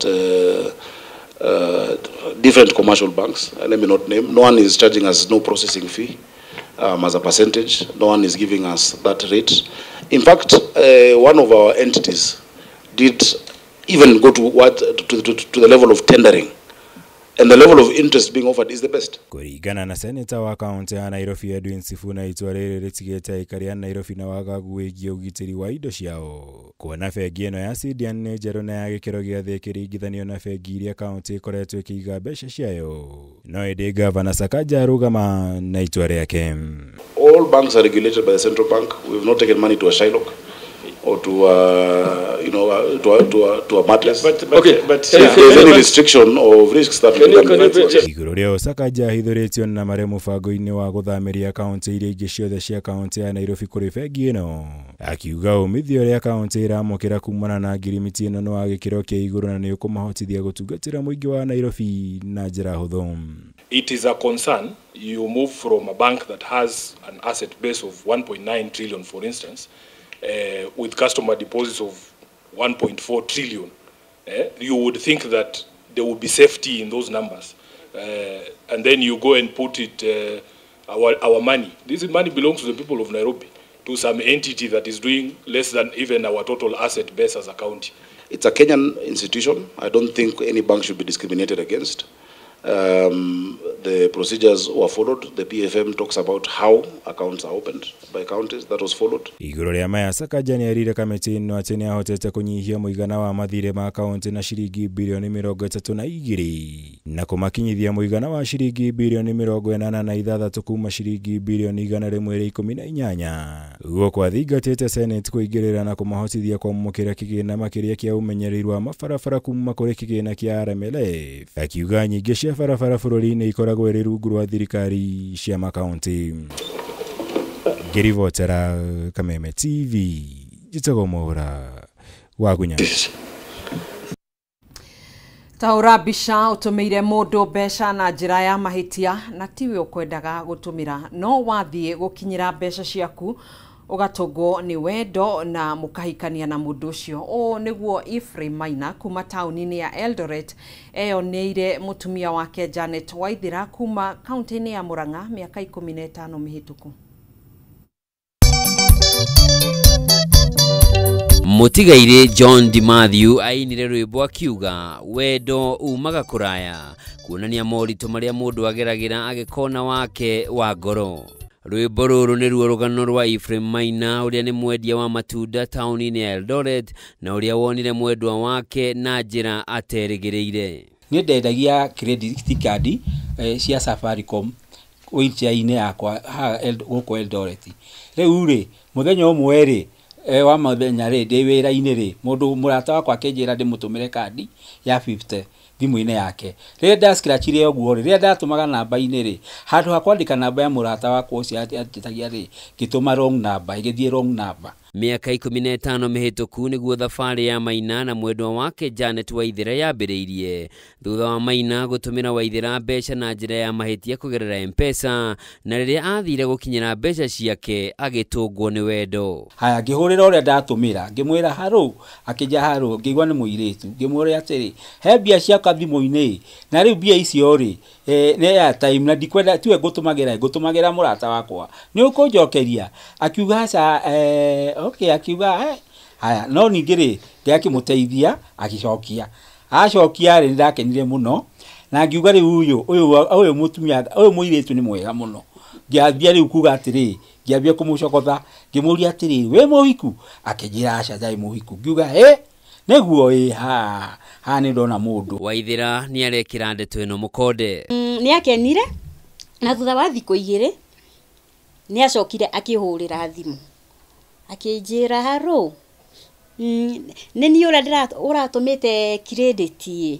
different commercial banks. Let me not name. No one is charging us no processing fee. As a percentage, no one is giving us that rate. In fact, one of our entities did even go to what to the level of tendering, and the level of interest being offered is the best. Kũringana na seneta wa kaunti ya Nairobi Edwin Sifuna, itua rĩrĩ rĩtigĩte aikari a Nairobi na wagagu wĩgiĩ ũgitĩri wa indo ciao. Kuona bengi ĩno ya Sidian nĩ njerũ na ya gĩkĩro gĩa thĩ ĩkĩringithanio na bengi iria kaunti ĩkoretwo ĩkĩiga mbeca ciayo. No ĩndĩ Gavana Sakaja arũgama na itua rĩake. All banks are regulated by the central bank. We've not taken money to a Shylock or to to a mattress. But okay, but if there's any restriction of risks that we can. Igũrũ rĩa Sakaja ahithũrĩtio na marĩa mũbango-inĩ wa gũthamĩria kaunti iria ingĩ ciothe cia kaunti ya Nairobi kũrĩ bengi ĩno, akiuga umithio ũrĩa kaunti ĩramũkĩra kumana na ngirimiti ĩno nĩ wa gĩkĩro kĩa igũrũ na nĩ ũkũmahotithia gũtungatĩra mũingĩ wa Nairobi na njĩra hũthũ. It is a concern. You move from a bank that has an asset base of 1.9 trillion, for instance, with customer deposits of 1.4 trillion. You would think that there would be safety in those numbers. And then you go and put it, our money. This money belongs to the people of Nairobi, to some entity that is doing less than even our total asset base as a county. It's a Kenyan institution. I don't think any bank should be discriminated against. The procedures were followed. The PFM talks about how accounts are opened by counties. That was followed. Igũrũ rĩa maya, Sakaja nĩerire kamĩtĩ ĩno atĩ nĩahotete kũnyihia mũigana wa mathirĩ ma kaunti na ciringi birioni 32 na kũmakinyithia mũigana wa ciringi birioni 86 kuma ciringi birioni 118. Gũkũ athingatĩte Senate kũingĩrĩra na kũmahotithia kwamũkĩra kĩgĩna makĩria kĩa ũmenyereri wa mabarabara kuma kũrĩ kĩgĩna kĩa RMLF, akiuga nyingĩ cia barabara bũrũri-inĩ ikoragwo ĩrĩ rungu rwa thirikari cia makaunti. Ngĩribotera Kameme TV, njĩtagwo Mwaura wa Gunya. Tahũra mbica ũtũmĩire mũndũ mbeca na njĩra ya mahĩtia na tiwe ũkwendaga gũtũmĩra, no wathiĩ gũkinyĩra mbeca ciaku ũgatũngwo nĩ wendo na mũkahikania na mũndũ ũcio. Ũũ nĩguo Ephraim Maina kuma taũni-inĩ ya Eldoret eyoneire mũtumia wake Janet Waithira kuma kaunti-inĩ ya Murang'a mĩaka 15 mĩhĩtũku. Mũtigairĩ John D. Matthew ainire rwĩmbo akiuga wendo umaga kũraya, kuonania moritũ marĩa mũndũ ageragĩra agĩkona wake wa ngoro. Rwĩmbo rũrũ nĩruo rũgano rwa Ephraim Maina ũrĩa nĩ mwendia wa matunda taũni-inĩ ya Eldoret na ũrĩa wonire mwendwa wake na njĩra aterĩgĩrĩire. Niĩ ndendagia credit card cia Safaricom wheelchair-inĩ yakwa haha gũkũ Eldoret. Rĩu rĩ, mũthenya ũmwe rĩ, wa mũthenya rĩ, ndĩ wĩra-inĩ rĩ, mũndũ mũrata wakwa akĩnjĩra ndĩmũtũmĩre kandi ya 50 thimũ-inĩ yake. Rĩrĩa ndascratchire ũguo rĩ, rĩrĩa ndatũmaga namba-inĩ rĩ, handũ ha kwandĩka namba ya mũrata wakwa ũcio anjĩtagia rĩ, ngĩtũma wrong number, ĩgĩthiĩ wrong number. Mĩaka 15 mĩhĩtũku nĩguo thabarĩ ya Maina na mwendwa wake Janet Waithera yambĩrĩirie thutha wa Maina gũtũmĩra Waithera mbeca na njĩra ya mahĩtia kũgerera M-Pesa, na rĩrĩa athire gũkinyĩra mbeca ciake agĩtũngwo nĩ wendo. Haya, ngĩhũrĩra ũrĩa ndatũmĩra, ngĩmwĩra harũ, akĩnja harũ, ngĩigua nĩ mũirĩtu, ngĩmwĩra atĩrĩ, he mbia ciakwa thimũ-inĩ, na rĩu mbia icio rĩ, nĩ airtime na ndikwenda tiwe ngũtũmagĩra mũrata wakwa, nĩ ũkũnjokeria? Akiuga aca, okay, akiuga haya, no ningĩ rĩ, ndĩakĩmũteithia agĩcokia. Acokia rĩ, nĩndakenire mũno na ngiuga rĩu ũyũ mũtumia ũyũ mũirĩtu nĩ mwega mũno. Ngĩambia rĩu kuga atĩrĩ, ngĩambia kũmũcokotha, ngĩmũria atĩrĩ, wĩ mũhiku? Akĩnjĩra aca ndarĩ mũhiku. Ngiuga hĩ, nĩguo ĩ, ha ha nĩ ndona mũndũ. Waithera nĩ arekĩra ndeto ĩno mũkonde. Nĩ akenire na thutha wa thikũ 2 nĩ acokire akĩhũrĩra thimũ akĩnjĩra harũ, nĩ niĩ ũrĩa ũratũmĩte credit ĩ,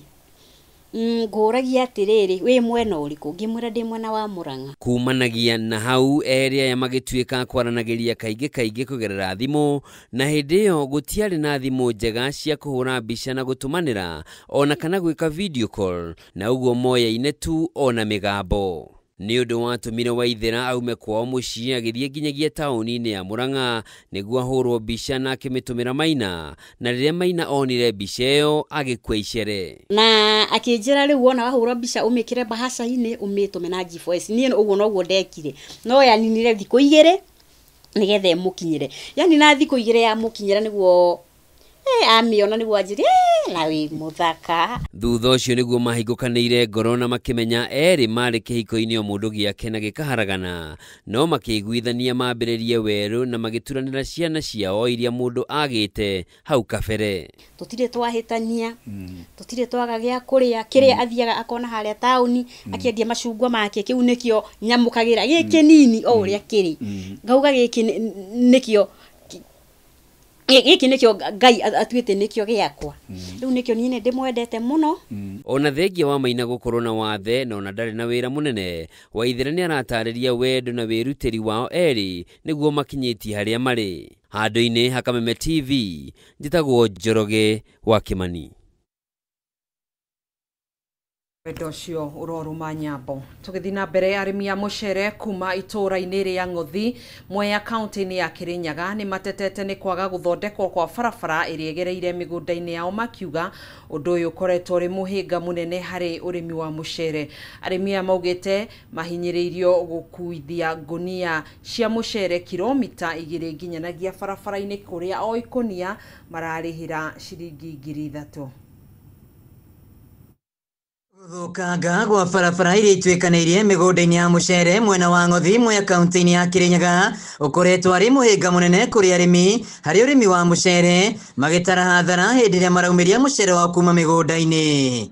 ngũragia atĩrĩrĩ, wĩ mwena ũrĩkũ? Ngĩmwĩra ndĩ mwena wa Murang'a. Kumanagia na hau erĩ aya magĩtuĩka kwaranagĩria kaingĩ kaingĩ kũgerera thimũ, na hĩndĩ ĩyo gũtiarĩ na thimũ njega cia kũhũra mbica na gũtũmanĩra ona kana gwĩka video call, na ũguo moyaine tu ona mĩgambo. Nĩ ũndũ watũmire Waithera aume kwao mũciĩ agĩthiĩ nginyagia taũni-inĩ ya Murang'a nĩguo ahũrwo mbica na akĩmĩtũmĩra Maina, na rĩrĩa Maina onire mbica ĩyo agĩkua icere. Na akĩnjĩra rĩu wona wahũrwo mbica ũmĩkĩre bahaca-inĩ ũmĩtũme na G4S. Niĩ ũguo noguo ndekire, no yaninire thikũ 2 nĩgetha ĩmũkinyĩre. Yani na thikũ 2 yamũkinyĩra nĩguo amĩona nĩguo anjĩre na wĩ mũthaka. Thutha ũcio nĩguo mahingũkanĩire ngoro na makĩmenya erĩ marĩ kĩhiko-inĩ o mũndũ gĩake na gĩkaharagana, no makĩiguithania mambĩrĩrie werũ na magĩturanĩra ciana ciao iria mũndũ agĩte hau kabere. Tũtirĩ twahĩtania, tũtirĩ twaga gĩa kũrĩa, kĩrĩa athiaga akona harĩa taũni akĩendia macungwa make, kĩu nĩkĩo nyamũkagĩra gĩkĩ nini o ũrĩa kĩrĩ, ngauga gĩkĩ nĩkĩo gĩkĩ nĩkĩo Ngai atuĩte nĩkĩo gĩakwa. Rĩu nĩkĩo niĩ nĩ ndĩmwendete mũno. Ona thengia wa Maina gũkorwo na wathe na ona ndarĩ na wĩra mũnene, Waithera nĩ aratarĩria wendo na wĩrutĩri wao erĩ nĩguo makinyĩtie harĩa marĩ. Handũ-inĩ ha Kameme TV, njĩtagwo Njoroge wa Kĩmani. Wendo ũcio ũrorũma nyambo. Tũgĩthiĩ na mbere, arĩmi a mũcere kuma itũũra-inĩ rĩa Ng'othi Mwea kaunti-inĩ ya Kĩrĩnyaga nĩ matetete nĩ kwaga gũthondekwo kwa barabara ĩrĩa ĩgereire mĩgũnda-inĩ yao, makiuga ũndũ ũyũ ũkoretwo ũrĩ mũhĩnga mũnene harĩ ũrĩmi wa mũcere. Arĩmi aya maugĩte mahinyĩrĩirio gũkuithia ngũnia cia mũcere kiromita 2 nginyanagia barabara-inĩ kũrĩa o ikũnia mararĩhĩra ciringi 3,000. Gũthũkanga gwa barabara iria ituĩkanĩirie mĩgũnda-inĩ ya mũcere mwena wa Ng'othi Mwea kaunti-inĩ ya Kĩrĩnyaga ũkoretwo arĩ mũhĩnga mũnene kũrĩ arĩmi harĩ ũrĩmi wa mũcere, magĩtara hathara hĩndĩ ĩrĩa maraumĩria mũcere wao kuma mĩgũnda-inĩ.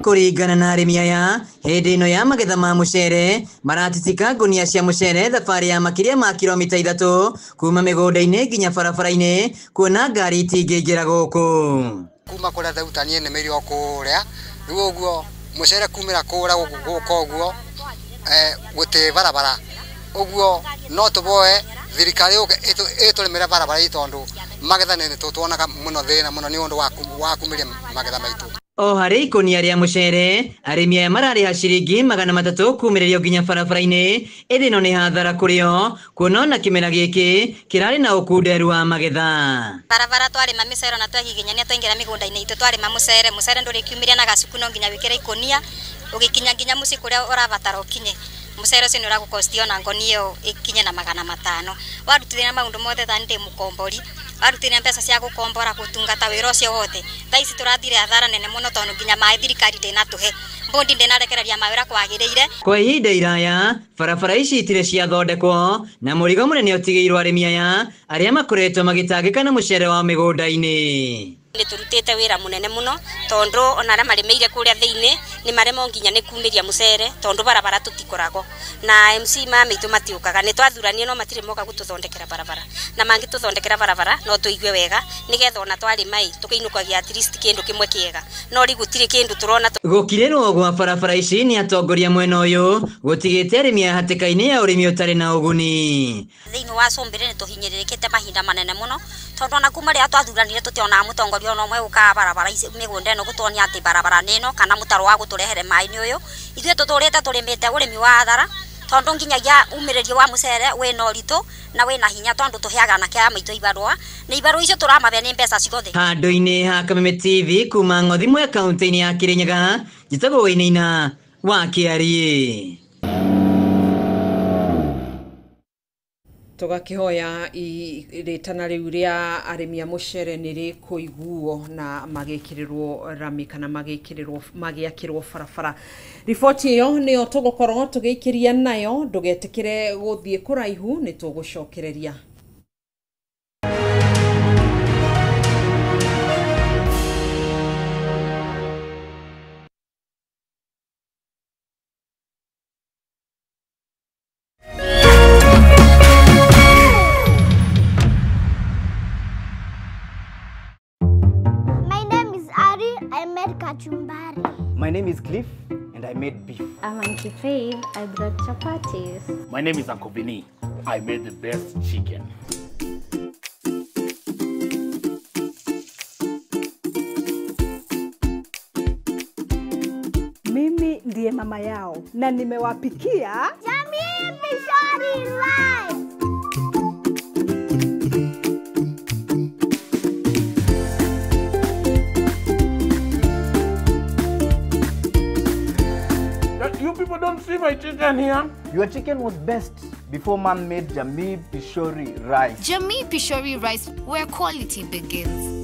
Kũringana na arĩmi aya, hĩndĩ ĩno ya magetha ma mũcere maratitika ngũnia cia mũcere thabarĩ ya makĩria ma kiromita 3 kuma mĩgũnda-inĩ nginya barabara-inĩ, kuona ngari itingĩingĩra gũkũ. Kuma kũrĩa thauta niĩ nĩmĩire o kũrĩa, rĩu ũguo mũcere kumĩra kũrĩa gũka ũguo gũtĩ barabara, ũguo no tũboe thirikari yũke ĩtũrĩmĩre barabara ĩ, tondũ magetha nĩ tũtuonaga mũno thĩna mũno nĩ ũndũ wa kumĩria magetha maitũ. O harĩ ikũnia rĩa mũcere, arĩmi aya mararĩha ciringi 300 kumĩrĩrio nginya barabara-inĩ, ĩndĩ ĩno nĩ hathara kũrĩ o, kuona ona kĩmera gĩkĩ kĩrarĩ na ũkunderu wa magetha. Barabara twarĩma mĩcere na twahihinyania twaingĩra mĩgũnda-inĩ itũ twarĩma mũcere, mũcere ndũrĩkiumĩria na gacuku no nginya wĩkĩre ikũnia ũgĩkinya nginya mũciĩ kũrĩa ũrabatara ũkinye. Mũcere ũcio nĩ ũragũkosti ona ngonia ĩyo ĩkinye na 500. Warutithania maũndũ mothe ta ndĩ mũkombori, warutithania mbeca cia gũkombora gũtungata wĩra ũcio wothe, thaa ici tũrathire hathara nene mũno tondũ nginya maĩ thirikari ndĩnatũhe, mbondi ndĩnarekereria maĩ ũrĩa kwagĩrĩire. Kwa ihinda iraya barabara ici itirĩ ciathondekwo na mũrigo mũnene ũtigĩirwo arĩmi aya arĩa makoretwo magĩtangĩka na mũcere wa mĩgũnda-inĩ. Nĩ tũrutĩte wĩra mũnene mũno tondũ ona arĩa marĩmĩire kũrĩa thĩinĩ nĩ maremwo nginya nĩ kumĩria mũcere tondũ barabara tũtikoragwo na MC mami itũ matiũkaga nĩ twathuranie no matirĩ moka gũtũthondekera barabara na mangĩtũthondekera barabara no tũigue wega nĩgetha ona twarĩma ĩ tũkĩinũkagia at least kĩndũ kĩmwe kĩega no rĩu gũtirĩ kĩndũ tũrona. Gũkirĩrwo gwa barabara ici nĩ atongoria mwena ũyũ gũtigĩte arĩmi a hatĩka-inĩ ya ũrĩmi ũtarĩ na ũguni. Thĩinĩ wa Cũmbĩrĩ nĩ tũhinyĩrĩrĩkĩte mahinda manene mũno tondũ ona kuma rĩrĩa twathuranire tũtionaga mũtongoria ona ũmwe ũkaga barabara ici mĩgũnda ĩno gũtuonia atĩ barabara nĩ ĩno kana mũtaro wa gũtũrehere maĩ nĩ ũyũ. Ithuĩ tũtũrĩte tũrĩmĩte ũrĩmi wa thara tondũ nginyagia umĩrĩrio wa mũcere wĩna ũritũ na wĩna hinya tondũ tũheaga anake aya maitũ ibarũa na ibarũa icio tũramabe nĩ mbeca ciothe. Handũ-inĩ ha Kameme TV kuma Ng'othimwe kaunti-inĩ ya Kirinyaga, njĩtagwo Wainaina wa Kĩariĩ. Tũgakĩhoya rĩtana rĩu rĩa arĩmi a mũcere nĩ rĩkũiguo na magĩkĩrĩrwo rami kana magĩakĩrwo barabara. Riboti ĩyo nĩyo tũgũkorwo tũgĩikĩria nayo, ndũgetĩkĩre gũthiĩ kũraihu nĩ tũgũcokereria. Kachumbari. My name is Cliff and I made beef. I'm Auntie Faith. I brought chapatis. My name is Uncle Vinny. I made the best chicken. Mimi ndiye mama yao na nimewapikia Jamii Pishori Rice. You people don't see my chicken here. Your chicken was best before man made Jamii Pishori Rice. Jamii Pishori Rice, where quality begins.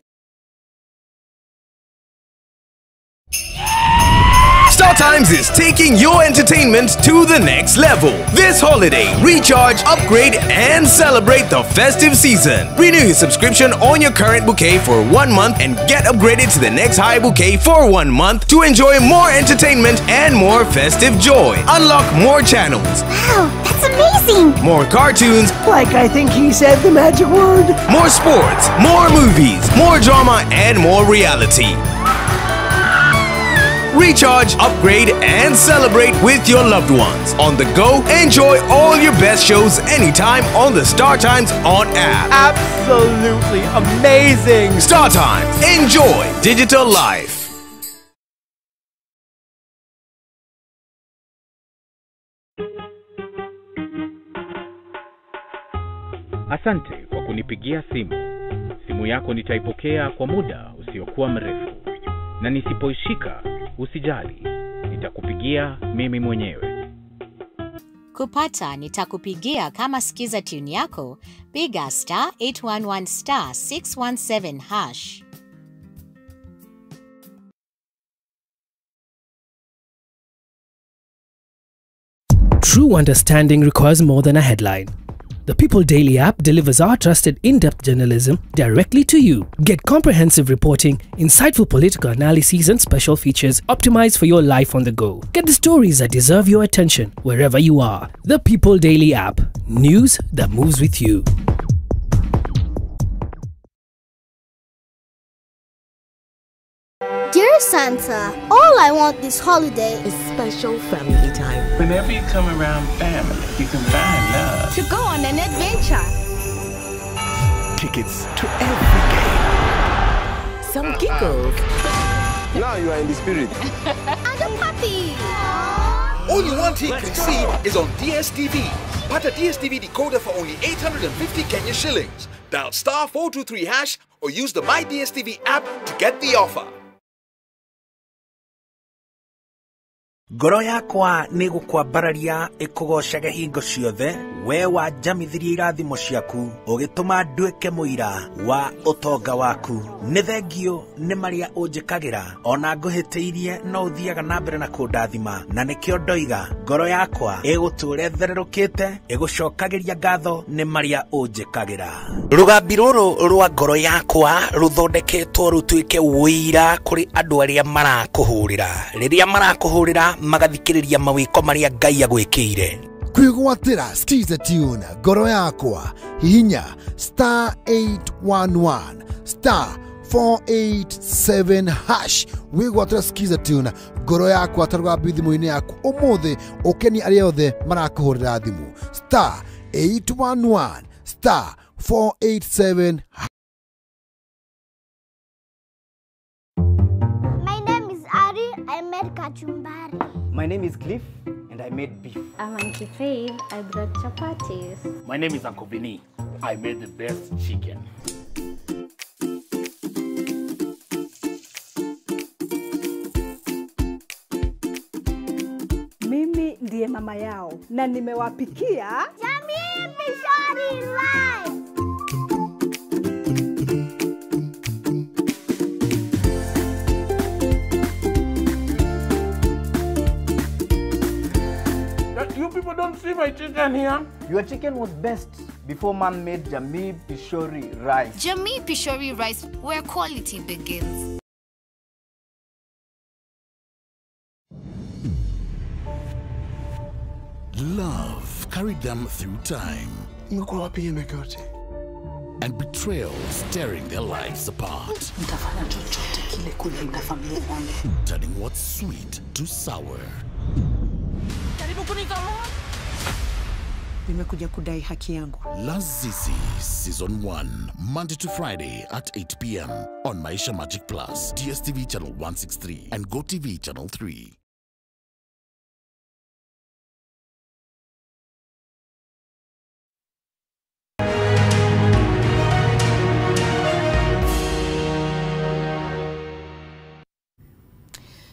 Star Times is taking your entertainment to the next level. This holiday, recharge, upgrade, and celebrate the festive season. Renew your subscription on your current bouquet for 1 month and get upgraded to the next high bouquet for 1 month to enjoy more entertainment and more festive joy. Unlock more channels. Wow, that's amazing! More cartoons. Like I think he said the magic word. More sports, more movies, more drama, and more reality. Recharge, upgrade, and celebrate with your loved ones. On the go, enjoy all your best shows anytime on the Star Times On app. Absolutely amazing! Star Times, enjoy digital life. Asante kwa kunipigia simu. Simu yako nitaipokea kwa muda usiokuwa mrefu. Na nisipoishika, usijali, nitakupigia mimi mwenyewe. Kupata nitakupigia kama skiza tune yako, piga star 811 star 617 hash. True understanding requires more than a headline. The People Daily app delivers our trusted in-depth journalism directly to you. Get comprehensive reporting, insightful political analyses and special features optimized for your life on the go. Get the stories that deserve your attention wherever you are. The People Daily app. News that moves with you. Dear Santa, all I want this holiday is special family time. Whenever you come around family, you can find love. To go on an adventure. Tickets to every game. Some giggles. Now you are in the spirit. And a puppy. All you want he can see is on DSTV. Pata DSTV decoder for only 850 Kenya shillings. Dial star 423 hash or use the My DSTV app to get the offer. Ngoro yakwa nĩ gũkwambararia ĩkũgocage hingo ciothe, We wanjamithirie irathimo ciaku ũgĩtũma nduĩke mũira wa ũtonga waku. Nĩ thengio nĩ marĩa ũnjĩkagĩra, ona ngũhĩtĩirie no ũthiaga na mbere na kũndathima, na nĩkĩo ndoiga ngoro yakwa ĩgũtũũra ĩthererũkĩte ĩgũcokagĩria ngatho nĩ marĩa ũnjĩkagĩra. Rũgambi rũrũ rwa ngoro yakwa rũthondeketwo rũtuĩke ũira kũrĩ andũ arĩa marakũhũrĩra. Rĩrĩa marakũhũrĩra magathikĩrĩria mawĩko marĩa Ngai agwĩkĩire. Kwĩgwatĩra Skiza Tune ngoro yakwa, hihinya star 811 star 487 hash wĩgwatĩra Skiza Tune ngoro yakwa ta rũgambi thimũ-inĩ yaku ũmũthĩ, ũkenie arĩa othe marakũhũrĩra thimũ star 811 star 487. My name is Ari. I made kachumbari. My name is Cliff and I made beef. I'm Auntie Faith. I brought chapatis. My name is Uncle Vinny. I made the best chicken. Mimi ndiye mama yao na nimewapikia Jamii Pishori Rice. You people don't see my chicken here. Your chicken was best before man made Jamii Pishori rice. Jamii Pishori rice, where quality begins. Love carried them through time. And betrayal tearing their lives apart. Turning what's sweet to sour. Nimekuja kudai haki yangu. Lazizi Season 1, Monday to Friday at 8 p.m. on Maisha Magic Plus, DSTV Channel 163 and GoTV Channel 3.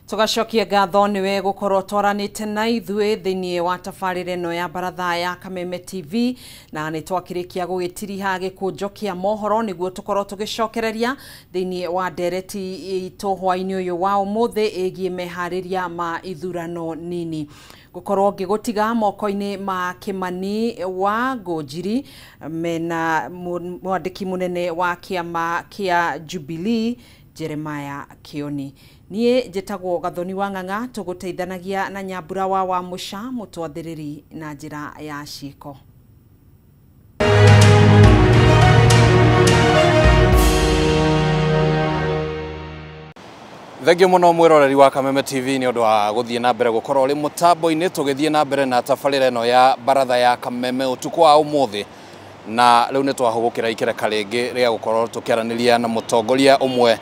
Tugacokia ngatho niwe gukorwo twaranite na ithuĩ thĩinĩ wa tabarĩra ĩno ya baratha ya Kameme TV, na nĩ twakĩrĩkia gũgĩtiriha gĩkũnjo kĩa mohoro nĩguo tũkorwo tũgĩcokereria thĩinĩ wa ndereti itũ hwaĩ-inĩ ũyũ wa ũmũthĩ ĩgiĩ meharĩria ma ithurano nini. Gukorwo ngĩgũtiga moko-inĩ ma Kimani wa Ngũnjiri mena mwandĩki mũnene wa kĩama kĩa Jubilee Jeremiah Kioni. Niĩ njĩtagwo Gathoni wa Ng'ang'a, tũgũteithanagia na Nyambura wa Wamũca mũtwathĩrĩri na njĩra ya ciĩko. Thengio muno mwiroreri wa Kameme TV ni undu wa guthie na mbere gukorwo uri mutambo-ini tugithie na mbere na tabarĩra ĩno ya baratha ya Kameme utuku wa umuthi, na riu ni twahũgũkĩra ikereka rĩngĩ rĩa gukorwo tukiaraniria na mutongoria umwe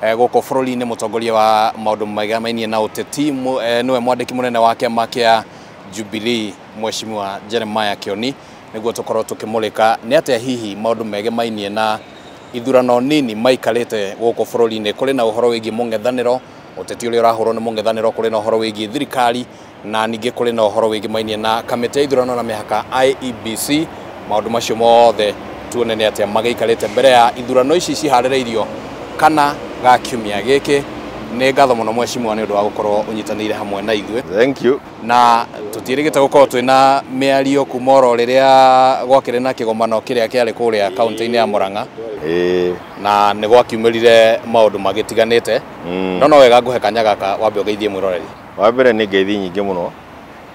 gũkũ bũrũri-inĩ, mũtongoria wa maũndũ maigamaine na ũteti, nĩwe mwandĩki mũnene wa kĩama kĩa Jubilee Mheshimiwa Jeremiah Kioni, nĩguo tũkorwo tũkĩmũrĩka nĩ atĩa hihi maũndũ megemainie na ithurano nini maikarĩte gũkũ bũrũri-inĩ. Kũrĩ na ũhoro wĩgiĩ mũng'ethanĩro, ũteti ũrĩa ũrahũrwo nĩ mũng'ethanĩro, kũrĩ na ũhoro wĩgiĩ thirikari, na ningĩ kũrĩ na ũhoro wĩgĩmainie na kamĩtĩ ya ithurano na mĩhaka IEBC. Maũndũ macio mothe tuone nĩ atĩa magĩikarĩte mbere ya ithurano ici ciharĩrĩirio kana ga kiumia gĩkĩ. Nĩ ngatho mũno mheshimiwa nĩ ũndũ wa gũkorwo ũnyitanĩire hamwe na ithuĩ. Thank you. Na tũtiĩrĩgĩte gũkorwo twĩna mĩario kuma oro rĩrĩa gwakĩrĩ na kĩgomano kĩrĩa kĩarĩ kũrĩa kaunti-inĩ ya Murang'a. Na nĩ gwakiumĩrire maũndũ magĩtiganĩte. No no wega ngũhe kanya gaka wambe ũgeithie mwĩroreri. Wa mbere nĩ ngeithi nyingĩ mũno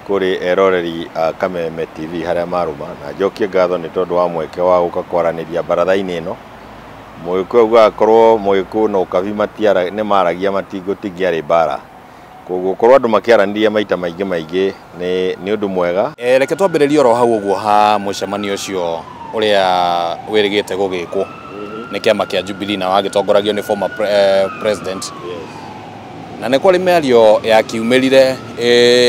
kũrĩ eroreri a Kameme TV harĩa marũma, na njokie ngatho nĩ tondũ wa mweke wa gũka kwaranĩria baratha-inĩ ĩno. Mũgĩkũyũ augaga korwo Mũgĩkũyũ na Ũkabi matiara nĩ maragia matingũtingĩarĩ mbara. Koguo korwo andũ makĩaranĩria maita maingĩ maingĩ nĩ ũndũ mwega. Reke twambĩrĩrie oro hau ũguo ha mũcemanio ũcio ũrĩa wĩrĩgĩte gũgĩkwo nĩ kĩama kĩa Jubilee na wagĩtongoragio nĩ former president. Na nĩ kwarĩ mĩario yakiumĩrire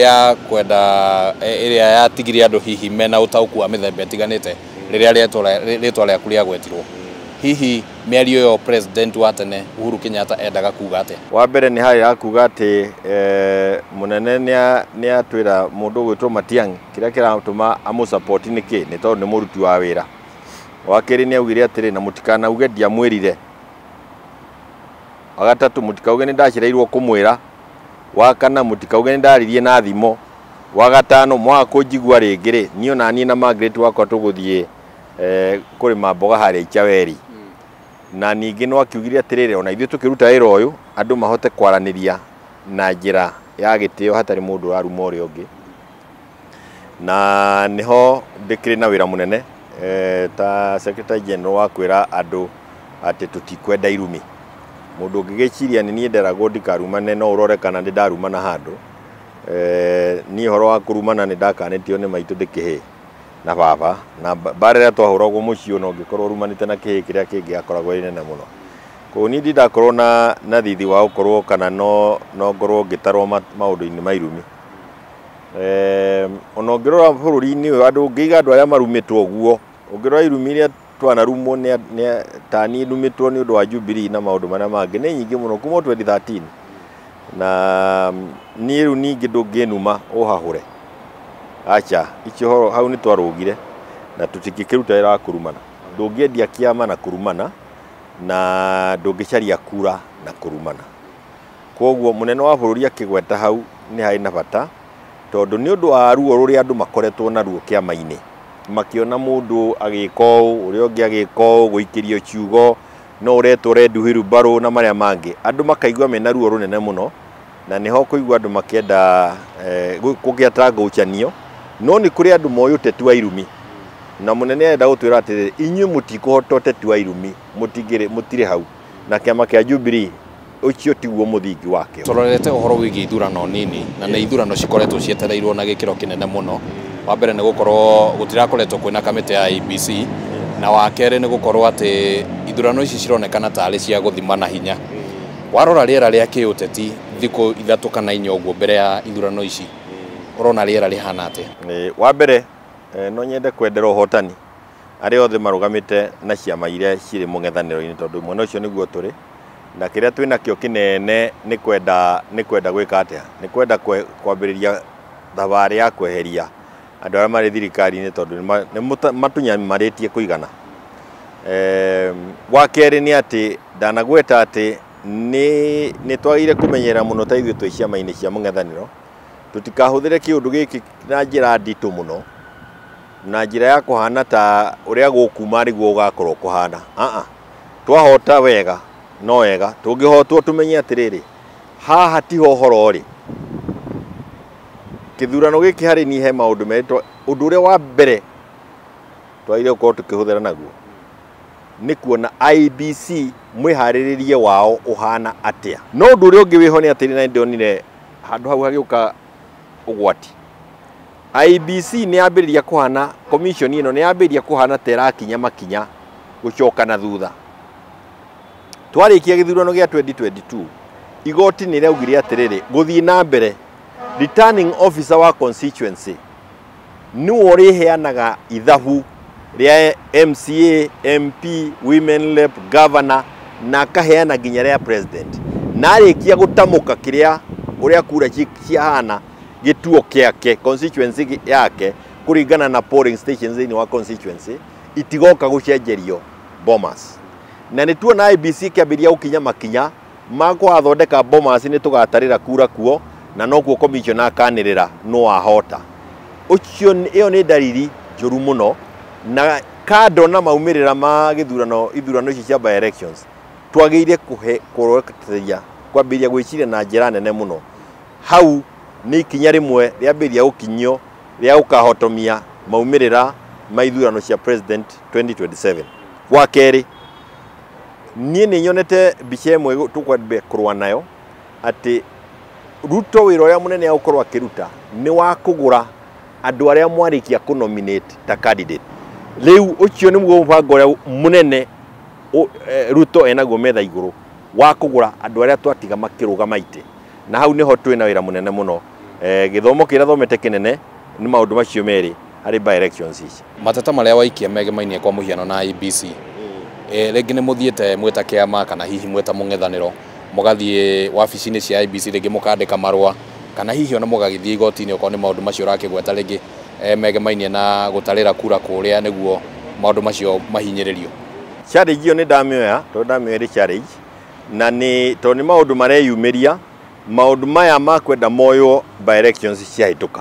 ya kwenda ĩrĩa yatigire andũ hihi mena ũtaũku wa mĩthemba ĩtiganĩte rĩrĩa rĩtwa rĩaku rĩagwetirwo. Hihi mĩario ĩyo president wa tene Uhuru Kenyatta endaga kuga atĩa? Wa mbere nĩ harĩa akuga atĩ mũnene nĩ atwĩra mũndũ ũgwĩtwo Matiang'i kĩrĩa kĩratũma amũsupport nĩ kĩ, nĩ tondũ nĩ mũruti wa wĩra. Wa kerĩ nĩ augire atĩrĩ, na mũtikanauge ndiamwĩrire. Wa gatatũ, mũtikauge nĩ ndacereirwo kũmwĩra. Wa kana, mũtikauge nĩ ndaririe na thimũ. Wa gatano, mwaga kũnjigua rĩngĩ rĩ, niĩ ona niĩ na Margaret wakwa tũgũthiĩ kũrĩma mboga harĩa Ichaweri. Na ningĩ no akiugire atĩrĩrĩ, ona ithuĩ tũkĩruta wĩra ũyũ andũ mahote kwaranĩria na njĩra ya gĩtĩo hatarĩ mũndũ ũraruma ũrĩa ũngĩ. Na nĩho ndĩkĩrĩ na wĩra mũnene ta Secretary General wa kwĩra andũ atĩ tũtikwenda irumi. Mũndũ ũngĩgĩciria nĩ niĩ nderagwo ndikarumane, no ũrore kana nĩ ndarumana handũ. Niĩ ũhoro wa kũrumana nĩ ndakanĩtio nĩ maitũ ndĩ kĩhĩĩ na baba, na mbara ĩrĩa twahũragwo mũciĩ ona ũngĩkorwo ũrumanĩte na kĩhĩĩ kĩrĩa kĩngĩ yakoragwo ĩ nene mũno. Koguo niĩ ndindakorwo na thithi wa gũkorwo kana no ngorwo ngĩtarwo maũndũ-inĩ ma irumi. Ona ũngĩrora bũrũri-inĩ ũyũ andũ ũngĩiga andũ arĩa marumĩtwo ũguo, ũngĩrora irumi iria twanarumwo nĩ ta niĩ ndumĩtwo nĩ ũndũ wa Jubilee na maũndũ marĩa mangĩ nĩ nyingĩ mũno kuma 2013. Na niĩ rĩu ningĩ ndũngĩnuma ũhahũre. Acha, icio horo hau nĩ twarũgire na tũtingĩkĩruta wĩra wa kũrumana. Ndũngĩendia kĩama na kũrumana, na ndũngĩcaria kura na kũrumana. Koguo mũnene wa bũrũri akĩgweta hau nĩ harĩ na bata, tondũ nĩ ũndũ wa ruo rũrĩa andũ makoretwo naruo kĩama-inĩ, makĩona mũndũ agĩka ũũ, ũrĩa ũngĩ agĩka ũũ, gũikĩrio ciugo, no ũretwo red wheelbarrow na marĩa mangĩ, andũ makaigua mena ruo rũnene mũno, na nĩho kũigua andũ makĩenda kũgĩa ngũcanio. No nĩ kũrĩ andũ moĩ ũteti wa irumi, na mũnene arenda gũtwĩra atĩrĩrĩ, inyuĩ mũtikũhota ũteti wa irumi, mũtirĩ hau. Na kĩama kĩa Jubilee ũcio tiguo mũthingi wakĩo. Tũrorete ũhoro wĩgiĩ ithurano nini, na nĩ ithurano cikoretwo cietereirwo na gĩkĩro kĩnene mũno. Wa mbere nĩ gũkorwo gũtirakoretwo kwĩna kamĩtĩ ya IEBC, na wa kerĩ nĩ gũkorwo atĩ ithurano ici cironekana tarĩ cia gũthima na hinya. Warora rĩera rĩa kĩũteti thikũ 3 kana 4 ũguo mbere ya ithurano ici, ũrona rĩera rĩhana atĩa? Wa mbere no nyende kwendera ũhotani arĩa othe marũgamĩte na ciama iria cirĩ mũng'ethanĩro-inĩ, tondũ mwena ũcio nĩguo tũrĩ, na kĩrĩa twĩnakĩo kĩnene nĩ kwenda gwĩka atĩa, nĩ kwenda kwambĩrĩria thabarĩ ya kweheria andũ arĩa marĩ thirikari-inĩ, tondũ nĩ matũnyamarĩtie kũigana. Wa kerĩ nĩ atĩ ndanagweta atĩ nĩ twagĩrĩire kũmenyerera mũno ta ithuĩ twĩ ciama-inĩ cia mũng'ethanĩro, tũtikahũthĩre kĩũndũ gĩkĩ na njĩra nditũ mũno, na njĩra ya kũhana ta ũrĩa gũkuma nĩguo gũgakorwo kũhana. Twahota wega no wega, tũngĩhotwo tũmenye atĩrĩrĩ, haha tiho ũhoro ũrĩ. Kĩthurano gĩkĩ harĩ niĩ he maũndũ merĩ, ũndũ ũrĩa wa mbere twagĩrĩire gũkorwo tũkĩhũthĩra naguo nĩ kuona IEBC mwĩharĩrĩrie wao ũhana atĩa. No ũndũ ũrĩa ũngĩ wĩho nĩ atĩrĩ, na nĩndonire handũ hau hagĩũka ũgwati. IEBC nĩ yambĩrĩria kũhana, commission ĩno nĩ yambĩrĩria kũhana ta ĩrakinya makinya gũcoka na thutha. Twarĩkia gĩthurano gĩa 2022, igoti nĩ rĩaugire atĩrĩrĩ, gũthiĩ na mbere returning officer wa constituency nĩwe ũrĩheanaga ithabu rĩa MCA, MP, women rep, governor, na akaheana nginya rĩa president. Na arĩkia gũtamũka kĩrĩa ũrĩa kura ciahana gĩtuo kĩake, constituency yake, kũringana na polling stations thĩinĩ wa constituency, itigoka gũcenjerio Bomas. Na nĩ tuona IEBC ĩkĩambĩrĩria gũkinya makinya ma kũgathondeka Bomas, nĩ tũgatarĩra kura kuo, na nokuo commissioner akanĩrĩra no ahota. Ũcio ĩyo nĩ ndariri njũru mũno, na kando na maumĩrĩra ma gĩthurano ithurano ici cia by elections, twagĩrĩire kũroreria kwambĩrĩria gwĩciria na njĩra nene mũno. Hau nĩ ikinya rĩmwe rĩambĩrĩria gũkinyio rĩa gũkahotomia maumĩrĩra ma ithurano cia president 2027. Wa kerĩ, niĩ nĩ nyonete mbica ĩmwe tũkwambia kũrũa nayo atĩ Ruto wĩra ũrĩa mũnene agũkorwo akĩruta nĩ wa kũgũra andũ arĩa mwarĩkia kũnominate ta candidate. Rĩu ũcio nĩguo mũbango ũrĩa mũnene Ruto enaguo metha igũrũ wa kũgũra andũ arĩa twatiga makĩrũgama itĩ, na hau nĩho twĩna wĩra mũnene mũno. Gĩthomo kĩrĩa thomete kĩnene nĩ maũndũ macio merĩ harĩ by elections ici. Mateta marĩa waikia megemainie kwa mũhiano na IEBC, Rĩngĩ nĩ mũthiĩte mwĩta kĩama kana hihi mwĩta mũng'ethanĩro, mũgathiĩ wabici-inĩ cia IEBC rĩngĩ mũkandĩka marũa, kana hihi ona mũgagĩthiĩ igoti-inĩ okorwo nĩ maũndũ macio ũrakĩgweta rĩngĩ megemainie na gũtarĩra kura kũrĩa nĩguo maũndũ macio mahinyĩrĩrio. Challenge ĩyo nĩ ndamĩoya, tondũ ndamĩoya ĩrĩ challenge, na nĩ tondũ nĩ maũndũ mareyumĩria, maũndũ maya ma kwenda moywo by elections ciahĩtũka,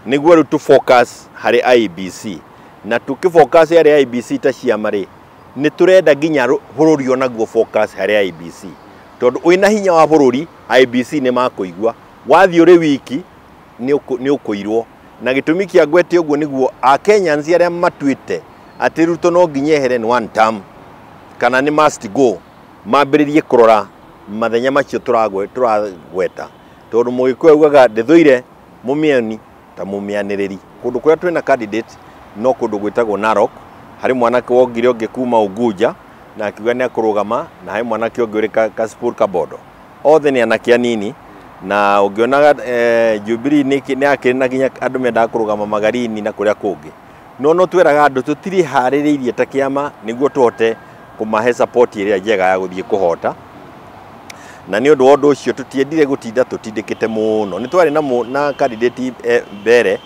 nĩguo rĩu tũ focus harĩ IEBC, na tũkĩ focus harĩ IEBC ta ciama rĩ, nĩ tũrenda nginya bũrũri onaguo focus harĩ IEBC, tondũ wĩna hinya wa bũrũri IEBC nĩ makũigua, wathiĩ ũrĩ wiki nĩ ũkũirwo. Na gĩtũmi kĩa ngwete ũguo nĩguo Akenyans arĩa matuĩte atĩ Ruto no nginya ehere nĩ one term kana nĩ must go, mambĩrĩrie kũrora mathenya macio tũragweta, tondũ Mũgĩkũyũ augaga ndĩthũire mũmĩani ta mũmĩanĩrĩri. Kũndũ kũrĩa twĩna candidate no kũndũ gwĩtagwo Narok, harĩ mwanake wongire ũngĩ kuma Unguja na akiuga nĩ akũrũgama, na harĩ mwanake ũngĩ ũrĩ Kasipul Kabondo, othe nĩ anake anini. Na ũngĩonaga Jubilee nĩ akĩrĩ na nginya andũ mendaga kũrũgama Magarini na kũrĩa kũngĩ, no twĩraga andũ tũtirĩ harĩrĩirie ta kĩama nĩguo tũhote kũmahe support ĩrĩa njega ya gũthiĩ kũhota. Na nĩ ũndũ wa ũndũ ũcio tũtiendire gũtinda tũtindĩkĩte mũno, nĩ twarĩ na candidate mbere,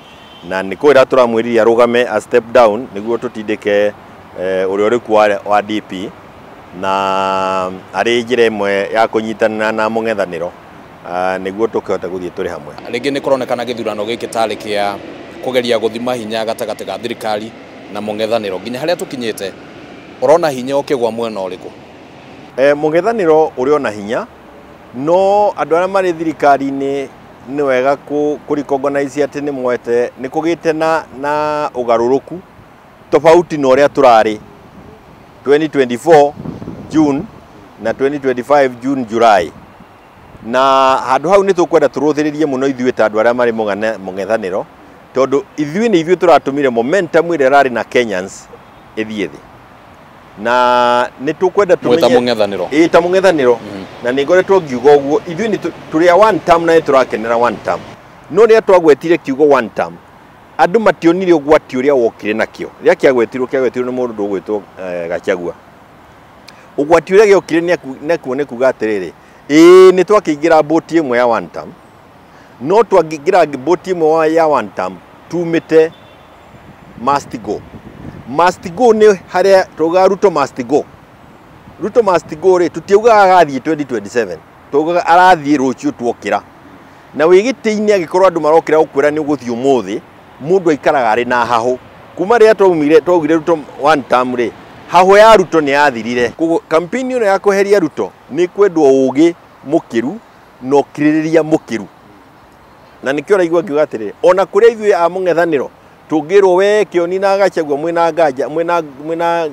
na nĩ kwĩra tũramwĩrire arũgame a step down nĩguo tũtindĩke ũrĩa ũrĩ kuo wa DP, na arĩ njĩra ĩmwe ya kũnyitanĩra na mũng'ethanĩro nĩguo tũkĩhote gũthiĩ tũrĩ hamwe. Rĩngĩ nĩ kũronekana gĩthurano gĩkĩ tarĩ kĩa kũgeria gũthima hinya gatagatĩ ga thirikari na mũng'ethanĩro, nginya harĩa tũkinyĩte ũrona hinya ũkĩgwa mwena ũrĩkũ? Mũng'ethanĩro ũrĩ ona hinya, no andũ arĩa marĩ thirikari-inĩ nĩ wega kũ recognize atĩ nĩ mwete nĩ kũgĩte na ũgarũrũku tofauti na ũrĩa tũrarĩ 2024 June na 2025 June July, na handũ hau nĩ tũkwenda tũrũthĩrĩrie mũno ithuĩ ta andũ arĩa marĩ mũng'ethanĩro, tondũ ithuĩ nĩ ithuĩ tũratũmire momentum ĩrĩa ĩrarĩ na Kenyans ĩthiĩ thĩ, na nĩ tũkwenda tũmenye mũng'ethanĩro ĩĩ ta mũng'ethanĩro. Na nĩ ngoretwo ngiuga ũguo, ithuĩ nĩ tũrĩ a one term na nĩ tũrakenera one term, no rĩrĩa twagwetire kiugo one term andũ mationire ũgwati ũrĩa wokire nakĩo. Rĩrĩa kĩagwetirwo nĩ mũndũ ũgwĩtwo Gachagua, ũgwati ũrĩa gĩokire nakuo nĩ kuga atĩrĩrĩ, ĩĩ nĩ twakĩingĩra mbũti ĩmwe ya one term, no twangĩingĩra mbũti ĩmwe ya one term tumĩte must go. Must go nĩ harĩa tugaga Ruto must go. Ruto must go rĩ, tũtiugaga agathiĩ 2027, tugaga arathiĩ rũciũ tuokĩra. Na wĩ gĩtĩ-inĩ angĩkorwo andũ marokĩra gũkwĩra nĩ ũgũthiĩ ũmũthĩ, mũndũ aikaraga arĩ na hahũ. Kuma rĩrĩa twaugire Ruto one term rĩ, hahũ ya Ruto nĩ yathirire. Koguo campaign ĩno ya kweheria Ruto nĩ kwendwo ũgĩ mũkĩru na ũkirĩrĩria mũkĩru. Na nĩkĩo ũraigua ngiuga atĩrĩrĩ, ona kũrĩa ithuĩ a mũng'ethanĩro tũngĩrwo we Kĩoni na Gachagua mwĩna nganja, mwĩna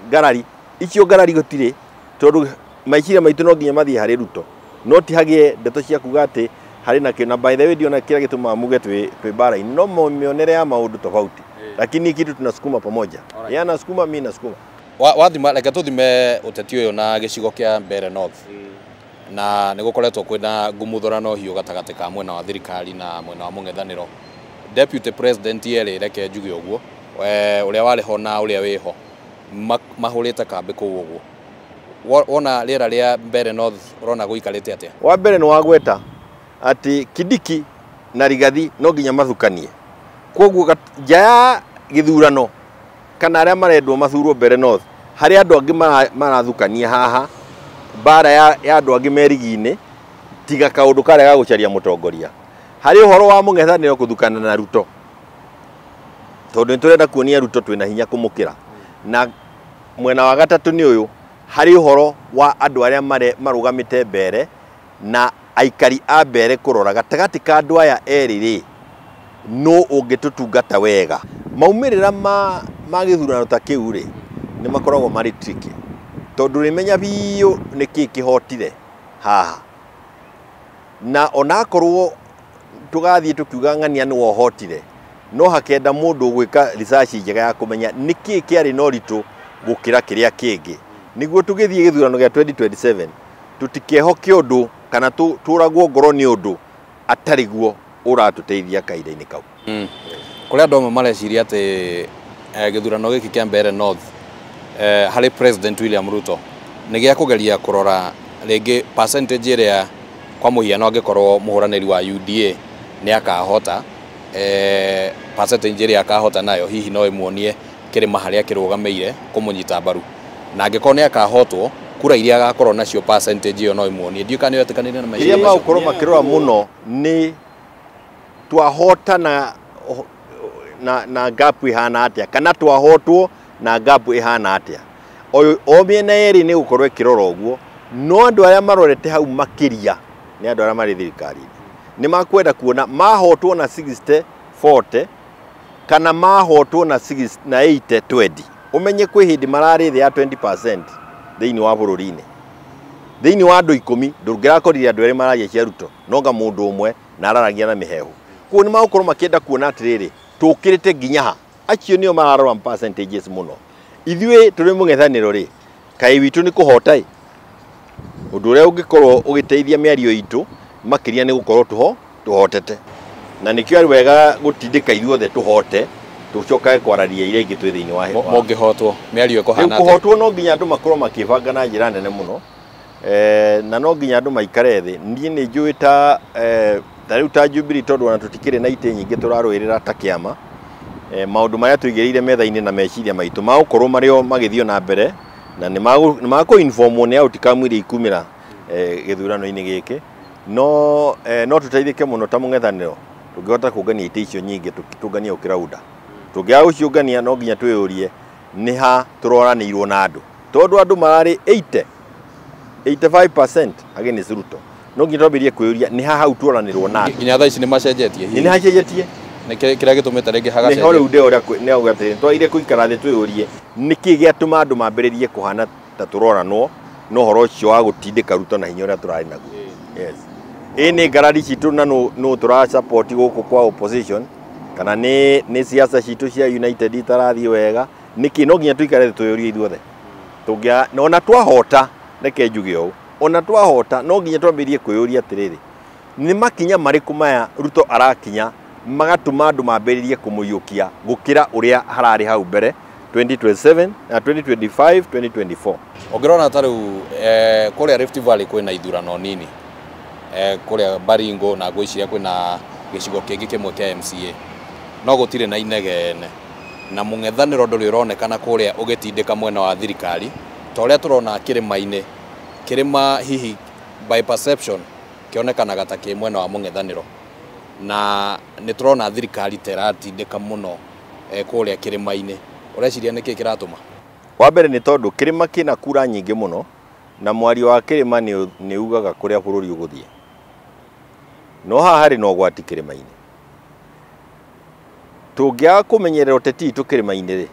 ngarari, icio ngarari gũtirĩ, tondũ meciria maitũ no nginya mathiĩ harĩ Ruto, no ti hagĩe ndeto cia kuga atĩ harĩ nakĩo. Na by the way ndiona kĩrĩa gĩtũmaga muge twĩ mbara-inĩ, no mĩonere ya maũndũ tofauti, lakini kitu tunasukuma pamoja. Yeye anasukuma, mimi nasukuma. Wathima, reke tũthime ũteti ũyũ na gĩcigo kĩa Mbeere North, na nĩ gũkoretwo kwĩna ngumuthũrano hiũ gatagatĩ ka mwena wa thirikari na mwena wa mũng'ethanĩro. Deputy President erĩ, reke njuge ũguo, ũrĩa warĩ ho na ũrĩa wĩho mahũrĩte kambĩ kũu ũguo. Wona rĩera rĩa Mbeere North ũrona gũikarĩte atĩa? Wa mbere nĩ wagweta atĩ Kindiki na Rigathi no nginya mathukanie, koguo nja ya gĩthurano kana arĩa marendwo mathurwo Mbeere North, harĩ andũ angĩ marathukania haha mbara ya andũ angĩ merigi-inĩ, tiga kaũndũ karĩa ga gũcaria mũtongoria. Harĩ ũhoro wa mũng'ethanĩro kũthukana na Ruto, tondũ nĩ tũrenda kuonia Ruto twĩna hinya kũmũkĩra. Na mwena wa gatatũ nĩ ũyũ, harĩ ũhoro wa andũ arĩa marũgamĩte Mbeere na aikari a Mbeere kũrora gatagatĩ ka andũ aya erĩ rĩ, nũ ũngĩtũtungata wega. Maumĩrĩra ma gĩthurano ta kĩu rĩ, nĩ makoragwo marĩ tricky, tondũ rĩmenya biũ nĩkĩ kĩhotire haha, na onakorwo tũgathiĩ tũkiuga ng'ania nĩ wohotire, no hakenda mũndũ gwĩka research njega ya kũmenya nĩkĩ kĩarĩ na ũritũ gũkĩra kĩrĩa kĩngĩ, nĩguo tũgĩthiĩ gĩthurano gĩa 2027 tũtikehoke ũndũ kana tũragwo ngoro nĩ ũndũ atarĩ guo ũratũteithia kahinda-inĩ kau. Kũrĩ andũ amwe mareciria atĩ gĩthurano gĩkĩ kĩa Mbeere North harĩ President William Ruto nĩ gĩa kũgeria kũrora rĩngĩ percentage ĩrĩa kwa mũhiano angĩkorwo mũhũranĩri wa UDA nĩ akahota percentage ĩrĩa akahota nayo hihi no ĩmuonie kĩrĩma harĩa kĩrũgamĩire kũmũnyita mbaru, na angĩkorwo nĩ akahotwo kura iria agakorwo nacio percentage ĩyo no ĩmuonie. Ndiũĩ kana nĩ wetĩkanĩire na meciria kĩrĩa magũkorwo makĩrora mũno nĩ twahota na gap ihana atĩa kana twahotwo na gap ihana atĩa. O mĩena yerĩ nĩ gũkorwo ĩkĩrora ũguo, no andũ arĩa marorete hau makĩria nĩ andũ arĩa marĩ thirikari-inĩ nĩ makwenda kuona mahotwo na 60-40 kana mahotwo na 80-20. Ũmenye kwĩ hĩndĩ mararĩ thĩ ya 20% thĩinĩ wa bũrũri-inĩ. Thĩinĩ wa andũ 10 ndũngĩrakorire andũ erĩ maragia cia Ruto nonga mũndũ ũmwe na araragia na mĩhehu. Koguo nĩ magũkorwo makĩenda kuona atĩrĩrĩ tũkĩrĩte nginya ha. Acio nĩo mararora percentages mũno. Ithuĩ tũrĩ mũng'ethanĩro rĩ, kaĩ witũ nĩ kũhota ĩ, ũndũ ũrĩa ũngĩkorwo ũgĩteithia mĩario itũ makĩria nĩ gũkorwo tũhotete, na nĩkĩo arĩ wega gũtindĩka ithuothe tũhote tũcokage kwararia iria ingĩ twĩ thĩinĩ wa mũngĩhotwo mĩario ĩkũhana atĩa? Kũhotwo no nginya andũ makorwo makĩbanga na njĩra nene mũno, na no nginya andũ maikare thĩ. Niĩ nĩ njũĩ ta rĩu ta Jubilee tondũ ona tũtikĩrĩ na itĩ nyingĩ tũrarũĩrĩra ta kĩama, maũndũ marĩa tũigĩrĩire metha-inĩ na meciria maitũ magũkorwo marĩ o magĩthiĩ na mbere na nĩ makũ-informwo nĩ outcome iria ikumĩra gĩthurano-inĩ gĩkĩ. No tũteithĩke mũno ta mũng'ethanĩro tũngĩhota kũngania itĩ icio nyingĩ tũnganie gũkĩra UDA. Tũngĩaga gũciũngania no nginya twĩyũrie nĩ ha tũroranĩirwo na andũ, tondũ andũ mararĩ 85% against Ruto. No nginya twambĩrĩrie kwĩyũria nĩ ha hau tũroranĩrwo na andũ. Nginya thaa ici nĩ macenjetie hihi? Nĩ hacenjetie. Nĩ kĩrĩa gĩtũmĩte rĩngĩ hagacenjia? Nĩho rĩu ndĩũria nĩ atĩrĩ twagĩrĩire gũikara thĩ twĩyũrie nĩkĩ gĩatũma andũ mambĩrĩrie kũhana ta tũroranwo na ũhoro ũcio wa gũtindĩka Ruto na hinya ũrĩa tũrarĩ naguo. Yes. Ĩ nĩ ngarari citũ na nũ tũra support gũkũ kwa opposition kana nĩ siasa citũ cia United itarathiĩ wega nĩkĩ? No nginya tũikare thĩ twĩyũrie ithuothe. Na ona twahota, reke njuge ũũ, ona twahota no nginya twambĩrĩrie kwĩyũria atĩrĩrĩ nĩ makinya marĩkũ maya Ruto arakinya magatũma andũ mambĩrĩrie kũmũiyũkia gũkĩra ũrĩa hararĩ hau mbere 2027 na 2025 2024. Ũngĩrona ta rĩu kũrĩa Rift Valley kwĩna ithurano nini, kũrĩa Baringo na ngwĩciria kwĩna gĩcigo kĩngĩ kĩmwe kĩa MCA, no gũtirĩ na inegene na mũng'ethanĩro ndũrĩ ũronekana kũrĩa ũgĩtindĩka mwena wa thirikari ta ũrĩa tũrona kĩrĩma-inĩ. Kĩrĩma hihi by perception kĩonekanaga ta kĩ mwena wa mũng'ethanĩro, na nĩ tũrona thirikari ta ĩratindĩka mũno kũrĩa kĩrĩma-inĩ. Ũreciria nĩkĩ kĩratũma? Wa mbere nĩ tondũ kĩrĩma kĩna kura nyingĩ mũno na mwario wa kĩrĩma nĩ ugaga kũrĩa bũrũri ũgũthiĩ. No haha harĩ na ũgwati kĩrĩma-inĩ. Tũngĩaga kũmenyerera ũteti witũ kĩrĩma-inĩ rĩ,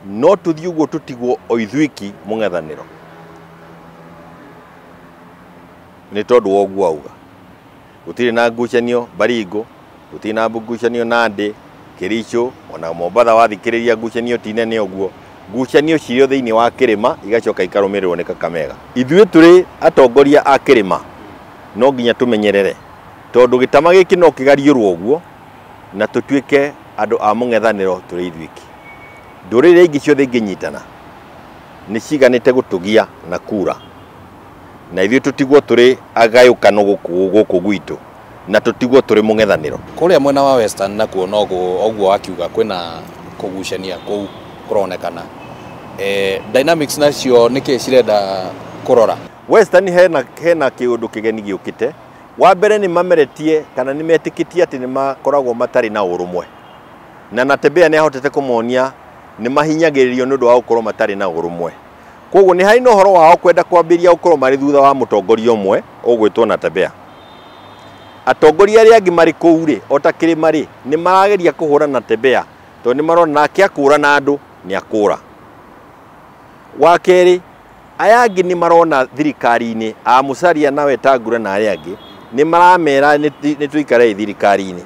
no tũthiĩ ũguo tũtigwo o ithuiki mũng'ethanĩro. Nĩ tondũ wa ũguo auga. Gũtirĩ na ngucanio Baringo, gũtirĩ na ngucanio Nandi, Kericho, ona Mombatha wathikĩrĩria ngucanio ti nene ũguo. Ngucanio cirĩ thĩinĩ wa kĩrĩma igacoka ikarũmĩrĩrwo nĩ Kakamega. Ithuĩ tũrĩ atongoria a kĩrĩma no nginya tũmenyerere tondũ gĩtama gĩkĩ no kĩgariũrwo ũguo na tũtuĩke andũ a mũng'ethanĩro tũrĩ ithuiki. Ndũrĩrĩ ingĩ ciothe ingĩnyitana nĩ ciganĩte gũtũgia na kura, na ithuĩ tũtigwo tũrĩ agayũkano gũkũ gwitũ na tũtigwo tũrĩ mũng'ethanĩro. Kũrĩa mwena wa Western nakuo noguo ũguo wakiuga kwĩna kũgucania kũu kũronekana. Dynamics nacio nĩkĩ cirenda kũrora? Western hena kĩũndũ kĩgeni gĩũkĩte. Wa mbere nĩ mameretie kana nĩ metĩkĩtie atĩ nĩ makoragwo matarĩ na ũrũmwe, na Natembeya nĩ ahotete kũmonia nĩ mahinyagĩrĩrio nĩ ũndũ wa gũkorwo matarĩ na ũrũmwe. Koguo nĩ harĩ na ũhoro wao kwenda kwambĩrĩria gũkorwo marĩ thutha wa mũtongoria ũmwe ũgwĩtwo Natembeya. Atongoria arĩa angĩ marĩ kũu rĩ, o ta kĩrĩma rĩ, nĩ marageria kũhũra Natembeya tondũ nĩ marona nake akũra na andũ nĩ akũra. Wa kerĩ, aya angĩ nĩ marona thirikari-inĩ, a Musalia na Wetangula na arĩa angĩ nĩ maramera nĩ tũikare thirikari-inĩ.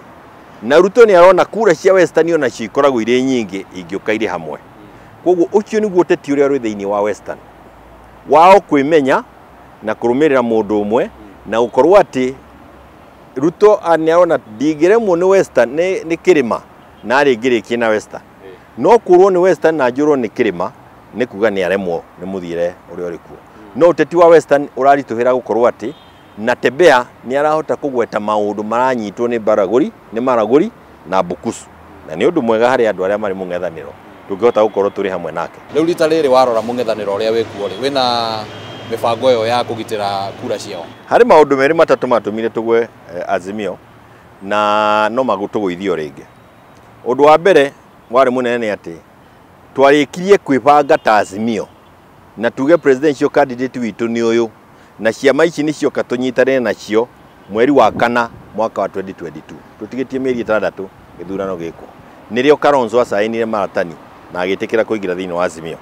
Na Ruto nĩ arona kura cia Western onacio ikoragwo irĩ nyingĩ ingĩũka irĩ hamwe. Koguo ũcio nĩguo ũteti ũrĩa ũrĩ thĩinĩ wa Western, wao kwĩmenya na kũrũmĩrĩra mũndũ ũmwe na gũkorwo atĩ Ruto nĩ arona ndingĩremwo nĩ Western nĩ kĩrĩma na rĩngĩrĩkie na Western, no kũrwo nĩ Western na njũrwo nĩ kĩrĩma Nĩ kuga nĩ aremwo nĩ mũthiĩre ũrĩa ũrĩ kuo. No ũteti wa Western ũraritũhĩra gũkorwo atĩ Natembeya nĩ arahota kũgweta maũndũ maranyitwo nĩ baragũri, nĩ maragũri na Bukusu. Na nĩ ũndũ mwega harĩ andũ arĩa marĩ mũng'ethanĩro tũngĩhota gũkorwo tũrĩ hamwe nake. Rĩu rita rĩrĩ warora mũng'ethanĩro ũrĩa wĩkuo rĩ, wĩna mĩbango ĩyo ya kũgitĩra kura ciao? Harĩ maũndũ merĩ matatũ matũmire tũgwe Azimio na no magũtũgũithio rĩngĩ. Ũndũ wa mbere warĩ mũnene nĩ atĩ twarĩkirie kwĩbanga ta Azimio na tuge presidential candidate witũ nĩ ũyũ, na ciama ici nĩcioka tũnyitanĩre nacio mweri wa kana mwaka wa 2022. Tũtigĩtie mĩeri 6 gĩthurano gĩkwo. Nĩrĩo Kalonzo acainire maratani na agĩtĩkĩra kũingĩra thĩinĩ wa Azimio.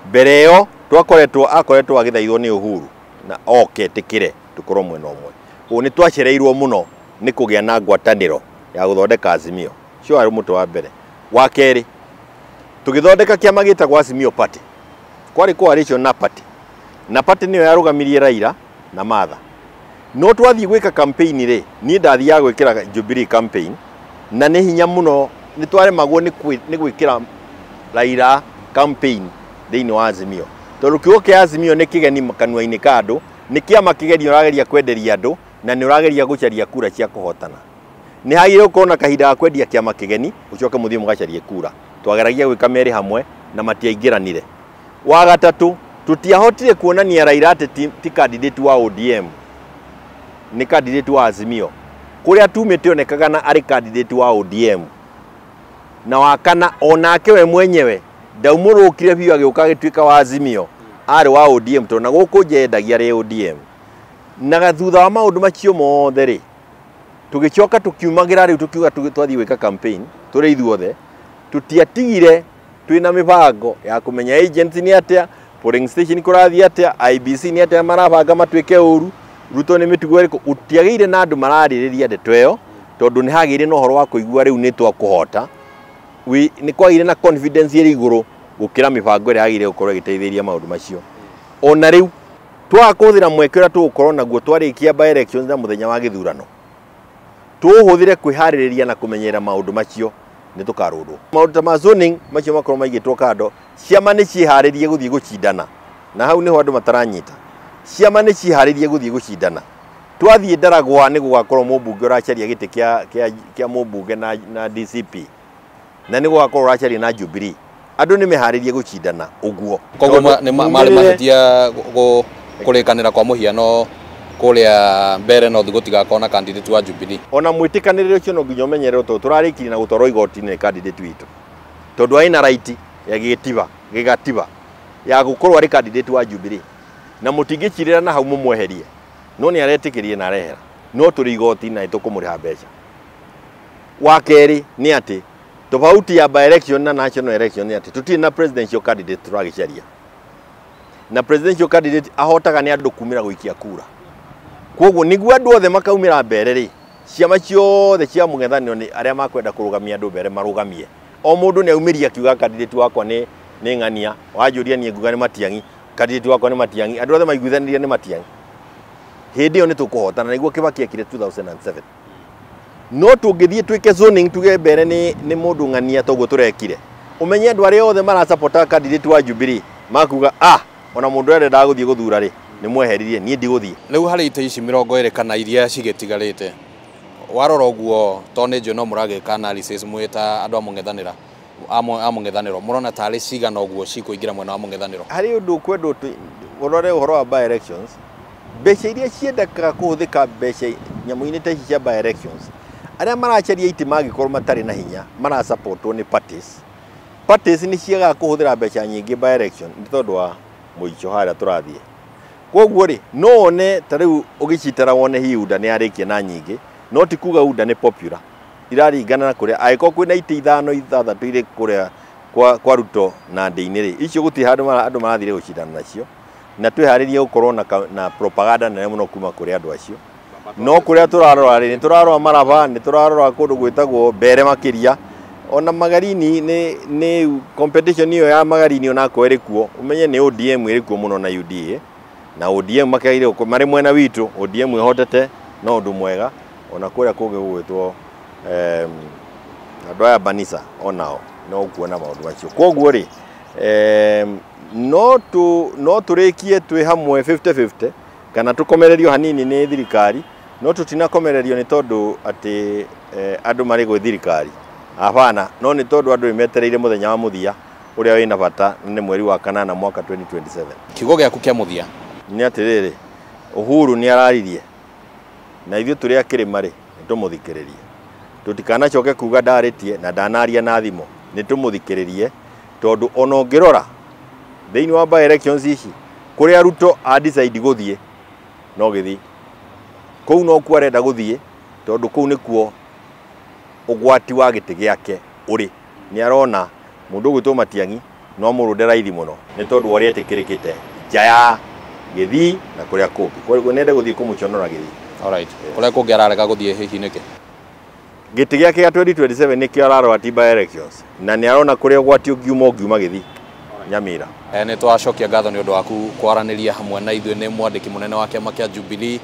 Mbere ĩyo twakoretwo akoretwo agĩthaithwo nĩ Uhuru na oke tĩkĩre tũkorwo mwena ũmwe. Ũũ nĩ twacereirwo mũno nĩ kũgĩa na ngwatanĩro ya gũthondeka Azimio. Ũcio warĩ mũtwe wa mbere. Wa kerĩ, tũgĩthondeka kĩama gĩtagwo Azimio Party. Kwarĩ coalition na party. Na party nĩyo yarũgamirie Raila na Martha. No twathiĩ gwĩka campaign rĩ, niĩ ndathiaga gwĩkĩra Jubilee campaign na nĩ hinya mũno nĩ twaremagwo nĩ gwĩkĩra Raila campaign thĩinĩ wa Azimio. Tondũ kiugo kĩa Azimio nĩ kĩgeni kanua-inĩ ka andũ, nĩ kĩama kĩgeni ũrageria kwenderia andũ na nĩ ũrageria gũcaria kura cia kũhotana. Nĩ hagĩrĩire gũkorwo na kahinda ga kwendia kĩama kĩgeni, ũcoke mũthiĩ mũgacarie kura. Twageragia gwĩka merĩ hamwe na matiaingĩranire. Wa gatatũ, tũtiahotire kuonania Raila atĩ ti candidate wa ODM, nĩ candidate wa Azimio. Kũrĩa tumĩte onekaga na arĩ candidate wa ODM. Na wa kana onake we mwenyewe ndaumũrũkire biũ agĩũka agĩtuĩka wa Azimio, arĩ wa ODM tondũ na gũkũ njendagia arĩ ODM. Na thutha wa maũndũ macio mothe rĩ, tũgĩcoka tũkiumagĩra rĩu tũkiuga twathiĩ gwĩka campaign tũrĩ ithuothe, tũtiatigire twĩna mĩbango ya kũmenya agents nĩ atĩa, polling station kũrathiĩ atĩa, IBC nĩ atĩa marabanga matuĩke ũru, Ruto nĩ mĩtugo ĩrĩkũ. Gũtiagĩire na andũ mararĩrĩria ndeto ĩyo tondũ nĩ hagĩire na ũhoro wa kũigua rĩu nĩ twakũhota. Nĩ kwagĩire na confidence ĩrĩ igũrũ gũkĩra mĩbango ĩrĩa yagĩrĩire gũkorwo ĩgĩteithĩrĩria maũndũ macio. Ona rĩu twaga kũhũthĩra mweke ũrĩa tũgũkorwo naguo twarĩkia by elections na mũthenya wa gĩthurano, tũũhũthĩre kwĩharĩrĩria na kũmenyerera maũndũ macio, nĩ tũkarũndwo. Maũndũ ta ma zoning macio makorwo maigĩtwo kando, ciama nĩ ciĩharĩrie gũthiĩ gũcindana, na hau nĩho andũ mataranyita. Ciama nĩ ciĩharĩrie gũthiĩ gũcindana. Twathiĩ Ndaragwa nĩ gũgakorwo mũmbunge ũracaria gĩtĩ kĩa mũmbunge na DCP, na nĩ gũgakorwo ũracaria na Jubilee. Andũ nĩ meharĩrie gũcindana ũguo. Koguo nĩ marĩ mahĩtia kũrĩkanĩra kwa mũhiano kũrĩa mbere no gũtigakorwo na candidate wa Jubilee. Ona mwĩtĩkanĩrĩre ũcio no nginya ũmenyererwo tondũ tũrarĩkirie na gũtwarwo igoti-inĩ candidate witũ. Tondũ arĩ na right ya gĩgatiba ya gũkorwo arĩ candidate wa Jubilee. Na mũtingĩcirĩra na hau mũmweherie. No nĩ aretĩkĩrie na arehera. No tũrĩ igoti na nĩtũkũmũrĩha mbeca. Wa kerĩ nĩ atĩ tofauti ya by election na national election nĩ atĩ tũtirĩ na presidential candidate tũragĩcaria. Na presidential candidate ahotaga nĩ andũ kumĩra gũikia kura. Koguo nĩguo andũ othe makaumĩra mbere rĩ, ciama ciothe cia mũng'ethanĩro nĩ arĩa makwenda kũrũgamia andũ mbere marũgamie. O mũndũ nĩ aumĩria akiuga candidate wakwa nĩ ng'ania, wanjũria niĩ nguga nĩ Matiang'i, candidate wakwa nĩ Matiang'i, andũ othe maiguithanĩrie nĩ Matiang'i. Hĩndĩ ĩyo nĩ tũkũhotana, nĩguo Kibaki ekire 2007. No tũngĩthiĩ twĩke zoning tuge mbere nĩ mũndũ ng'ania toguo tũrekire, ũmenye andũ arĩa othe marasapota candidate wa Jubilee makuga ona mũndũ ũrĩa arendaga gũthiĩ gũthura rĩ, nĩ mweheririe, niĩ ndigũthiĩ. Rĩu harĩ itĩ ici 20 kana iria cigĩtigarĩte, warora ũguo tondũ nĩ njũĩ no mũragĩka analysis mwĩ ta andũ a mũng'ethanĩra, a mũng'ethanĩro, mũrona tarĩ cigana ũguo cikũingĩra mwena wa mũng'ethanĩro? Harĩ ũndũ ũkwendwo ũrore ũhoro wa by elections, mbeca iria ciendekaga kũhũthĩka mbeca nyamũ-inĩ ta ici cia by elections, arĩa maracaria itĩ mangĩkorwo matarĩ na hinya marasapotwo nĩ parties. Parties nĩ ciagaga kũhũthĩra mbeca nyingĩ by election nĩ tondũ wa mũico harĩa tũrathiĩ. Koguo rĩ, no wone ta rĩu ũgĩcitara wone hihi UDA nĩ yarĩkia na nyingĩ, no ti kuga UDA nĩ popular. Iraringana na kũrĩa, angĩkorwo kwĩna itĩ 5 6 irĩ kũrĩa kwa Ruto na Ndĩ-inĩ rĩ, icio gũtirĩ handũ andũ marathire gũcindana nacio, na twĩharĩrie gũkorwo na propaganda nene mũno kuma kũrĩ andũ acio. No kũrĩa tũrarora rĩ, nĩ tũrarora Maraba, nĩ tũrarora kũndũ gwĩtagwo Mbere makĩria, ona Magarini nĩ competition ĩyo ya Magarini onakorwo ĩrĩ kuo, ũmenye nĩ ODM ĩrĩ kuo mũno na UDA, na ODM makĩagĩrĩire gũkorwo marĩ mwena witũ, ODM ĩhotete no ũndũ mwega, ona kũrĩa kũngĩ gũgwĩtwo andũ aya Banisa onao no ũkuona maũndũ macio. Koguo rĩ, No tũrĩkie twĩ hamwe 50-50 kana tũkomererio hanini nĩ thirikari, no tũtinakomererio nĩ tondũ atĩ andũ marĩ gwĩ thirikari. Hapana, no nĩ tondũ andũ nĩmetereire mũthenya wa mũthia ũrĩa wĩna bata nĩ mweri wa kanana mwaka 2027. Kiugo gĩaku kĩa mũthia nĩ atĩrĩrĩ, Uhuru nĩ araririe na ithuĩ tũrĩ a kĩrĩma rĩ, nĩ tũmũthikĩrĩrie. Tũtikanacoke kuga ndarĩtie na ndanaria na thimũ, nĩ tũmũthikĩrĩrie tondũ ona ũngĩrora thĩinĩ wa by elections ici kũrĩa Ruto a decide gũthiĩ no gĩthiĩ kũu, no kuo arenda gũthiĩ tondũ kũu nĩkuo ũgwati wa gĩtĩ gĩake ũrĩ. Nĩ arona mũndũ ũgwĩtwo Matiang'i no mũrũnde raithi mũno nĩ tondũ wa ũrĩa etĩkĩrĩkĩte nja ya Gĩthii na kũrĩa kũngĩ. Koguo nĩende gũthiĩ kũmũconora Gĩthii. Alright. Kũrĩa kũngĩ ararega gũthiĩ hihi nĩkĩ? Gĩtĩ gĩake gĩa 2027 nĩkĩo ararora ti by elections, na nĩ arona kũrĩa ũgwati ũngiuma Gĩthii Nyamira. Nĩ twacokia ngatho nĩ ũndũ waku kwaranĩria hamwe na ithuĩ. Nĩ mwandĩki mũnene wa kĩama kĩa Jubilee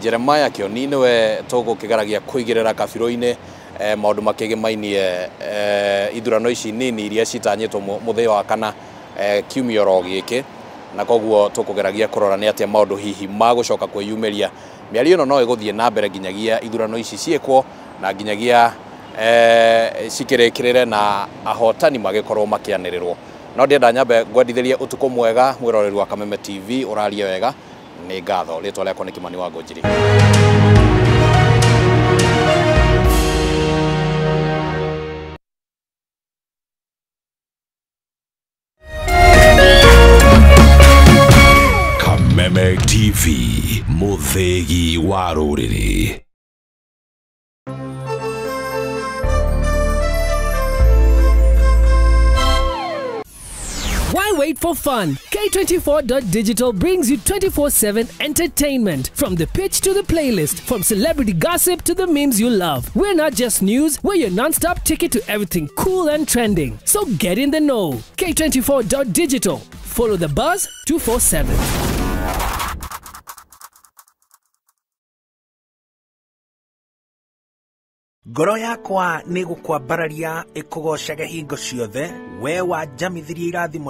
Jeremiah Kioni, nĩwe tũgũkĩgeragia kũigĩrĩra kabirũ-inĩ maũndũ makĩgĩmainie ithurano ici nini iria citanyĩtwo mũthenya wa kana kiumia oro gĩkĩ, na koguo tũkũgeragia kũrora nĩ atĩa maũndũ hihi magũcoka kwĩyumĩria. Mĩario ĩno no ĩgũthiĩ na mbere nginyagia ithurano ici ciĩkwo na nginyagia cikĩrĩkĩrĩre na ahotani magĩkorwo makĩanĩrĩrwo. No ndĩenda nyambe ngwendithĩrie ũtukũ mwega mwĩroreri wa Kameme TV, ũrarie wega. Nĩ ngatho. Rĩtwa rĩakwa nĩ Kimani wa Ngũnjiri. Kameme TV, mũthĩgi wa rũrĩrĩ. Why wait for fun? K24.digital brings you 24/7 entertainment. From the pitch to the playlist, from celebrity gossip to the memes you love. We're not just news, we're your non-stop ticket to everything cool and trending. So get in the know. K24.digital. Follow the buzz 247. Ngoro yakwa nĩ gũkwambararia ĩkũgocage hingo ciothe, we wanjamithirie irathimo.